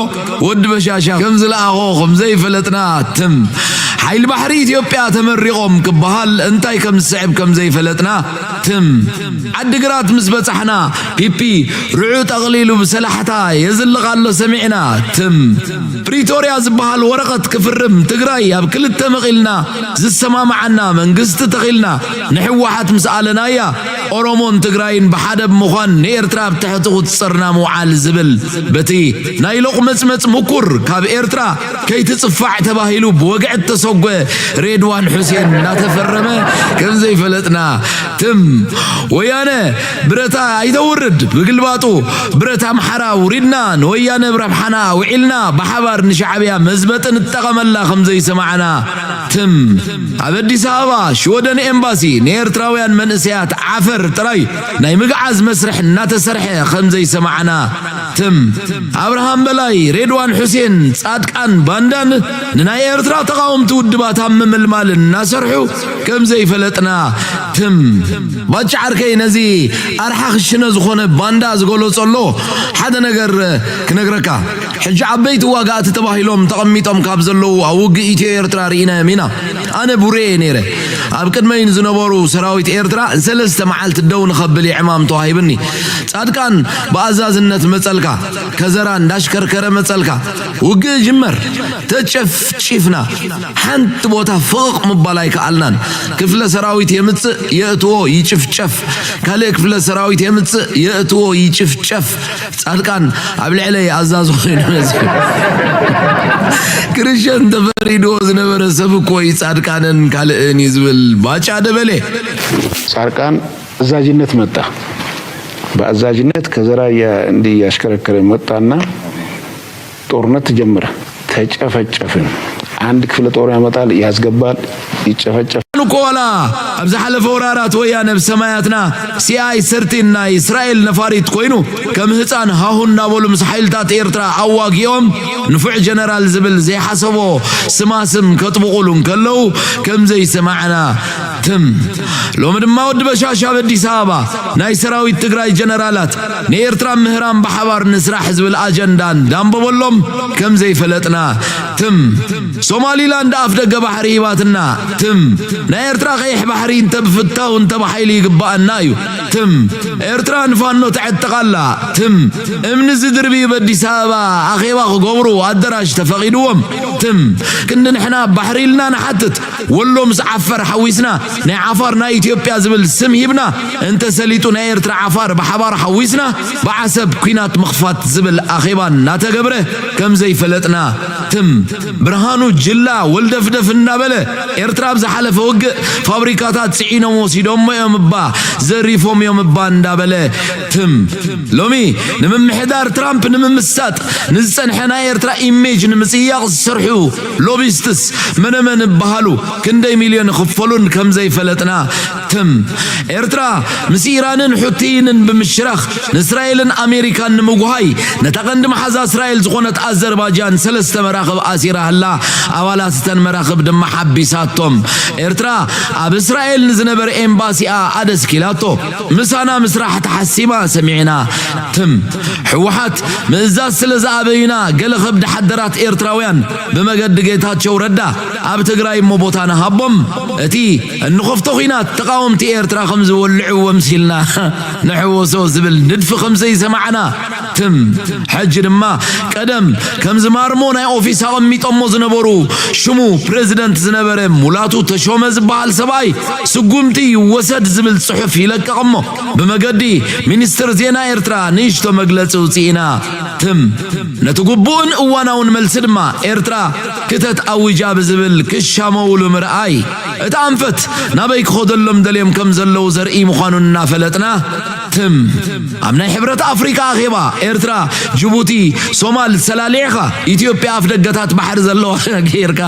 ወዲ በሻሻ ከምዝለኣኾ ከምዘይፈለጥና ትም። ሓይሊ ባሕሪ ኢትዮጵያ ተመሪቖም ክበሃል እንታይ ከምዝስዕብ ከምዘይፈለጥና ትም። ዓዲግራት ምስ በጻሕና ፒፒ ርዑ ጠቕሊሉ ብሰላሕታ የዝልቕ ኣሎ ሰሚዕና ትም። ፕሪቶርያ ዝበሃል ወረቐት ክፍርም ትግራይ ኣብ ክልተ መቒልና ዝሰማማዓና መንግስቲ ተኺልና ንሕወሓት ምስ ኣለናያ ኦሮሞን ትግራይን ብሓደ ብምዃን ንኤርትራ ኣብ ትሕቲ ቁፅፅርና ምውዓል ዝብል በቲ ናይ ሎቕመፅመፅ ምኩር ካብ ኤርትራ ከይትፅፋዕ ተባሂሉ ብወግዒ እተሰጎ ሬድዋን ሑሴን እናተፈረመ ከም ዘይፈለጥና ትም። ወያነ ብረታ ኣይተውርድ ብግልባጡ ብረት ኣምሓራ ውሪድና ንወያነ ብረብሓና ውዒልና ብሓባር ንሻዕብያ መዝበጢ ንጠቐመላ ከም ዘይሰማዕና ትም። ኣብ ኣዲስ ኣበባ ሽወደን ኤምባሲ ንኤርትራውያን መንእሰያት ዓፈር ጥራይ ናይ ምግዓዝ መስርሕ እናተሰርሐ ከም ዘይሰማዕና ትም። ኣብርሃም በላይ፣ ሬድዋን ሑሴን፣ ጻድቃን ባንዳን ንናይ ኤርትራ ተቓወምቲ ውድባት ኣብ ምምልማል እናሰርሑ ከም ዘይፈለጥና ትም። ባጫ ዓርከይ ነዚ ኣርሓ ክሽነ ዝኾነ ባንዳ ዝገለጾ ኣሎ ሓደ ነገር ክነግረካ። ሕጂ ዓበይቲ ዋጋእቲ ተባሂሎም ተቐሚጦም ካብ ዘለዉ ኣብ ውግእ ኢትዮ ኤርትራ ርኢናዮም ኢና። ኣነ ቡሬ እየ ነይረ። ኣብ ቅድመይ ንዝነበሩ ሰራዊት ኤርትራ ንሰለስተ መዓልቲ ደው ንኸብል እዩ ዕማም ተዋሂብኒ። ጻድቃን ብኣዛዝነት መጸልካ፣ ከዘራ እንዳሽከርከረ መጸልካ። ውግእ ጅመር። ተጨፍጪፍና። ሓንቲ ቦታ ፍቕቕ ምባል ኣይከኣልናን። ክፍለ ሰራዊት የምጽእ የእትዎ ይጭፍጨፍ፣ ካልእ ክፍለ ሰራዊት የምጽእ የእትዎ ይጭፍጨፍ። ጻድቃን ኣብ ልዕለይ ኣዛዚ ኮይኑ መጺኡ። ክርስቲያን ተፈሪድዎ ዝነበረ ሰብ እኮ እዩ ጻድቃንን ካልእን እዩ ዝብል ባጫ ደበሌ። ጻድቃን አዛዥነት መጣ። በአዛዥነት ከዘራ እያ- እንዲህ እያሽከረከረ መጣና ጦርነት ተጀመረ። ተጨፈጨፍን። አንድ ክፍለ ጦር ያመጣል፣ ያስገባል፣ ይጨፈጨፍ። እኮ ዋላ ኣብ ዝሓለፈ ወራራት ወያነ ኣብ ሰማያትና ሲኣይ ሰርቲን ናይ እስራኤል ነፋሪት ኮይኑ ከም ህፃን ሃሁ እናበሉ ምስ ሓይልታት ኤርትራ ኣዋጊኦም ንፉዕ ጀነራል ዝብል ዘይሓሰቦ ስማስም ከጥብቑሉ እንከለዉ ከም ዘይሰማዕና ትም። ሎሚ ድማ ወዲ በሻሻ ኣብ ኣዲስ ኣበባ ናይ ሰራዊት ትግራይ ጀነራላት ንኤርትራ ምህራም ብሓባር ንስራሕ ዝብል ኣጀንዳ እንዳንበበሎም ከም ዘይፈለጥና ትም። ሶማሊላንድ ኣፍ ደገ ባሕሪ ሂባትና ትም። ናይ ኤርትራ ቀይሕ ባሕሪ እንተ ብፍታው እንተ ብሓይሊ ይግባኣና እዩ። ትም። ኤርትራ ንፋኖ ተዕጥቕ ኣላ። ትም። እምኒ ዝድርብዩ በዲስ ኣበባ ኣኼባ ክገብሩ ኣደራሽ ተፈቒድዎም። ትም። ክንዲ ንሕና ባሕሪ ኢልና ንሓትት። ወሎ ምስ ዓፈር ሓዊስና ናይ ዓፋር ናይ ኢትዮጵያ ዝብል ስም ሂብና፣ እንተ ሰሊጡ ናይ ኤርትራ ዓፋር ብሓባር ሓዊስና ብዓሰብ ኲናት ምኽፋት ዝብል ኣኼባ እናተገብረ ከም ዘይፈለጥና። ትም። ብርሃኑ ጅላ ወልደፍደፍ እናበለ ኤርትራ ኣብ ዝሓለፈ ውግእ ፋብሪካታት ጽዒኖም ወሲዶሞ እዮም እባ፣ ዘሪፎም እዮም እባ እንዳበለ። ትም። ሎሚ ንምምሕዳር ትራምፕ ንምምሳጥ ንዝጸንሐ ናይ ኤርትራ ኢሜጅ ንምጽያቕ ዝሰርሑ ሎቢስትስ መነመን እበሃሉ፣ ክንደይ ሚልዮን ይኽፈሉን ከም ዘይፈለጥና። ትም። ኤርትራ ምስ ኢራንን ሑቲይንን ብምሽራኽ ንእስራኤልን ኣሜሪካን ንምጉሃይ ነታ ቀንዲ መሓዛ እስራኤል ዝኾነት ኣዘርባጃን ሰለስተ መራኽብ ኣሲራ ህላ፣ ኣባላት እተን መራኽብ ድማ ሓቢሳቶም። ኤርትራ ኣብ እስራኤል ንዝነበረ ኤምባሲኣ ኣደስኪላቶ። ምሳና ምስራሕ ተሓሲማ ሰሚዕና። ትም። ህወሓት ምእዛዝ ስለ ዝኣበዩና ገለ ከብዲ ሓደራት ኤርትራውያን ብመገዲ ጌታቸው ረዳ ኣብ ትግራይ እሞ ቦታ ንሃቦም፣ እቲ እንኸፍቶ ኲናት ተቓወምቲ ኤርትራ ከም ዝወልዕዎ ምሲልና ንሕወሶ ዝብል ንድፊ ከም ዘይሰማዕና። ትም። ሕጂ ድማ ቀደም ከምዚ ማርሞ ናይ ኦፊስ ኣቐሚጦሞ ዝነበሩ ሽሙ ፕሬዚደንት ዝነበረ ሙላቱ ተሾመ ዝበሃል ሰብኣይ ስጉምቲ ይወሰድ ዝብል ጽሑፍ ይለቅቕ እሞ ብመገዲ ሚኒስትር ዜና ኤርትራ ንእሽቶ መግለጺ ውጽኢና። ትም። ነቲ ግቡእን እዋናውን መልሲ ድማ ኤርትራ ክተት ኣዊጃ ብዝብል ክሻመውሉ ምርኣይ። እቲ ኣንፈት ናበይ ክኸደሎም ደልዮም ከም ዘለዉ ዘርኢ ምዃኑ እናፈለጥና። ትም። ኣብ ናይ ሕብረት ኣፍሪካ ኣኼባ ኤርትራ፣ ጅቡቲ፣ ሶማል ሰላሊዕኻ ኢትዮጵያ ኣፍ ደገታት ባሕሪ ዘለዋ ጌርካ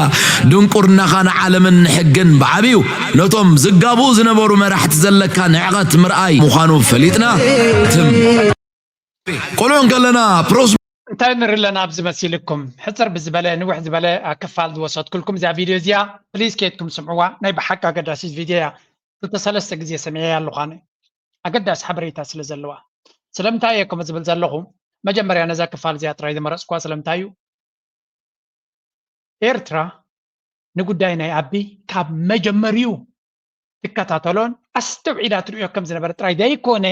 ድንቁርናኻ ንዓለምን ንሕግን ብዓብዩ ነቶም ዝጋብኡ ዝነበሩ መራሕቲ ዘለካ ንዕቐት ምርኣይ ምዃኑ ፈሊጥና። ትም። ቆልዑ እንከለና ፕሮስ እንታይ ንርኢ ኣለና ኣብዚ መሲልኩም? ሕጽር ብዝበለ፣ ንውሕ ዝበለ፣ ኣ፣ ክፋል ዝወሰድኩልኩም እዚኣ ቪድዮ እዚኣ፣ ፕሊዝ ኬድኩም ስምዕዋ። ናይ ብሓቂ ኣገዳሲት ቪድዮ እያ። ክልተ ሰለስተ ግዜ ሰሚዐያ ኣለኹ ኣነ። ኣገዳሲ ሓበሬታ ስለ ዘለዋ። ስለምንታይ እየ ከምኡ ዝብል ዘለኹ? መጀመርያ ነዛ ክፋል እዚኣ ጥራይ ዝመረጽኩዋ ስለምንታይ እዩ? ኤርትራ ንጉዳይ ናይ ኣቢ ካብ መጀመሪኡ ትከታተሎን ኣስተውዒላ ትርእዮ ከም ዝነበረ ጥራይ ዘይኮነ፣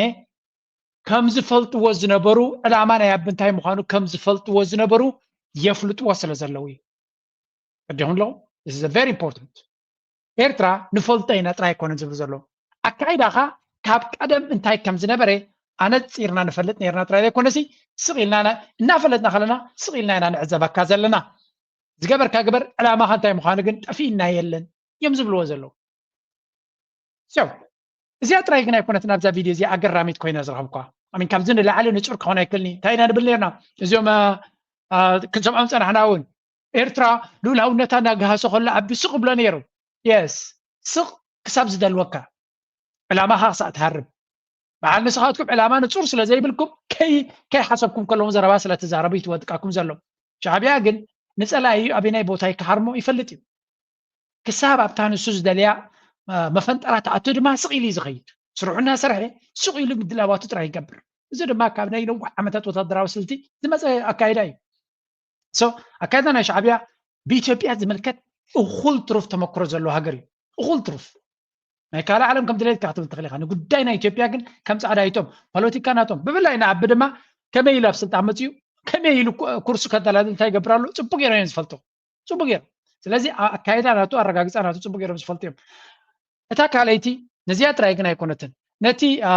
ከም ዝፈልጥዎ ዝነበሩ፣ ዕላማ ናይ ኣቢ እንታይ ምዃኑ ከም ዝፈልጥዎ ዝነበሩ የፍልጥዎ ስለ ዘለዉ እዩ። ረዲኹም ኣለኹም? This is a very important። ኤርትራ ንፈልጦ ኢና ጥራይ ኣይኮነን ዝብሉ ዘለዉ። ኣካይዳኻ ካብ ቀደም እንታይ ከም ዝነበረ ኣነጺርና ንፈልጥ ነርና ጥራይ ዘይኮነሲ፣ ስቕ ኢልና ኢና፣ እናፈለጥና ከለና ስቕ ኢልና ኢና ንዕዘበካ ዘለና። ዝገበርካ ግበር፣ ዕላማኻ እንታይ ምዃኑ ግን ጠፊእና የለን እዮም ዝብልዎ ዘለዉ። So፣ እዚኣ ጥራይ ግን ኣይኮነትን ኣብዛ ቪድዮ እዚኣ ኣገራሚት ኮይና ዝረኸብኳ። I mean፣ ካብዚ ንላዕሊ ንጹር ክኾን ኣይክእልን እዩ። እንታይ ኢና ንብል ነርና? እዚኦም፣ አ፣ አ፣ ክንሰምዖም ጸናሕና እውን፣ ኤርትራ ልኡላውነታ እናገሃሰ ከሎ ኣቢ ስቕ ብሎ ነይሩ። የስ፣ ስቕ ክሳብ ዝደልወካ፣ ዕላማኻ ክሳብ ትሃርም። በዓል ንስኻትኩም ዕላማ ንጹር ስለ ዘይብልኩም፣ ከይ-፣ ከይሓሰብኩም ከለኹም ዘረባ ስለ ትዛረቡ እዩ ትወድቃኩም ዘሎ። ሻዕብያ ግን ንጸላኢ ኣበናይ ቦታ ክሃርሞ ይፈልጥ እዩ። ክሳብ ኣብታ ንሱ ዝደልያ፣ እ፣ መፈንጠራ ትኣቱ ድማ ስቕ ኢሉ እዩ ዝኸይድ። ስርሑ እናሰርሐ ስቕ ኢሉ ምድላዋቱ ጥራይ ይገብር። እዚ ድማ ካብ ናይ ነዊሕ ዓመታት ወታደራዊ ስልቲ ዝመጸ ኣካይዳ እዩ። So፣ ኣካይዳ ናይ ሻዕብያ ብኢትዮጵያ ዝምልከት እኹል ትሩፍ ተመክሮ ዘለዎ ሃገር እዩ። እኹል ትሩፍ። ናይ ካልእ ዓለም ከም ድሌትካ ክትብል ትኽእል ኢኻ። ንጉዳይ ናይ ኢትዮጵያ ግን ከም ጻዕዳ ኣይቶም፣ ፖለቲካ ናቶም። ብፍላይ ንኣቢ ድማ ከመይ ኢሉ ኣብ ስልጣን መጺኡ፣ ከመይ ኢሉ ኩ-፣ ኩርሱ ከደላድል እንታይ ይገብር ኣሎ፣ ጽቡቅ ገይሮም እዮም ዝፈልጡ። ጽቡቅ ገይሮም። ስለዚ ኣ-፣ ኣካይዳ ናቱ፣ ኣረጋግጻ ናቱ ጽቡቅ ገይሮም ዝፈልጡ እዮም። እታ ካልኣይቲ ነዚኣ ጥራይ ግን ኣይኮነትን። ነቲ፣ ኣ፣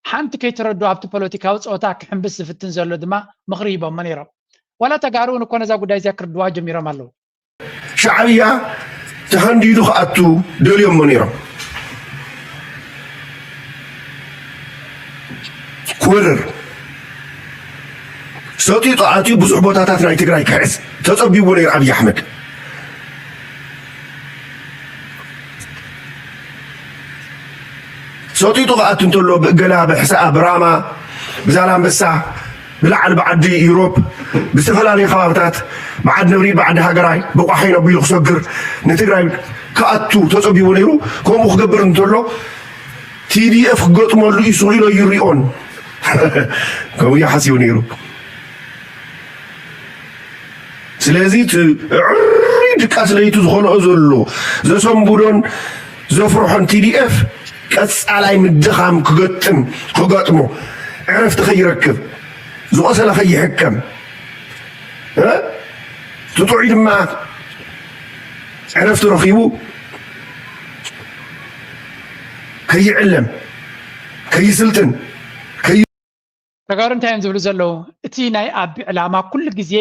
ሓንቲ ከይተረድኦ ኣብቲ ፖለቲካዊ ጸወታ ክሕምብስ ዝፍትን ዘሎ ድማ ምኽሪ ሂቦሞ ነይሮም። ዋላ ተጋሩ እውን እኮ ነዛ ጉዳይ እዚኣ ክርድዋ ጀሚሮም ኣለዉ። ሻዕብያ ተሃንዲዱ ክኣቱ ደልዮሞ ነይሮም። ክወርር ሰጢጡ ኣትዩ ብዙሕ ቦታታት ናይ ትግራይ ክሕዝ ተጸቢቡ ነይሩ ኣብይ ኣሕመድ። ሰጢጡ ክኣቱ እንተሎ ብእገላ፣ ብሕሰኣ፣ ብራማ፣ ብዛላምበሳ፣ ብላዕሊ ብዓዲ ዩሮፕ፣ ብዝተፈላለዩ ከባብታት፣ ብዓዲ ነብሪ፣ ብዓዲ ሃገራይ፣ ብቋሒን ኣቢሉ ክሰግር ንትግራይ ክኣቱ ተጸቢቡ ነይሩ። ከምኡ ክገብር እንተሎ ቲዲኤፍ ክገጥመሉ እዩ ስቕ ኢሉ ኣይሪኦን። ከምኡ እዩ ሓሲቡ ነይሩ። ስለዚ እቲ ዕሩይ ድቃስ ለይቱ ዝኸልኦ ዘሎ ዘሰንብዶን ዘፍርሖን ቲ ዲ ኤፍ ቀጻላይ ምድኻም ክገጥም፣ ክገጥሞ፣ ዕረፍቲ ከይረክብ፣ ዝቆሰለ ከይሕከም፣ እ? እቲ ጥዑይ ድማ ዕረፍቲ ረኺቡ ከይዕለም፣ ከይስልጥን፣ ከይ- ተጋሩ እንታይ እዮም ዝብሉ ዘለዉ? እቲ ናይ ኣቢ ዕላማ ኩሉ ግዜ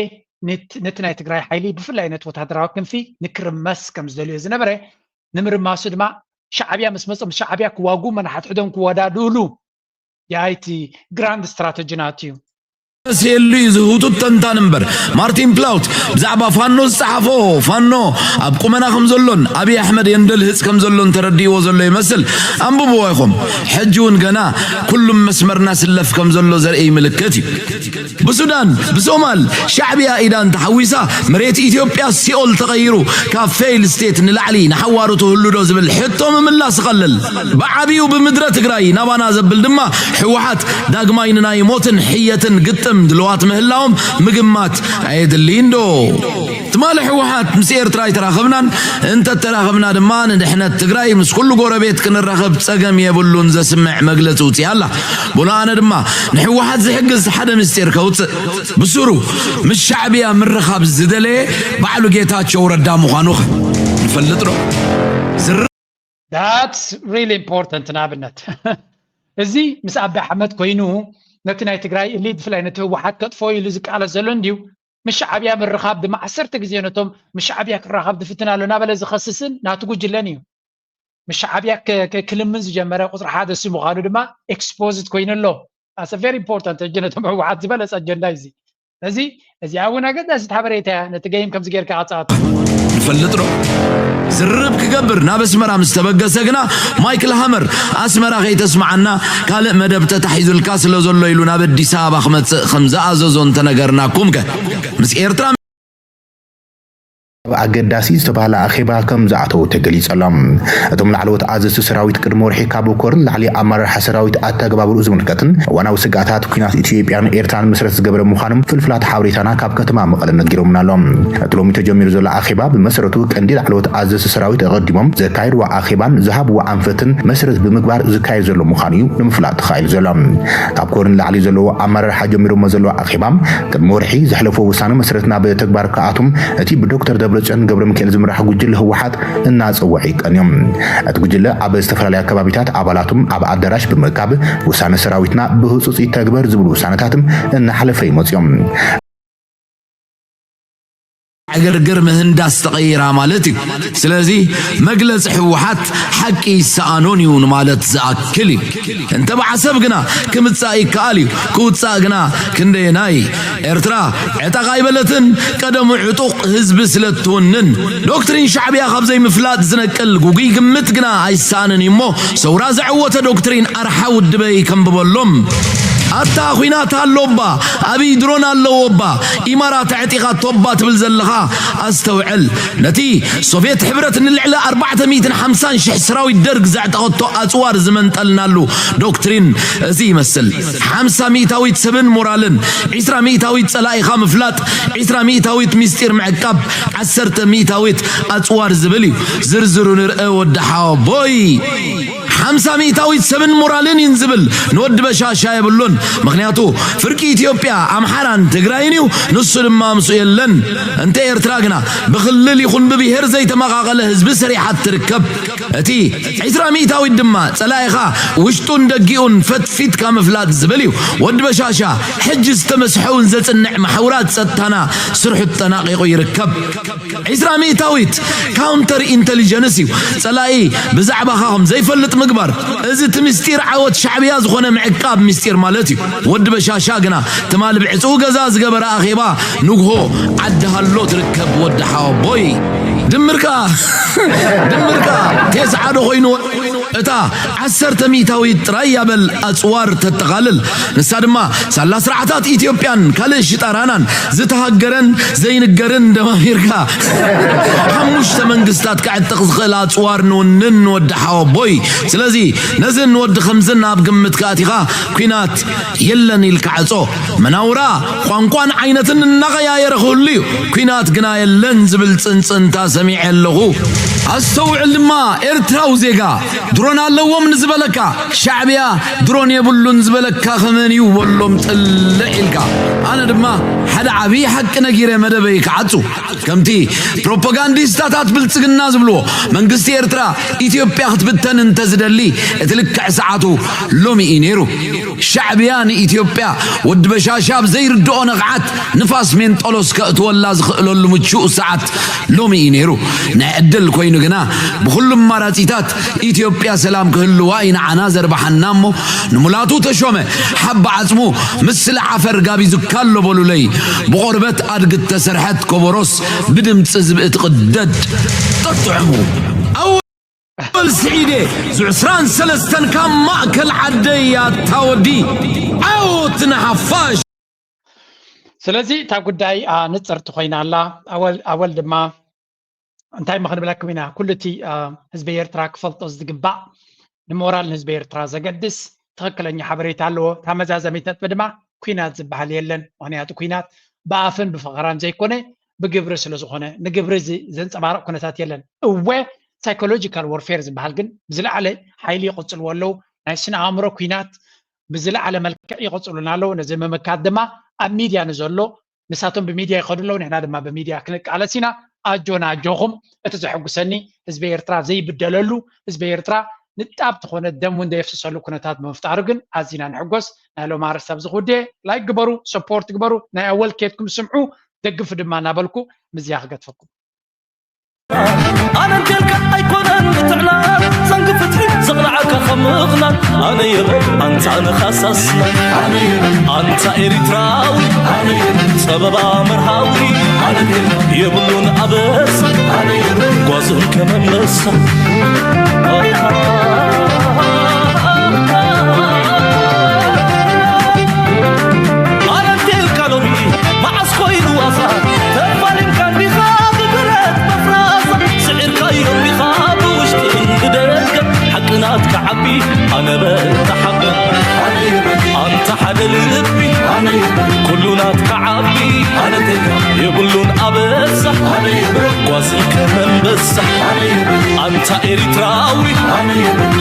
ነት- ነቲ ናይ ትግራይ ሓይሊ፣ ብፍላይ ነቲ ወታደራዊ ክንፊ፣ ንክርመስ ከም ዝደልዮ ዝነበረ፣ ንምርማሱ ድማ ሻዕብያ ምስ መፁ፣ ምስ ሻዕብያ ክዋጉ፣ መናሓትሕዶም ክወዳድእሉ፣ ያይቲ ግራንድ ስትራተጂ ናቱ እዩ። ሲሉ እዩ ዝህውቱ ተንታን እምበር። ማርቲን ፕላውት ብዛዕባ ፋኖ ዝጸሓፎ፣ ፋኖ ኣብ ቁመና ከም ዘሎን ኣብይ ኣሕመድ የንደልህጽ ከም ዘሎን ተረዲእዎ ዘሎ ይመስል። ኣንብብዎ ኢኹም። ሕጂ እውን ገና ኩሉም መስመርና ስለፍ ከም ዘሎ ዘርኢ ምልክት እዩ። ብሱዳን፣ ብሶማል ሻዕብያ ኢዳ እንተሓዊሳ፣ መሬት ኢትዮጵያ ሲኦል ተቐይሩ ካብ ፌይል ስቴት ንላዕሊ ንሓዋሩ ትህሉ ዶ ዝብል ሕቶ ምምላስ ይቐልል። ብዓብዩ ብምድረ ትግራይ ናባና ዘብል ድማ ህወሓት ዳግማይ ንናይ ሞትን ሕየትን ግጥም ድልዋት ምህላዎም ምግማት ኣየድልይን ዶ? ትማሊ ህወሓት ምስ ኤርትራ ኣይተራኸብናን፣ እንተተራኸብና ድማ ንድሕነት ትግራይ ምስ ኩሉ ጎረቤት ክንራኸብ ጸገም የብሉን ዘስምዕ መግለጺ ውፅእ ኣላ። ቦና ኣነ ድማ ንህወሓት ዝሕግዝ ሓደ ምስጢር ከውፅእ፣ ብስሩ ምስ ሻዕብያ ምርኻብ ዝደለየ ባዕሉ ጌታቸው ረዳ ምዃኑ ኸ ንፈልጥ ዶ? ዝር- That's really important። ንኣብነት እዚ ምስ ኣቢ ኣሕመድ ኮይኑ ነቲ ናይ ትግራይ ኢሊት ብፍላይ ነቲ ህወሓት ከጥፎ ኢሉ ዝቃለስ ዘሎ እንድዩ። ምስ ሻዕብያ ምርኻብ ድማ ዓሰርተ ግዜ ነቶም ምስ ሻዕብያ ክራኸብ ዝፍትን ኣሎ እናበለ ዝኸስስን ናቱ ጉጅለን እዩ። ምስ ሻዕብያ ከ- ከ- ክልምን ዝጀመረ ቁፅሪ ሓደ እሱ ምዃኑ ድማ ኤክስፖዝድ ኮይኑ ኣሎ። That's very important። ሕጂ ነቶም ህወሓት ዝበለፀ ኣጀንዳ እዩ እዚ። እዚ እዚኣ እውን ኣገዳሲት ሓበሬታ እያ። ነቲ ገይም ከምዚ ጌርካ ኣፃወት። ንፈልጥ ዶ? ዝርርብ ክገብር ናብ ኣስመራ ምስ ተበገሰ ግና ማይክል ሃመር ኣስመራ ከይተስምዓና ካልእ መደብ ተታሒዙልካ ስለ ዘሎ ኢሉ ናብ ኣዲስ ኣበባ ክመጽእ ከም ዝኣዘዞ እንተነገርናኩም ከ? ምስ ኤርትራ ኣብ ኣገዳሲ ዝተባህለ ኣኼባ ከም ዝኣተዉ ተገሊጹ ኣሎ። እቶም ላዕለዎት ኣዘዝቲ ሰራዊት ቅድሚ ወርሒ ካብ ኮር ንላዕሊ ኣመራርሓ ሰራዊት ኣተገባብርኡ ዝምልከትን እዋናዊ ስግኣታት ኲናት ኢትዮጵያን ኤርትራን መሰረት ዝገበረ ምዃኖም ፍልፍላት ሓበሬታና ካብ ከተማ መቐለ ነጊሮምና ኣሎ። እቲ ሎሚ ተጀሚሩ ዘሎ ኣኼባ ብመሰረቱ ቀንዲ ላዕለዎት ኣዘዝቲ ሰራዊት ኣቐዲሞም ዘካየድዎ ኣኼባን ዝሃብዎ ኣንፈትን መሰረት ብምግባር ዝካየድ ዘሎ ምዃኑ እዩ ንምፍላጥ ተኻኢሉ ዘሎ። ካብ ኮር ንላዕሊ ዘለዎ ኣመራርሓ ጀሚሮሞ ዘለዉ ኣኼባ ቅድሚ ወርሒ ዘሕለፍዎ ውሳነ መሰረት ናብ ተግባር ክኣቱም እቲ ብዶክተር ደብረጽዮን ገብረሚካኤል ዝምራሕ ጉጅለ ህወሓት እናጸውዐ ይቀንዮም። እቲ ጉጅለ ኣብ ዝተፈላለያ ከባቢታት ኣባላቱም ኣብ ኣዳራሽ ብምእካብ ውሳነ ሰራዊትና ብህጹጽ ይተግበር ዝብሉ ውሳነታትም እናሕለፈ ይመጽዮም። ዕግርግር ምህንዳስ ተቐይራ ማለት እዩ። ስለዚ መግለፂ ህወሓት ሓቂ ይሰኣኖን እዩ ንማለት ዝኣክል እዩ። እንተ ብዓሰብ ግና ክምፃእ ይከኣል እዩ። ክውፃእ ግና ክንደየናይ? ኤርትራ ዕጠቕ ኣይበለትን፣ ቀደሙ ዕጡቕ ህዝቢ ስለ እትውንን። ዶክትሪን ሻዕብያ ካብ ዘይምፍላጥ ዝነቅል ጉጉይ ግምት ግና ኣይሰኣንን እዩ እሞ፣ ሰውራ ዘዐወተ ዶክትሪን ኣርሓ ውድበይ ከንብበሎም። ኣታ ኲናት ኣሎባ፣ ኣብይ ድሮን ኣለዎባ፣ ኢማራት ኣዕጢቓቶባ ትብል ዘለኻ ኣስተውዕል። ነቲ ሶቭየት ሕብረት ንልዕሊ ኣርባዕተ ሚእትን ሓምሳን ሽሕ ሰራዊት ደርግ ዘዕጠቐቶ ኣጽዋር ዝመንጠልናሉ ዶክትሪን እዚ ይመስል። ሓምሳ ሚእታዊት ሰብን ሞራልን፣ ዒስራ ሚእታዊት ጸላኢኻ ምፍላጥ፣ ዒስራ ሚእታዊት ሚስጢር ምዕቃብ፣ ዓሰርተ ሚእታዊት ኣጽዋር ዝብል እዩ። ዝርዝሩ ንርአ ወዲ ሓወቦይ። ሓምሳ ሚእታዊት ሰብን ሞራልን ኢን ዝብል ንወዲ በሻሻ የብሉን። ምኽንያቱ ፍርቂ ኢትዮጵያ ኣምሓራን ትግራይን እዩ፣ ንሱ ድማ ምስኡ የለን። እንተ ኤርትራ ግና ብክልል ይኹን ብብሄር ዘይተመቓቐለ ህዝቢ ሰሪሓት ትርከብ። እቲ ዒስራ ሚእታዊት ድማ ጸላኢኻ ውሽጡን ደጊኡን ፈትፊትካ ምፍላጥ ዝብል እዩ። ወዲ በሻሻ ሕጂ ዝተመስሐውን ዘጽንዕ መሓውራት ጸጥታና ስርሑ ተጠናቒቑ ይርከብ። ዒስራ ሚእታዊት ካውንተር ኢንተሊጀንስ እዩ። ጸላኢ ብዛዕባኻ ከም ዘይፈልጥ ምግባር። እዚ እቲ ምስጢር ዓወት ሻዕብያ ዝኾነ ምዕቃብ ምስጢር ማለት እዩ። ወዲ በሻሻ ግና ትማሊ ብዕጹው ገዛ ዝገበረ ኣኼባ ንግሆ ዓዲ ሃሎ ትርከብ ወዲ ሓወቦይ። ድምር ከኣ ድምር ከኣ ቴስዓ ዶ ኮይኑ እታ ዓሰርተ ሚእታዊት ጥራይ ያበል ኣጽዋር ተጠቓልል። ንሳ ድማ ሳላ ስርዓታት ኢትዮጵያን ካልእ ሽጣራናን ዝተሃገረን ዘይንገርን ደማሚርካ ሓሙሽተ መንግስታት ከዕጥቕ ዝኽእል ኣጽዋር ንውንን ንወዲ ሓወቦይ። ስለዚ ነዝን ንወዲ ከምዝን ኣብ ግምት ከኣቲኻ ኲናት የለን ኢልካ ዕጾ። መናውራ ቋንቋን ዓይነትን እናቐያየረ ክህሉ እዩ። ኲናት ግና የለን ዝብል ጽንጽንታ ሰሚዐ ኣለኹ። ኣስተውዕል ድማ ኤርትራዊ ዜጋ፣ ድሮን ኣለዎም ንዝበለካ ሻዕብያ ድሮን የብሉን ዝበለካ ከመን እዩ በሎም ጥልዕ ኢልካ። ኣነ ድማ ሓደ ዓብዪ ሓቂ ነጊረ መደበይ ክዓጹ። ከምቲ ፕሮፓጋንዲስታታት ብልጽግና ዝብልዎ መንግስቲ ኤርትራ ኢትዮጵያ ክትብተን እንተዝደሊ እቲ ልክዕ ሰዓቱ ሎሚ እዩ ነይሩ። ሻዕብያ ንኢትዮጵያ ወዲ በሻሻ ብዘይርድኦ ነቕዓት ንፋስ ሜንጠሎስ ከእትወላ ዝኽእለሉ ምቹእ ሰዓት ሎሚ እዩ ነይሩ። ናይ ዕድል ኮይኑ ግና ብኹሉ ኣማራጺታት ኢትዮጵያ ሰላም ክህልዋ እዩ ንዓና ዘርብሓና እሞ ንሙላቱ ተሾመ ሓባ ዓጽሙ ምስሊ ዓፈር ጋቢዙካ ኣሎ በሉለይ። ብቖርበት ኣድጊ እተሰርሐት ኮቦሮስ ብድምጺ ዝብኢ ትቕደድ። ጠጥዕሙ። ኣወል ስዒዴ፣ እዚ ዕስራን ሰለስተን ካብ ማእከል ዓደይ ኣታ ወዲ። ዓወት ንሓፋሽ! ስለዚ እታ ጉዳይ፣ ኣ፣ ንጽርቲ ኮይና ኣላ። ኣወል፣ ኣወል ድማ እንታይ እሞ ክንብለኩም ኢና፣ ኩሉ እቲ፣ ኣ፣ ህዝቢ ኤርትራ ክፈልጦ ዝግባእ፣ ንሞራል ህዝቢ ኤርትራ ዘገድስ ትኽክለኛ ሓበሬታ ኣለዎ። እታ መዛዘሚት ነጥቢ ድማ፣ ኲናት ዝበሃል የለን። ምኽንያቱ ኲናት ብኣፍን ብፈኸራን ዘይኮነ፣ ብግብሪ ስለ ዝኾነ፣ ንግብሪ ዚ-፣ ዘንጸባርቕ ኩነታት የለን። እወ፣ ሳይኮሎጂካል ወርፌር ዝበሃል ግን ብዝለዓለ ሓይሊ ይቕጽልዎ ኣለዉ። ናይ ስነ ኣእምሮ ኲናት ብዝለዓለ መልክዕ ይቕጽሉና ኣለዉ። ነዚ ምምካት ድማ ኣብ ሚድያ ንዘሎ፣ ንሳቶም ብሚድያ ይኸዱ ኣለዉ፣ ንሕና ድማ ብሚድያ ክንቃለስ ኢና። ኣጆና ኣጆኹም። እቲ ዘሐጉሰኒ ህዝቢ ኤርትራ ዘይብደለሉ፣ ህዝቢ ኤርትራ ንጣብ ዝኾነ ደም እውን ዘየፍስሰሉ ኩነታት ብምፍጣሩ ግን ኣዚና ንሕጎስ። ናይ ሎሚ ኣርእስቲ ኣብዚ ክውድእ፣ ላይክ ግበሩ፣ ሰፖርት ግበሩ። ናይ ኣወል ኬድኩም ስምዑ፣ ደግፉ ድማ እናበልኩ ምስዚኣ ክገድፈኩም። ኣነ እንተልካ ኣይኮነን ምትዕናን፣ ዘንጊ ፍትሒ ዘቕላዓካ ካብ ምኽናን። ኣነ የበ ኣንታ ንኻሳስና፣ ኣነ የበ ኣንታ ኤሪትራዊ፣ ኣነ የበ ጸበባ መርሃዊ፣ ኣነ የበ የብሉን ኣበሳ፣ ኣነ የበ ጓዙን ከመንበሳ። ኣነ እንተልካ ሎሚ መዓስ ኮይኑ ዋዛ፣ ተፋሊምካ እንዲኻ ብብረት መፍራዛ፣ ስዒርካዮ እንዲኻ ብውሽጥን ብደገ፣ ሓቂ ናትካ ዓቢ ኣነ በል ተሓበን። ኣንታ ሓደ ልቢ ኩሉ ናትካ ዓቢ የብሉን ኣበሳ ጓዝን ከመንበሳ ኣንታ ኤሪትራዊ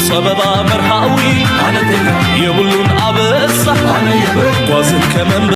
ጸበባ መርሃዊ የብሉን ኣበሳ ጓዝን ከመንበሳ